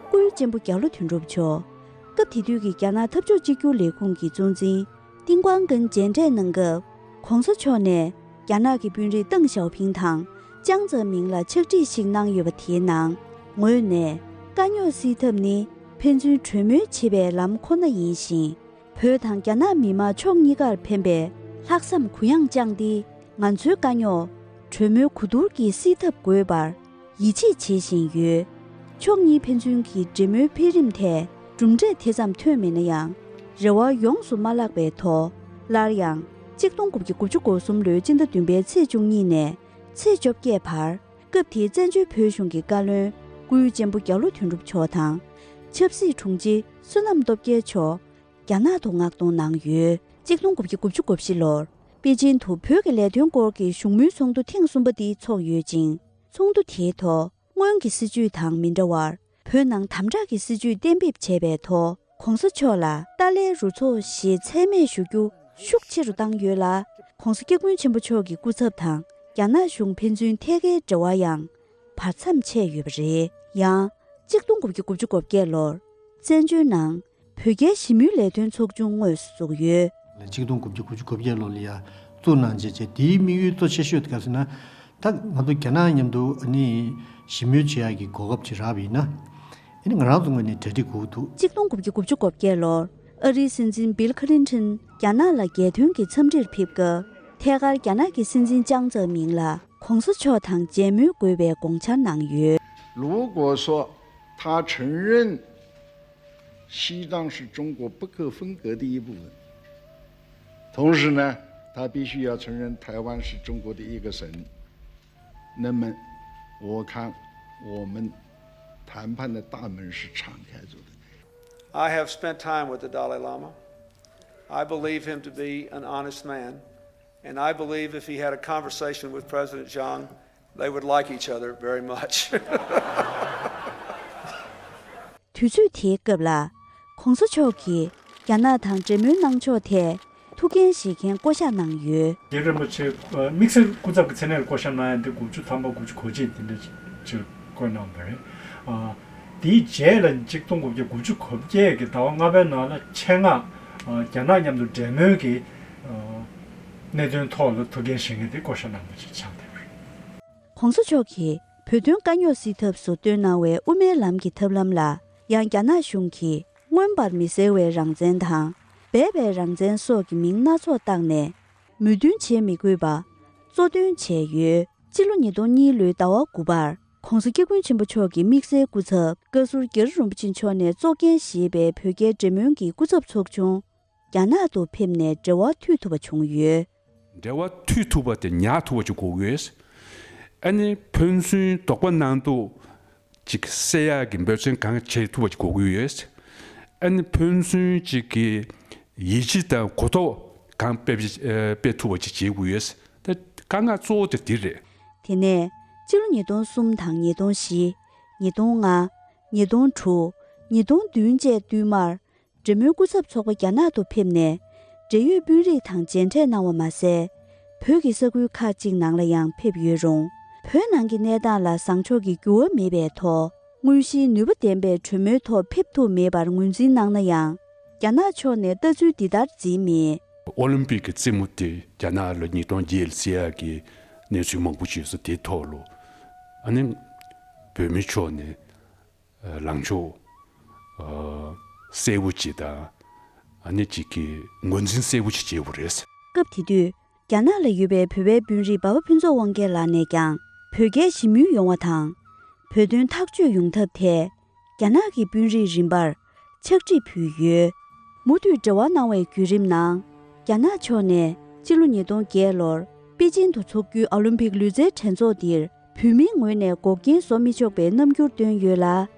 སྐུའི་གཅེན་པོ་རྒྱ་ལོ་དོན་གྲུབ་མཆོག་སྐབས་དེ་དུས་ཀྱི་རྒྱ་ནག་འཐབ་ཕྱོགས་གཅིག་གྱུར་ལས་ཁུངས་ཀྱི་གཙོ་འཛིན་ཏིང་ཀུའང་ཀན་མཇལ་འཕྲད་གནང་སྐབས། ༸གོང་ས་མཆོག་ནས་རྒྱ་ནག་གི་དཔོན་རིགས་ཏེང་ཞའོ་ཕིང་དང་ཅང་ཙེ་མིང་ལ་ཕྱག་བྲིས་ཤིག་གནང་ཡོད་པ་དེའི་ནང་། ངོས་ནས། དཀའ་རྙོག་སེལ་ཐབས་ནི་ཕན་ཚུན་གྲོས་མོལ་བྱེད་པའི་ལམ་ཁོ་ན་ཡིན་ཞིང་། བོད་དང་རྒྱ་ནག་མི་དམངས་ཕྱོགས་གཉིས་ཀར་ཕན་པའི་ལྷག་བསམ་གུ་ཡངས་བཅངས་ཏེ། ང་ཚོའི་དཀའ་རྙོག་གྲོས་མོལ་གོ་བསྡུར་གྱིས་སེལ་ཐབས་དགོས་པར་ཡིད་ཆེས་བྱེད་བཞིན་ཡོད། ཕྱོགས་གཉིས་ཕན་ཚུན་གྱི་འབྲེལ་མོལ་འཕེལ་རིམ་ཐད་གྲུབ་འབྲས་དེ་ཙམ་ཐོན་མེད་ན་ཡང་། རེ་བ་ཡོངས་སུ་མ་བརླག་པའི་ཐོག་སླར་ཡང་གཅིག་སྟོང་དགུ་བརྒྱ་དགུ་བཅུ་གོ་གསུམ་ལོའི་སྤྱི་ཟླ་བདུན་པའི་ཚེས་བཅུ་གཉིས་ནས་ཚེས་བཅོ་བརྒྱད་བར། སྐབས་དེའི་བཙན་བྱོལ་བོད་གཞུང་གི་བཀའ་བློན་སྐུའི་གཅེན་པོ་རྒྱ་ལོ་དོན་གྲུབ་མཆོག་དང་། ཆབ་སྲིད་དྲུང་ཆེ་བསོད་ནམས་སྟོབས་རྒྱལ་མཆོག་རྒྱ་ནག་ཏུ་མངགས་གཏོང་གནང་ཡོད། གཅིག་སྟོང་དགུ་བརྒྱ་དགུ་བཅུ་གོ་བཞི་ལོར། པེ་ཅིན་དུ་བོད་ཀྱི་ལས་དོན་སྐོར་གྱི་བཞུགས་མོལ་ཚོགས་འདུ་ཐེངས་གསུམ་པ་འདི་འཚོགས་ཡོད་ཅིང་། ཚོགས་འདུ་དེའི་ཐོག་སྔོན་གྱི་སྲིད་བྱུས་དང་མི་འདྲ་བར། བོད་ནང་དམ་དྲག་གི་སྲིད་བྱུས་གཏན་འབེབས་བྱས་པའི་ཐོག ྋགོང་ས་མཆོག་ལ་ཏཱ་ལའི་རུ་ཚོགས་ཞེས་མཚན་སྨད་ཞུ་རྒྱུ་ཤུགས་ཆེ་རུ་བཏང་ཡོད་ལ། ྋགོང་ས་ྋསྐྱབས་མགོན་ཆེན་པོ་མཆོག་གི་སྐུ་ཚབ་དང་རྒྱ་ནག་གཞུང་ཕན་ཚུན་ཐད་ཀའི་འབྲེལ་བ་ཡང་བར་མཚམས་ཆད་ཡོད་པ་རེད། ཡང་གཅིག་སྟོང་དགུ་བརྒྱ་དགུ་བཅུ་གོ་བརྒྱད་ལོར་བཙན་བྱོལ་ནང་བོད་རྒྱའི་ཞི་མོལ་ལས་དོན་ཚོགས་ཆུང་དངོས་སུ་བཙུགས་ཡོད། ལ་གཅིག་སྟོང་དགུ་བརྒྱ་དགུ་བཅུ་གོ་བརྒྱད་ལོ་ལ་ཡ་བཙུགས་གནང་བྱས་བྱས། དེའི་དམིགས་ཡུལ་གཙོ་ཆེ་ཤོས་དེ་ག་ཟེར་ན། ད་ང་ཚོ་རྒྱ་ནག་མཉམ་དུ་ཨ་ནི་ཞི་མོལ་བྱེད་ཡག་གི་གོ་སྐབས་ཅིག་རག་པ་ཡིན་ན། ཨ་ནི་ང་རང་ཚོ་ངོས་ནས་གྲ་སྒྲིག་དགོས་འདུག་གཅིག་སྟོང་དགུ་བརྒྱ་དགུ་བཅུ་གོ་བརྒྱད་ལོར་ཨ་རིའི་སྲིད་འཛིན་བིལ་ཁ་ལིན་ཊོན་རྒྱ་ནག་ལ་རྒྱལ་དོན་གྱི་འཚམས་འདྲིར་ཕེབས་སྐབས། ཐད་ཀར་རྒྱ་ནག་གི་སྲིད་འཛིན་ལྕང་ཙེ་མིང་ལ་ྋགོང་ས་མཆོག་དང་མཇལ་མོལ་དགོས་པའི་དགོངས་འཆར་གནང་ཡོད། 如果说他承认西藏是中国不可分割的一部分，同时呢，他必须要承认台湾是中国的一个省，那么我看我们谈判的大门是敞开着的。 I have spent time with the Dalai Lama. I believe him to be an honest man, and I believe if he had a conversation with President Zhang, they would like each other very much. དུས་ཚོད་དེའི་སྐབས་ལ་ྋགོང་ས་མཆོག་གིས་རྒྱ་ནག་དང་འབྲེལ་མོལ་གནང་ཕྱོགས་ཐད་ཐུགས་འགན་བཞེས་མཁན་བསྐོ་གཞག་གནང་ཡོད། རྒྱལ་བ་རིན་པོ་ཆེ་དམིགས་བསལ་སྐུ་ཚབ་ཀྱི་མཚན་གནས་ལ་བསྐོ་གཞག་གནང་ཡ་འདི་དགུ་བཅུ་ཐམ་པ་དགུ་བཅུ་གོ་གཅིག་དེ་འདྲ་ཅིག་བསྐོས་གནང་བ་རེད། དེའི་རྗེས་ལ་གཅིག་སྟོང་དགུ་བརྒྱ་དགུ་བཅུ་གོ་བརྒྱད་ཀྱི་ཟླ་བ་ལྔ་པའི་ནང་ལ་ཆེད་མངགས་རྒྱ་ནག་མཉམ་དུ་འབྲེལ་མོལ་གྱི་གནད་དོན་ཐོག་ལ་ཐུགས་འགན་བཞེས་མཁན་དེ་བསྐོ་གཞག་གནང་བ་ཅིག་ཆགས་བསྡད་པ་རེད། ྋགོང་ས་མཆོག་གིས་བོད་དོན་དཀའ་རྙོག་སེལ་ཐབས་སུ་བཏོན་གནང་བའི་དབུ་མའི་ལམ་གྱི་ཐབས་ལམ་ལ་ཡང་རྒྱ་ནག་གཞུང་གིས་མངོན་པར་མི་གསལ་བའི་རང་བཙན་དང་སྦས་པའི་རང་བཙན་སོགས་ཀྱི་མིང་སྣ་ཚོགས་བཏགས་ནས་མོས་མཐུན་བྱེད་མི་དགོས་པ་གཙོ་འདོན་བྱས་ཡོད། སྤྱི་ལོ་ཉིས་སྟོང་གཉིས་ལོའི་ཟླ་བ་དགུ་པར་ྋགོང་ས་ྋསྐྱབས་མགོན་ཆེན་པོ་མཆོག་གི་དམིགས་བསལ་སྐུ་ཚབ་བཀའ་ཟུར་རྒྱ་རི་རིན་པོ་ཆེ་མཆོག་ནས་གཙོ་འགན་བཞེས་པའི་བོད་རྒྱའི་འབྲེལ་མོལ་གྱི་སྐུ་ཚབ་ཚོགས་ཆུང་རྒྱ་ནག་ཏུ་ཕེབས་ནས་འབྲེལ་བ་མཐུད་ཐུབ་པ་བྱུང་ཡོད། འབྲེལ་བ་མཐུད་ཐུབ་པ་དེ་ཉར་ཐུབ་པ་ཅིག་དགོས་ཀྱི་ཡོད། ཨ་ནི་ཕན་ཚུན་དོགས་པ་གནང་དུས་ཅིག་སེལ་ཡག་གི་འབད་བརྩོན་གང་བྱེད་ཐུབ་པ་ཅིག་དགོས་ཀྱི་ཡོད། ཨ་ནི་ཕན་ཚུན་ཅིག་གི་ཡིད་ཆེས་དང་གོ་རྟོགས་གང་སྤེལ་སྤེལ་ཐུབ་པ་ཅིག་བྱེད་དགོས་ཡོད། ད་དཀའ་ངལ་གཙོ་བོ་དེ་འདི་རེད། དེ་ནས་སྤྱི་ལོ་ཉིས་སྟོང་གསུམ་དང་ཉིས་སྟོང་བཞི། ཉིས་སྟོང་ལྔ། ཉིས་སྟོང་དྲུག་ཉིས་སྟོང་བདུན་བཅས་བསྟུད་མར་འབྲེལ་མོལ་སྐུ་ཚབ་ཚོགས་པ་རྒྱ་ནག་ཏུ་ཕེབས་ནས་འབྲེལ་ཡོད་དཔོན་རིགས་དང་མཇལ་འཕྲད་གནང་བ་མ་ཟད། བོད་ཀྱི་ས་ཁུལ་ཁག་ཅིག་ནང་ལ་ཡང་ཕེབས་ཡོད་རུང་། བོད་ནང་གི་གནས་སྟངས་ལ་བཟང་ཕྱོགས་ཀྱི་འགྱུར་བ་མེད་པའི་ཐོག་དངོས་གཞིའི་ནུས་པ་ལྡན་པའི་གྲོས་མོལ་ཐོག་ཕེབས་ཐུབ་མེད་པར་ངོས་འཛིན་གནང་ན་ཡང་། རྒྱ་ནག་ཕྱོགས་ནས་ལྟ་ཚུལ་འདི་ལྟར་འཛིན་མེད། ཨོ་ལིམ་པིག་གི་རྩེད་མོ་དེ་རྒྱ་ནག་ལ་ཉིས་སྟོང་བརྒྱད་ལ་རྩེ་ཡག་གི་གནས་ཚུལ་མང་པོ་བྱུང་སོང་། དེའི་ཐོག་ལ་ཨ་ནི་བོད་མི་ཕྱོགས་ནས་ལངས་ཕྱོགས་གསལ་པོ་ཅིག་དང་ཨ་ནི་ཅིག་གི་ངོས་འཛིན་གསལ་པོ་ཅིག་བྱས་པ་རེད། སྐབས་དེ་དུས་རྒྱ་ནག་ལ་ཡོད་པའི་བོད་པའི་དཔོན་རིགས་འབའ་པ་ཕུན་ཚོགས་དབང་རྒྱལ་ལགས་ནས་ཀྱང་བོད་རྒྱའི་ཞི་མོལ་ཡོང་བ་དང་། བོད་དོན་ཐག་གཅོད་ཡོང་ཐབས་ཐད། རྒྱ་ནག་གི་དཔོན་རིགས་རིམ་པར་ཕྱག་བྲིས་ཕུལ་ཡོད། མུ་མཐུད་འབྲེལ་བ་གནང་བའི་བརྒྱུད་རིམ་ནང་། རྒྱ་ནག་ཕྱོགས་ནས་སྤྱི་ལོ་ཉིས་སྟོང་བརྒྱད་ལོར་པེ་ཅིན་དུ་འཚོགས་རྒྱུའི་ཨོ་ལིམ་པིག་ལུས་རྩལ་འགྲན་ཚོགས་འདིར་བོད་མིའི་ངོས་ནས་འགོག་རྐྱེན་བཟོ་མི་ཆོག་པའི་རྣམ་འགྱུར་བཏོན་ཡོད་ལ།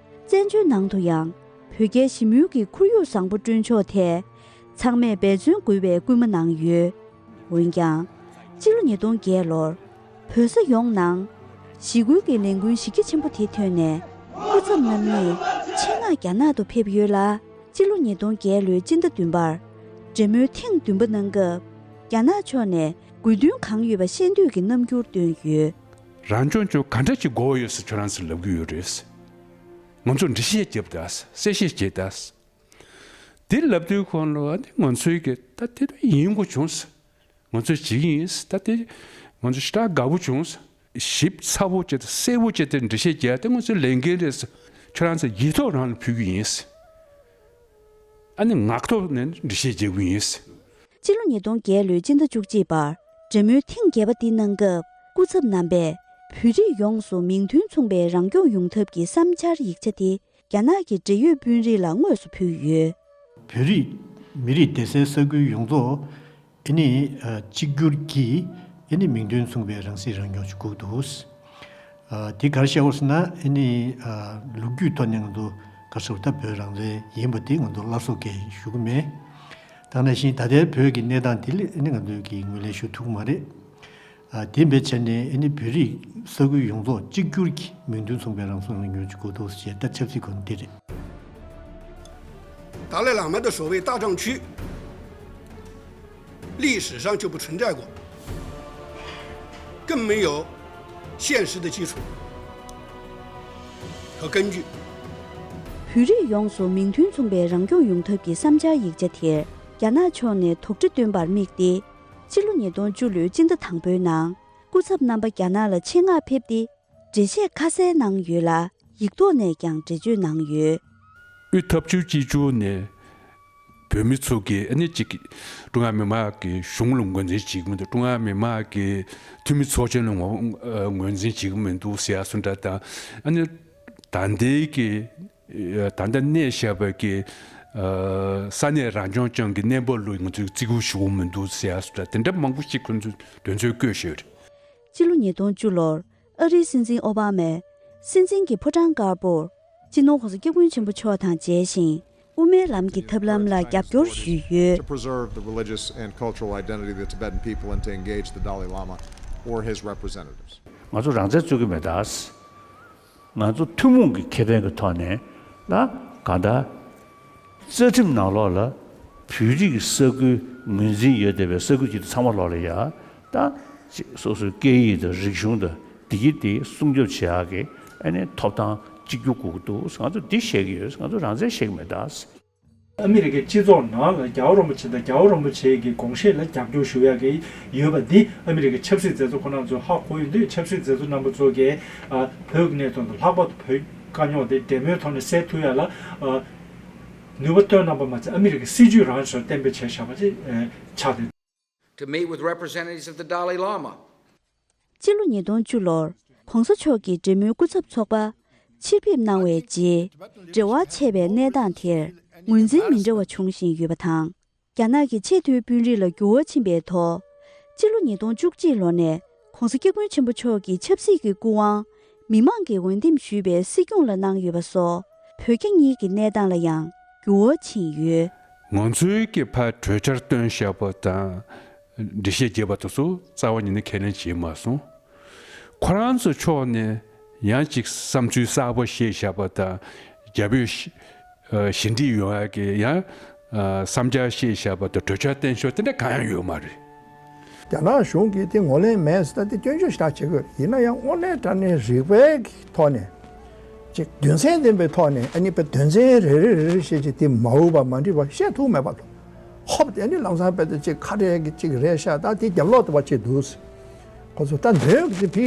བཙན་བྱོལ་ནང་དུ་ཡང་བོད་རྒྱའི་ཞི་མོལ་གྱི་ཁོར་ཡུག་བཟང་པོ་བསྐྲུན་ཕྱོགས་ཐད་ཚང་མས་འབད་བརྩོན་དགོས་པའི་སྐུལ་མ་གནང་ཡོད། འོན་ཀྱང་། སྤྱི་ལོ་ཉིས་སྟོང་བརྒྱད་ལོར། བོད་ས་ཡོངས་ནང་། ཞི་རྒོལ་གྱི་ལས་འགུལ་གཞི་རྒྱ་ཆེན་པོ་དེ་ཐོན་ནས། སྐུ་ཚབ་རྣམ་གཉིས་ཆེད་མངགས་རྒྱ་ནག་ཏུ་ཕེབས་ཡོད་ལ། སྤྱི་ལོ་ཉིས་སྟོང་བརྒྱད་ལོའི་སྤྱི་ཟླ་བདུན་པར། འབྲེལ་མོལ་ཐེངས་བདུན་པ་གནང་སྐབས། རྒྱ་ནག་ཕྱོགས་ནས་དགོས་འདུན་གང་ཡོད་པ་ཤེས་འདོད་ཀྱི་རྣམ་འགྱུར་བཏོན་ཡོད། རང་སྐྱོང་ལྗོངས་ག་འདྲ་ཅིག་དགོས་ཡོད་ཟེར་ཁྱོད་རང་ཚོས་ལབ་ཀྱི་ཡོད་རེད། ང་ཚོ་འགྲེལ་བཤད་བརྒྱབ་དང་གསལ་བཤད་བྱེད་དང་། དེ་ལབ་དུས་ཁོང་ལ་ང་ཚོའི་གི་ད་དེ་ཡིན་དགོས་བྱུང་། ང་ཚོས་བྱེད་ཀྱི་ཡིན། ད་དེ་ང་ཚོ་ཞེ་དྲག་དགའ་པོ་བྱུང་། ཞིབ་ཚགས་པོ་བྱས་ཏེ་གསལ་པོ་བྱས་ཏེ་འགྲེལ་བཤད་རྒྱག་དེ་ང་ཚོའི་ལས་འགན་རེད། ཁྱོད་རང་ཚོ་ཡིག་ཐོག་རང་ལ་ཕུལ་གྱི་ཡིན། ཨ་ནི་ངག་ཐོག་ནས་འགྲེལ་བཤད་རྒྱག་གི་ཡིན། སྤྱི་ལོ་ཉིས་སྟོང་བརྒྱད་ལོའི་སྤྱི་ཟླ་བཅུ་གཅིག་པར་འབྲེལ་མོལ་ཐེངས་བརྒྱད་པ་འདི་གནང་སྐབས། སྐུ་ཚབ་རྣམ་པས་བོད་རིགས་ཡོངས་སུ་མིང་དོན་མཚུངས་པའི་རང་སྐྱོང་ཡོང་ཐབས་ཀྱི་བསམ་འཆར་ཡིག་ཆ་དེ། རྒྱ་ནག་གི་འབྲེལ་ཡོད་དཔོན་རིགས་ལ་དངོས་སུ་ཕུལ་ཡོད། བོད་རིགས་མི་རིགས་སྡེ་སའི་ས་ཁུལ་ཡོངས་རྫོགས་ཨ་ནི་གཅིག་གྱུར་གྱིས་ཨ་ནི་མིང་དོན་མཚུངས་པའི་རང་སྲིད་རང་སྐྱོང་ཞིག་དགོས་འདུག་དེ་ག་རེ་བཤད་འོ་ཟེར་ན་ཨ་ནི་ལོ་རྒྱུས་ཐོག་ནས་ང་ཚོ་ག་རེ་ཟེར་ད་བོད་རང་བཙན་ཡིན་པ་དེ་ང་ཚོ་སླར་གསོ་གལ་ཞུ་གི་མེད། ད་ནང་བཞིན་ད་ལྟའི་བོད་ཀྱི་གནས་སྟངས་དེ་ལ་ཨ་ནི་ང་ཚོས་ཀྱིས་ངོས་ལེན་ཞུ་ཐུབ་ཀྱི་མ་རེད། ཨ། དེ་འབད་བྱས་ནས་ཨ་ནི་བོད་རིགས་ས་ཁུལ་ཡོངས་རྫོགས་གཅིག་གྱུར་གྱི་མིང་དོན་མཚུངས་པའི་རང་སྲུང་རང་སྐྱོང་ཅིག་དགོས་འདུག་ཟེར་ད་ཆབ་སྲིད་སྐོར་འདི་རེད། 达赖喇嘛的所谓大藏区，历史上就不存在过，更没有现实的基础和根据。 བོད་རིགས་ཡོངས་སུ་མིང་དོན་མཚུངས་པའི་རང་སྐྱོང་ཡོང་ཐབས་ཀྱི་བསམ་འཆར་ཡིག་ཆ་དེར་རྒྱ་ནག་ཕྱོགས་ནས་དོགས་འདྲི་བཏོན་པར་དམིགས་ཏེ། སྤྱི་ལོ་ཉིས་སྟོང་བཅུ་ལོའི་སྤྱི་ཟླ་དང་པོའི་ནང་སྐུ་ཚབ་རྣམ་པ་རྒྱ་ནག་ལ་ཆེད་མངགས་ཕེབས་ཏེ། འགྲེལ་བཤད་ཁ་གསལ་གནང་ཡོད་ལ། ཡིག་ཐོག་ནས་ཀྱང་འགྲེལ་བརྗོད་གནང་ཡོད། དབུས་ཐབས་ཇུས་གཅིག་གྱུར་ནས་བོད་མི་ཚོ་གིས་ཨ་ནི་གཅིག་ཀྲུང་ཧྭ་མི་དམངས་ཀྱི་གཞུང་ལ་ངོས་འཛིན་བྱེད་ཀྱི་མི་འདུག་ཀྲུང་ཧྭ་མི་དམངས་ཀྱི་འཐུས་མི་ཚོགས་ཆེན་ལ་ངོ་ངོས་འཛིན་བྱེད་ཀྱི་མི་འདུག་ཟེར་ཡ་སུ་འདྲ་དང་། ཨ་ནི་ད་ལྟའི་གི་ད་ལྟ་གནས་བཞག་པའི་གི་ས་གནས་རང་སྐྱོང་ལྗོངས་ཀྱི་གནས་བབ་ལ་ང་ཚོས་བརྩི་བཀུར་ཞུ་གི་མི་འདུག་ཟེར་ཡ་སུ་འདྲ་དེ་འདྲ་མང་པོ་ཞིག་ཁོ་ཚོས་དོན་ཚན་བཀོད་བཞག་ཡོད་རེད། སྤྱི་ལོ་ཉིས་སྟོང་བཅུ་ལོར་ཨ་རིའི་སྲིད་འཛིན་ཨོ་བྷ་མས་སྲིད་འཛིན་གྱི་ཕོ་བྲང་དཀར་པོར་སྤྱི་ནོར་༸གོང་ས་༸སྐྱབས་མགོན་ཆེན་པོ་མཆོག་དང་མཇལ་ཞིང་། དབུ་མའི་ལམ་གྱི་ཐབས་ལམ་ལ་རྒྱབ་སྐྱོར་ཞུས་ཡོད། to preserve the religious and cultural identity of the Tibetan people and to engage the Dalai Lama or his representatives. ང་ཚོ་རང་བཙན་རྩོད་ཀྱི་མེད་ད། ང་ཚོ་ཐུན་མོང་གི་ཁེ་ཕན་གྱི་ཐོག་ནས་ལ་གང་ལྟར་རྩ་ཁྲིམས་ནང་ལོགས་ལ་བོད་རིགས་ཀྱི་ས་ཁུལ་ངོས་འཛིན་ཡོད་བསྡད་པའི་ས་ཁུལ་གྱི་ཚང་མ་ལོགས་ལ་ཡ་ད་ཅིག་སོ་སོའི་སྐད་ཡིག་དང་རིག་གཞུང་དང་བདེ་སྐྱིད་དེ་སྲུང་སྐྱོབ་བྱེད་ཡག་གི་ཨ་ནི་ཐོབ་ཐང་གཅིག་གྱུར་དགོས་ཀྱི་འདུག་ང་ཚོ་འདི་བཤད་ཀྱི་ཡོད། ང་ཚོ་རང་བཙན་བཤད་ཀྱི་མེད་ད། ཨ་མི་རི་ཀའི་སྤྱི་ཚོགས་ནང་ལ་རྒྱལ་བ་རིན་པོ་ཆེ་དང་རྒྱལ་བ་རིན་པོ་ཆེ་གི་དགོངས་བཞེད་ལ་རྒྱབ་སྐྱོར་ཞུ་ཡག་གི་ཡོད་པ་འདི་ཨ་མི་རི་ཀའི་ཆབ་སྲིད་མཛད་གཙོ་ཁོང་རྣམ་ཚོས་ཧ་གོ་ཡོད་དུས། ཆབ་སྲིད་མཛད་གཙོ་རྣམ་པ་ཚོ་གིས་ཨ་བོད་ཀྱི་གནད་དོན་དང་ལྷག་པར་དུ་བོད་དཀའ་རྙོག་དེ་འབྲེལ་མོལ་ཐོག་ནས་སེལ་ཐུབ་ཡག་ལ་ཨ་ནུས་པ་བཏོན་གནང་པ་མ་ཚད། ཨ་མི་རི་ཀའི་སྲིད་ཇུས་རང་ཚོར་གཏན་འབེབས་བྱས་བཞག་པ་ཅིག་ཆགས་ཏེ། to meet with representatives of the Dalai Lama. སྤྱི་ལོ་ཉིས་སྟོང་བཅུ་ལོར་༸གོང་ས་མཆོག་གིས་འབྲེལ་མོལ་སྐུ་ཚབ་ཚོགས་པ་ཕྱིར་ཕེབས་གནང་བའི་རྗེས། འབྲེལ་བ་ཆད་པའི་གནས་སྟངས་དེར་ངོས་འཛིན་མི་འདྲ་བ་བྱུང་བཞིན་ཡོད་པ་དང་། རྒྱ་ནག་གི་ཆེས་མཐོའི་དཔོན་རིགས་ལ་འགྱུར་བ་ཕྱིན་པའི་ཐོག་སྤྱི་ལོ་ཉིས་སྟོང་བཅུ་གཅིག་ལོ་ནས་༸གོང་ས་༸སྐྱབས་མགོན་ཆེན་པོ་མཆོག་གི་ཆབ་སྲིད་ཀྱི་སྐུ་དབང་མི་མང་གིས་འོས་འདེམས་ཞུས་པའི་སྲིད་སྐྱོང་ལ་གནང་ཡོད་པ་སོགས། བོད་རྒྱ་གཉིས་ཀྱི་གནས་སྟངས་ལ་ཡང་འགྱུར་བ་ཕྱིན་ཡོད། ང་ཚོའི་གི་ཕར་གྲོས་འཆར་བཏོན་བཞག་པ་དང་འགྲེལ་བཤད་བརྒྱབ་པ་དེ་ཚོ་རྩ་བ་ཉིད་ནས་ཁས་ལེན་བྱས་མ་སོང་། ཁོ་རང་ཚོའི་ཕྱོགས་ནས་ཡང་ཅིག་བསམ་ཚུལ་གསར་པ་བཤད་བཞག་པ་དང་རྒྱ་བོད་ཞི་འགྲིག་ཡོང་ཡག་གི་ཡང་བསམ་འཆར་བཤད་བཞག་པ་དང་གྲོས་འཆར་བཏོན་ཤོག་དེ་འདྲ་གང་ཡང་ཡོད་མ་རེད། རྒྱ་ནག་གཞུང་གིས་དེ་ངོས་ལེན་མེད་ཟེར་ན་དེ་སྐྱོན་བརྗོད་ཞེ་དྲག་བྱེད་དགོས། ཡིན་ན་ཡང་དངོས་གནས་དྲང་གནས་རིགས་པའི་གི་ཐོག་ནས་ཅིག་དོན་ཚན་ལྡན་པའི་ཐོག་ནས་ཨ་ནི་དཔེ་དོན་ཚན་རེ་རེ་རེ་རེ་བཤད་ཅིག་དེ་མ་འོས་པ་མ་འགྲིག་པ་བཤད་ཐུབ་མེད་པ་ལ། ཧོབ་དེ་ཨ་ནི་ལམ་སང་དཔེ་དེ་ཅིག་ཁ་བྲལ་གི་ཅིག་རེད་ཤག་ད་དེ་རྒྱབ་ལོག་ཏུ་བ་ཅིག་འདུག་ཟེར། ཁོ་ཚོ་ད་འདོན་གི་དེ་ཕི་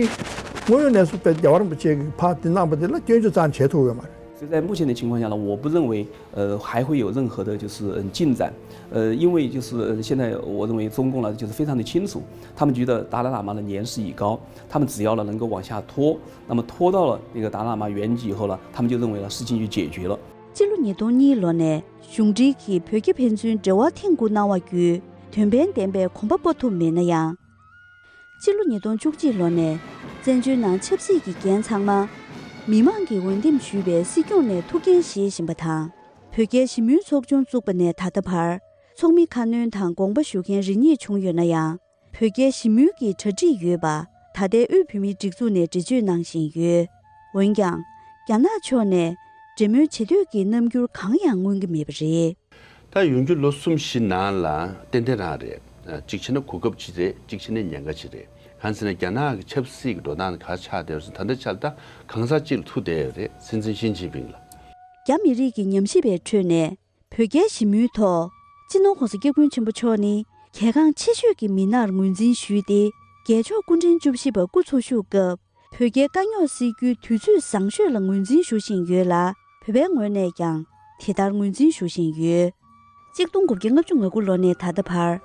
དངོས་ཡོད་གནས་ཚུལ་དཔེ་རྒྱལ་བ་རིན་པོ་ཆེ་གི་ཕ་དེ་གནང་པ་དེ་ལ་སྐྱོན་བརྗོད་ཙང་བྱེད་ཐུབ་ཡོད་མ་རེད། 就在目前的情况下呢，我不认为呃还会有任何的就是嗯进展，呃，因为就是呃现在我认为中共呢就是非常的清楚，他们觉得达赖喇嘛的年事已高，他们只要呢能够往下拖，那么拖到了那个达赖喇嘛圆寂以后呢，他们就认为呢事情就解决了。 སྤྱི་ལོ་ཉིས་སྟོང་གཉིས་ལོ་ནས་གཞུང་འབྲེལ་གྱིས་བོད་རྒྱ་ཕན་ཚུན་འབྲེལ་བ་ཐེངས་དགུ་གནང་བ་བརྒྱུད་དོན་ཕན་ལྡན་པའི་གོམ་པ་སྤོ་ཐུབ་མེད་ན་ཡང་། སྤྱི་ལོ་ཉིས་སྟོང་བཅུ་གཅིག་ལོ་ནས་བཙན་བྱོལ་ནང་ཆབ་སྲིད་ཀྱི་འགན་ཚང་མ་མི་མང་གིས་འོས་འདེམས་ཞུས་པའི་སྲིད་སྐྱོང་ནས་ཐུགས་འགན་བཞེས་བཞིན་པ་དང་། བོད་རྒྱའི་ཞི་མོལ་ཚོགས་ཆུང་བཙུགས་པ་ནས་ད་ལྟ་བར་ཚོགས་མི་ཁ་སྣོན་དང་དགོངས་པ་ཞུ་མཁན་རེ་གཉིས་བྱུང་ཡོད་ན་ཡང་། བོད་རྒྱའི་ཞི་མོལ་གྱི་གྲ་སྒྲིག་ཡོད་པ་ད་ལྟའི་དབུས་བོད་མིའི་སྒྲིག་འཛུགས་ནས་འགྲེལ་བརྗོད་གནང་བཞིན་ཡོད། འོན་ཀྱང་། རྒྱ་ནག་ཕྱོགས་ནས་འབྲེལ་མོལ་བྱེད་འདོད་ཀྱི་རྣམ་འགྱུར་གང་ཡང་མངོན་གྱི་མེད་པ་རེད། ད་ཡོང་རྒྱུ་ལོ་གསུམ་བཞི་ནང་ལ་ཏན་ཏན་རང་རེད། གཅིག་བྱས་ན་གོ་སྐབས་ཅིག་རེད། གཅིག་བྱས་ན་ཉེན་ཁ་ཅིག་རེད། གང་ཟེར་ན་རྒྱ་ནག་གི་ཆབ་སྲིད་ཀྱི་འགྲོ་སྟངས་ག་ཆགས་བསྡད་ཡོད་ཟེར་ན། ད་ལྟ་ཆར་ད་གང་ཟག་གཅིག་ལ་ཐུག་བསྡད་ཡོད་རེད། སྲིད་འཛིན་ཞི་ཅིན་ཕིང་ལ། རྒྱ་མི་རིགས་ཀྱི་ཉམས་ཞིབ་པའི་ཁྲོད་ནས། བོད་རྒྱའི་ཞི་མོལ་ཐོག་སྤྱི་ནོར་༸གོང་ས་༸སྐྱབས་མགོན་ཆེན་པོ་མཆོག་ནི་གལ་འགངས་ཆེ་ཤོས་ཀྱི་མི་སྣར་ངོས་འཛིན་ཞུས་ཏེ། རྒྱལ་མཆོག་སྐུ་ཕྲེང་བཅུ་བཞི་པ་སྐུ་འཚོ་བཞུགས་སྐབས། བོད་རྒྱའི་དཀའ་རྙོག་སེལ་རྒྱུའི་དུས་ཚོད་བཟང་ཤོས་ལ་ངོས་འཛིན་ཞུ་བཞིན་ཡོད་ལ། བོད་པའི་ངོས་ནས་ཀྱང་དེ་ལྟར་ངོས་འཛིན་ཞུ་བཞིན་ཡོད། གཅིག་སྟོང་དགུ་བརྒྱ་ལྔ་བཅུ་ང་དགུ་ལོ་ནས་ད་ལྟ་བར།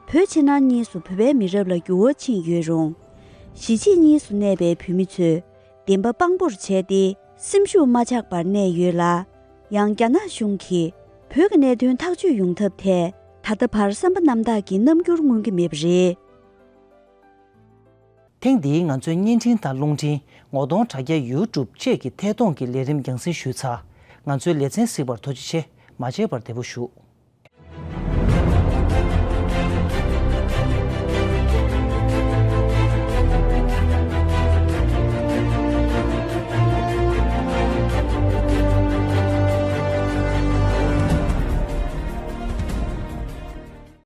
བོད་ཕྱི་ནང་གཉིས་སུ་བོད་པའི་མི་རབས་ལ་འགྱུར་བ་ཕྱིན་ཡོད་རུང་། གཞིས་བྱེས་གཉིས་སུ་གནས་པའི་བོད་མི་ཚོས་བདེན་པ་དཔང་པོར་བྱས་ཏེ། སེམས་ཤུགས་མ་ཆག་པར་གནས་ཡོད་ལ། ཡང་རྒྱ་ནག་གཞུང་གིས་བོད་ཀྱི་གནད་དོན་ཐག་གཅོད་ཡོང་ཐབས་ཐད། ད་ལྟ་བར་བསམ་པ་རྣམ་དག་གི་རྣམ་འགྱུར་མངོན་གྱི་མེད་པ་རེད། ཐེངས་འདིའི་ང་ཚོའི་བརྙན་འཕྲིན་དང་རླུང་འཕྲིན། ངོ་གདོང་དྲ་རྒྱ། ཡུ་ཊུབ་བཅས་ཀྱི་ཐད་གཏོང་གི་ལས་རིམ་རྒྱང་སྲིང་ཞུས་ཚར། ང་ཚོའི་ལེ་ཚན་གཟིགས་པར་ཐུགས་རྗེ་ཆེ། མ་བརྗེད་པར་བདེ་པོ་བཞུགས།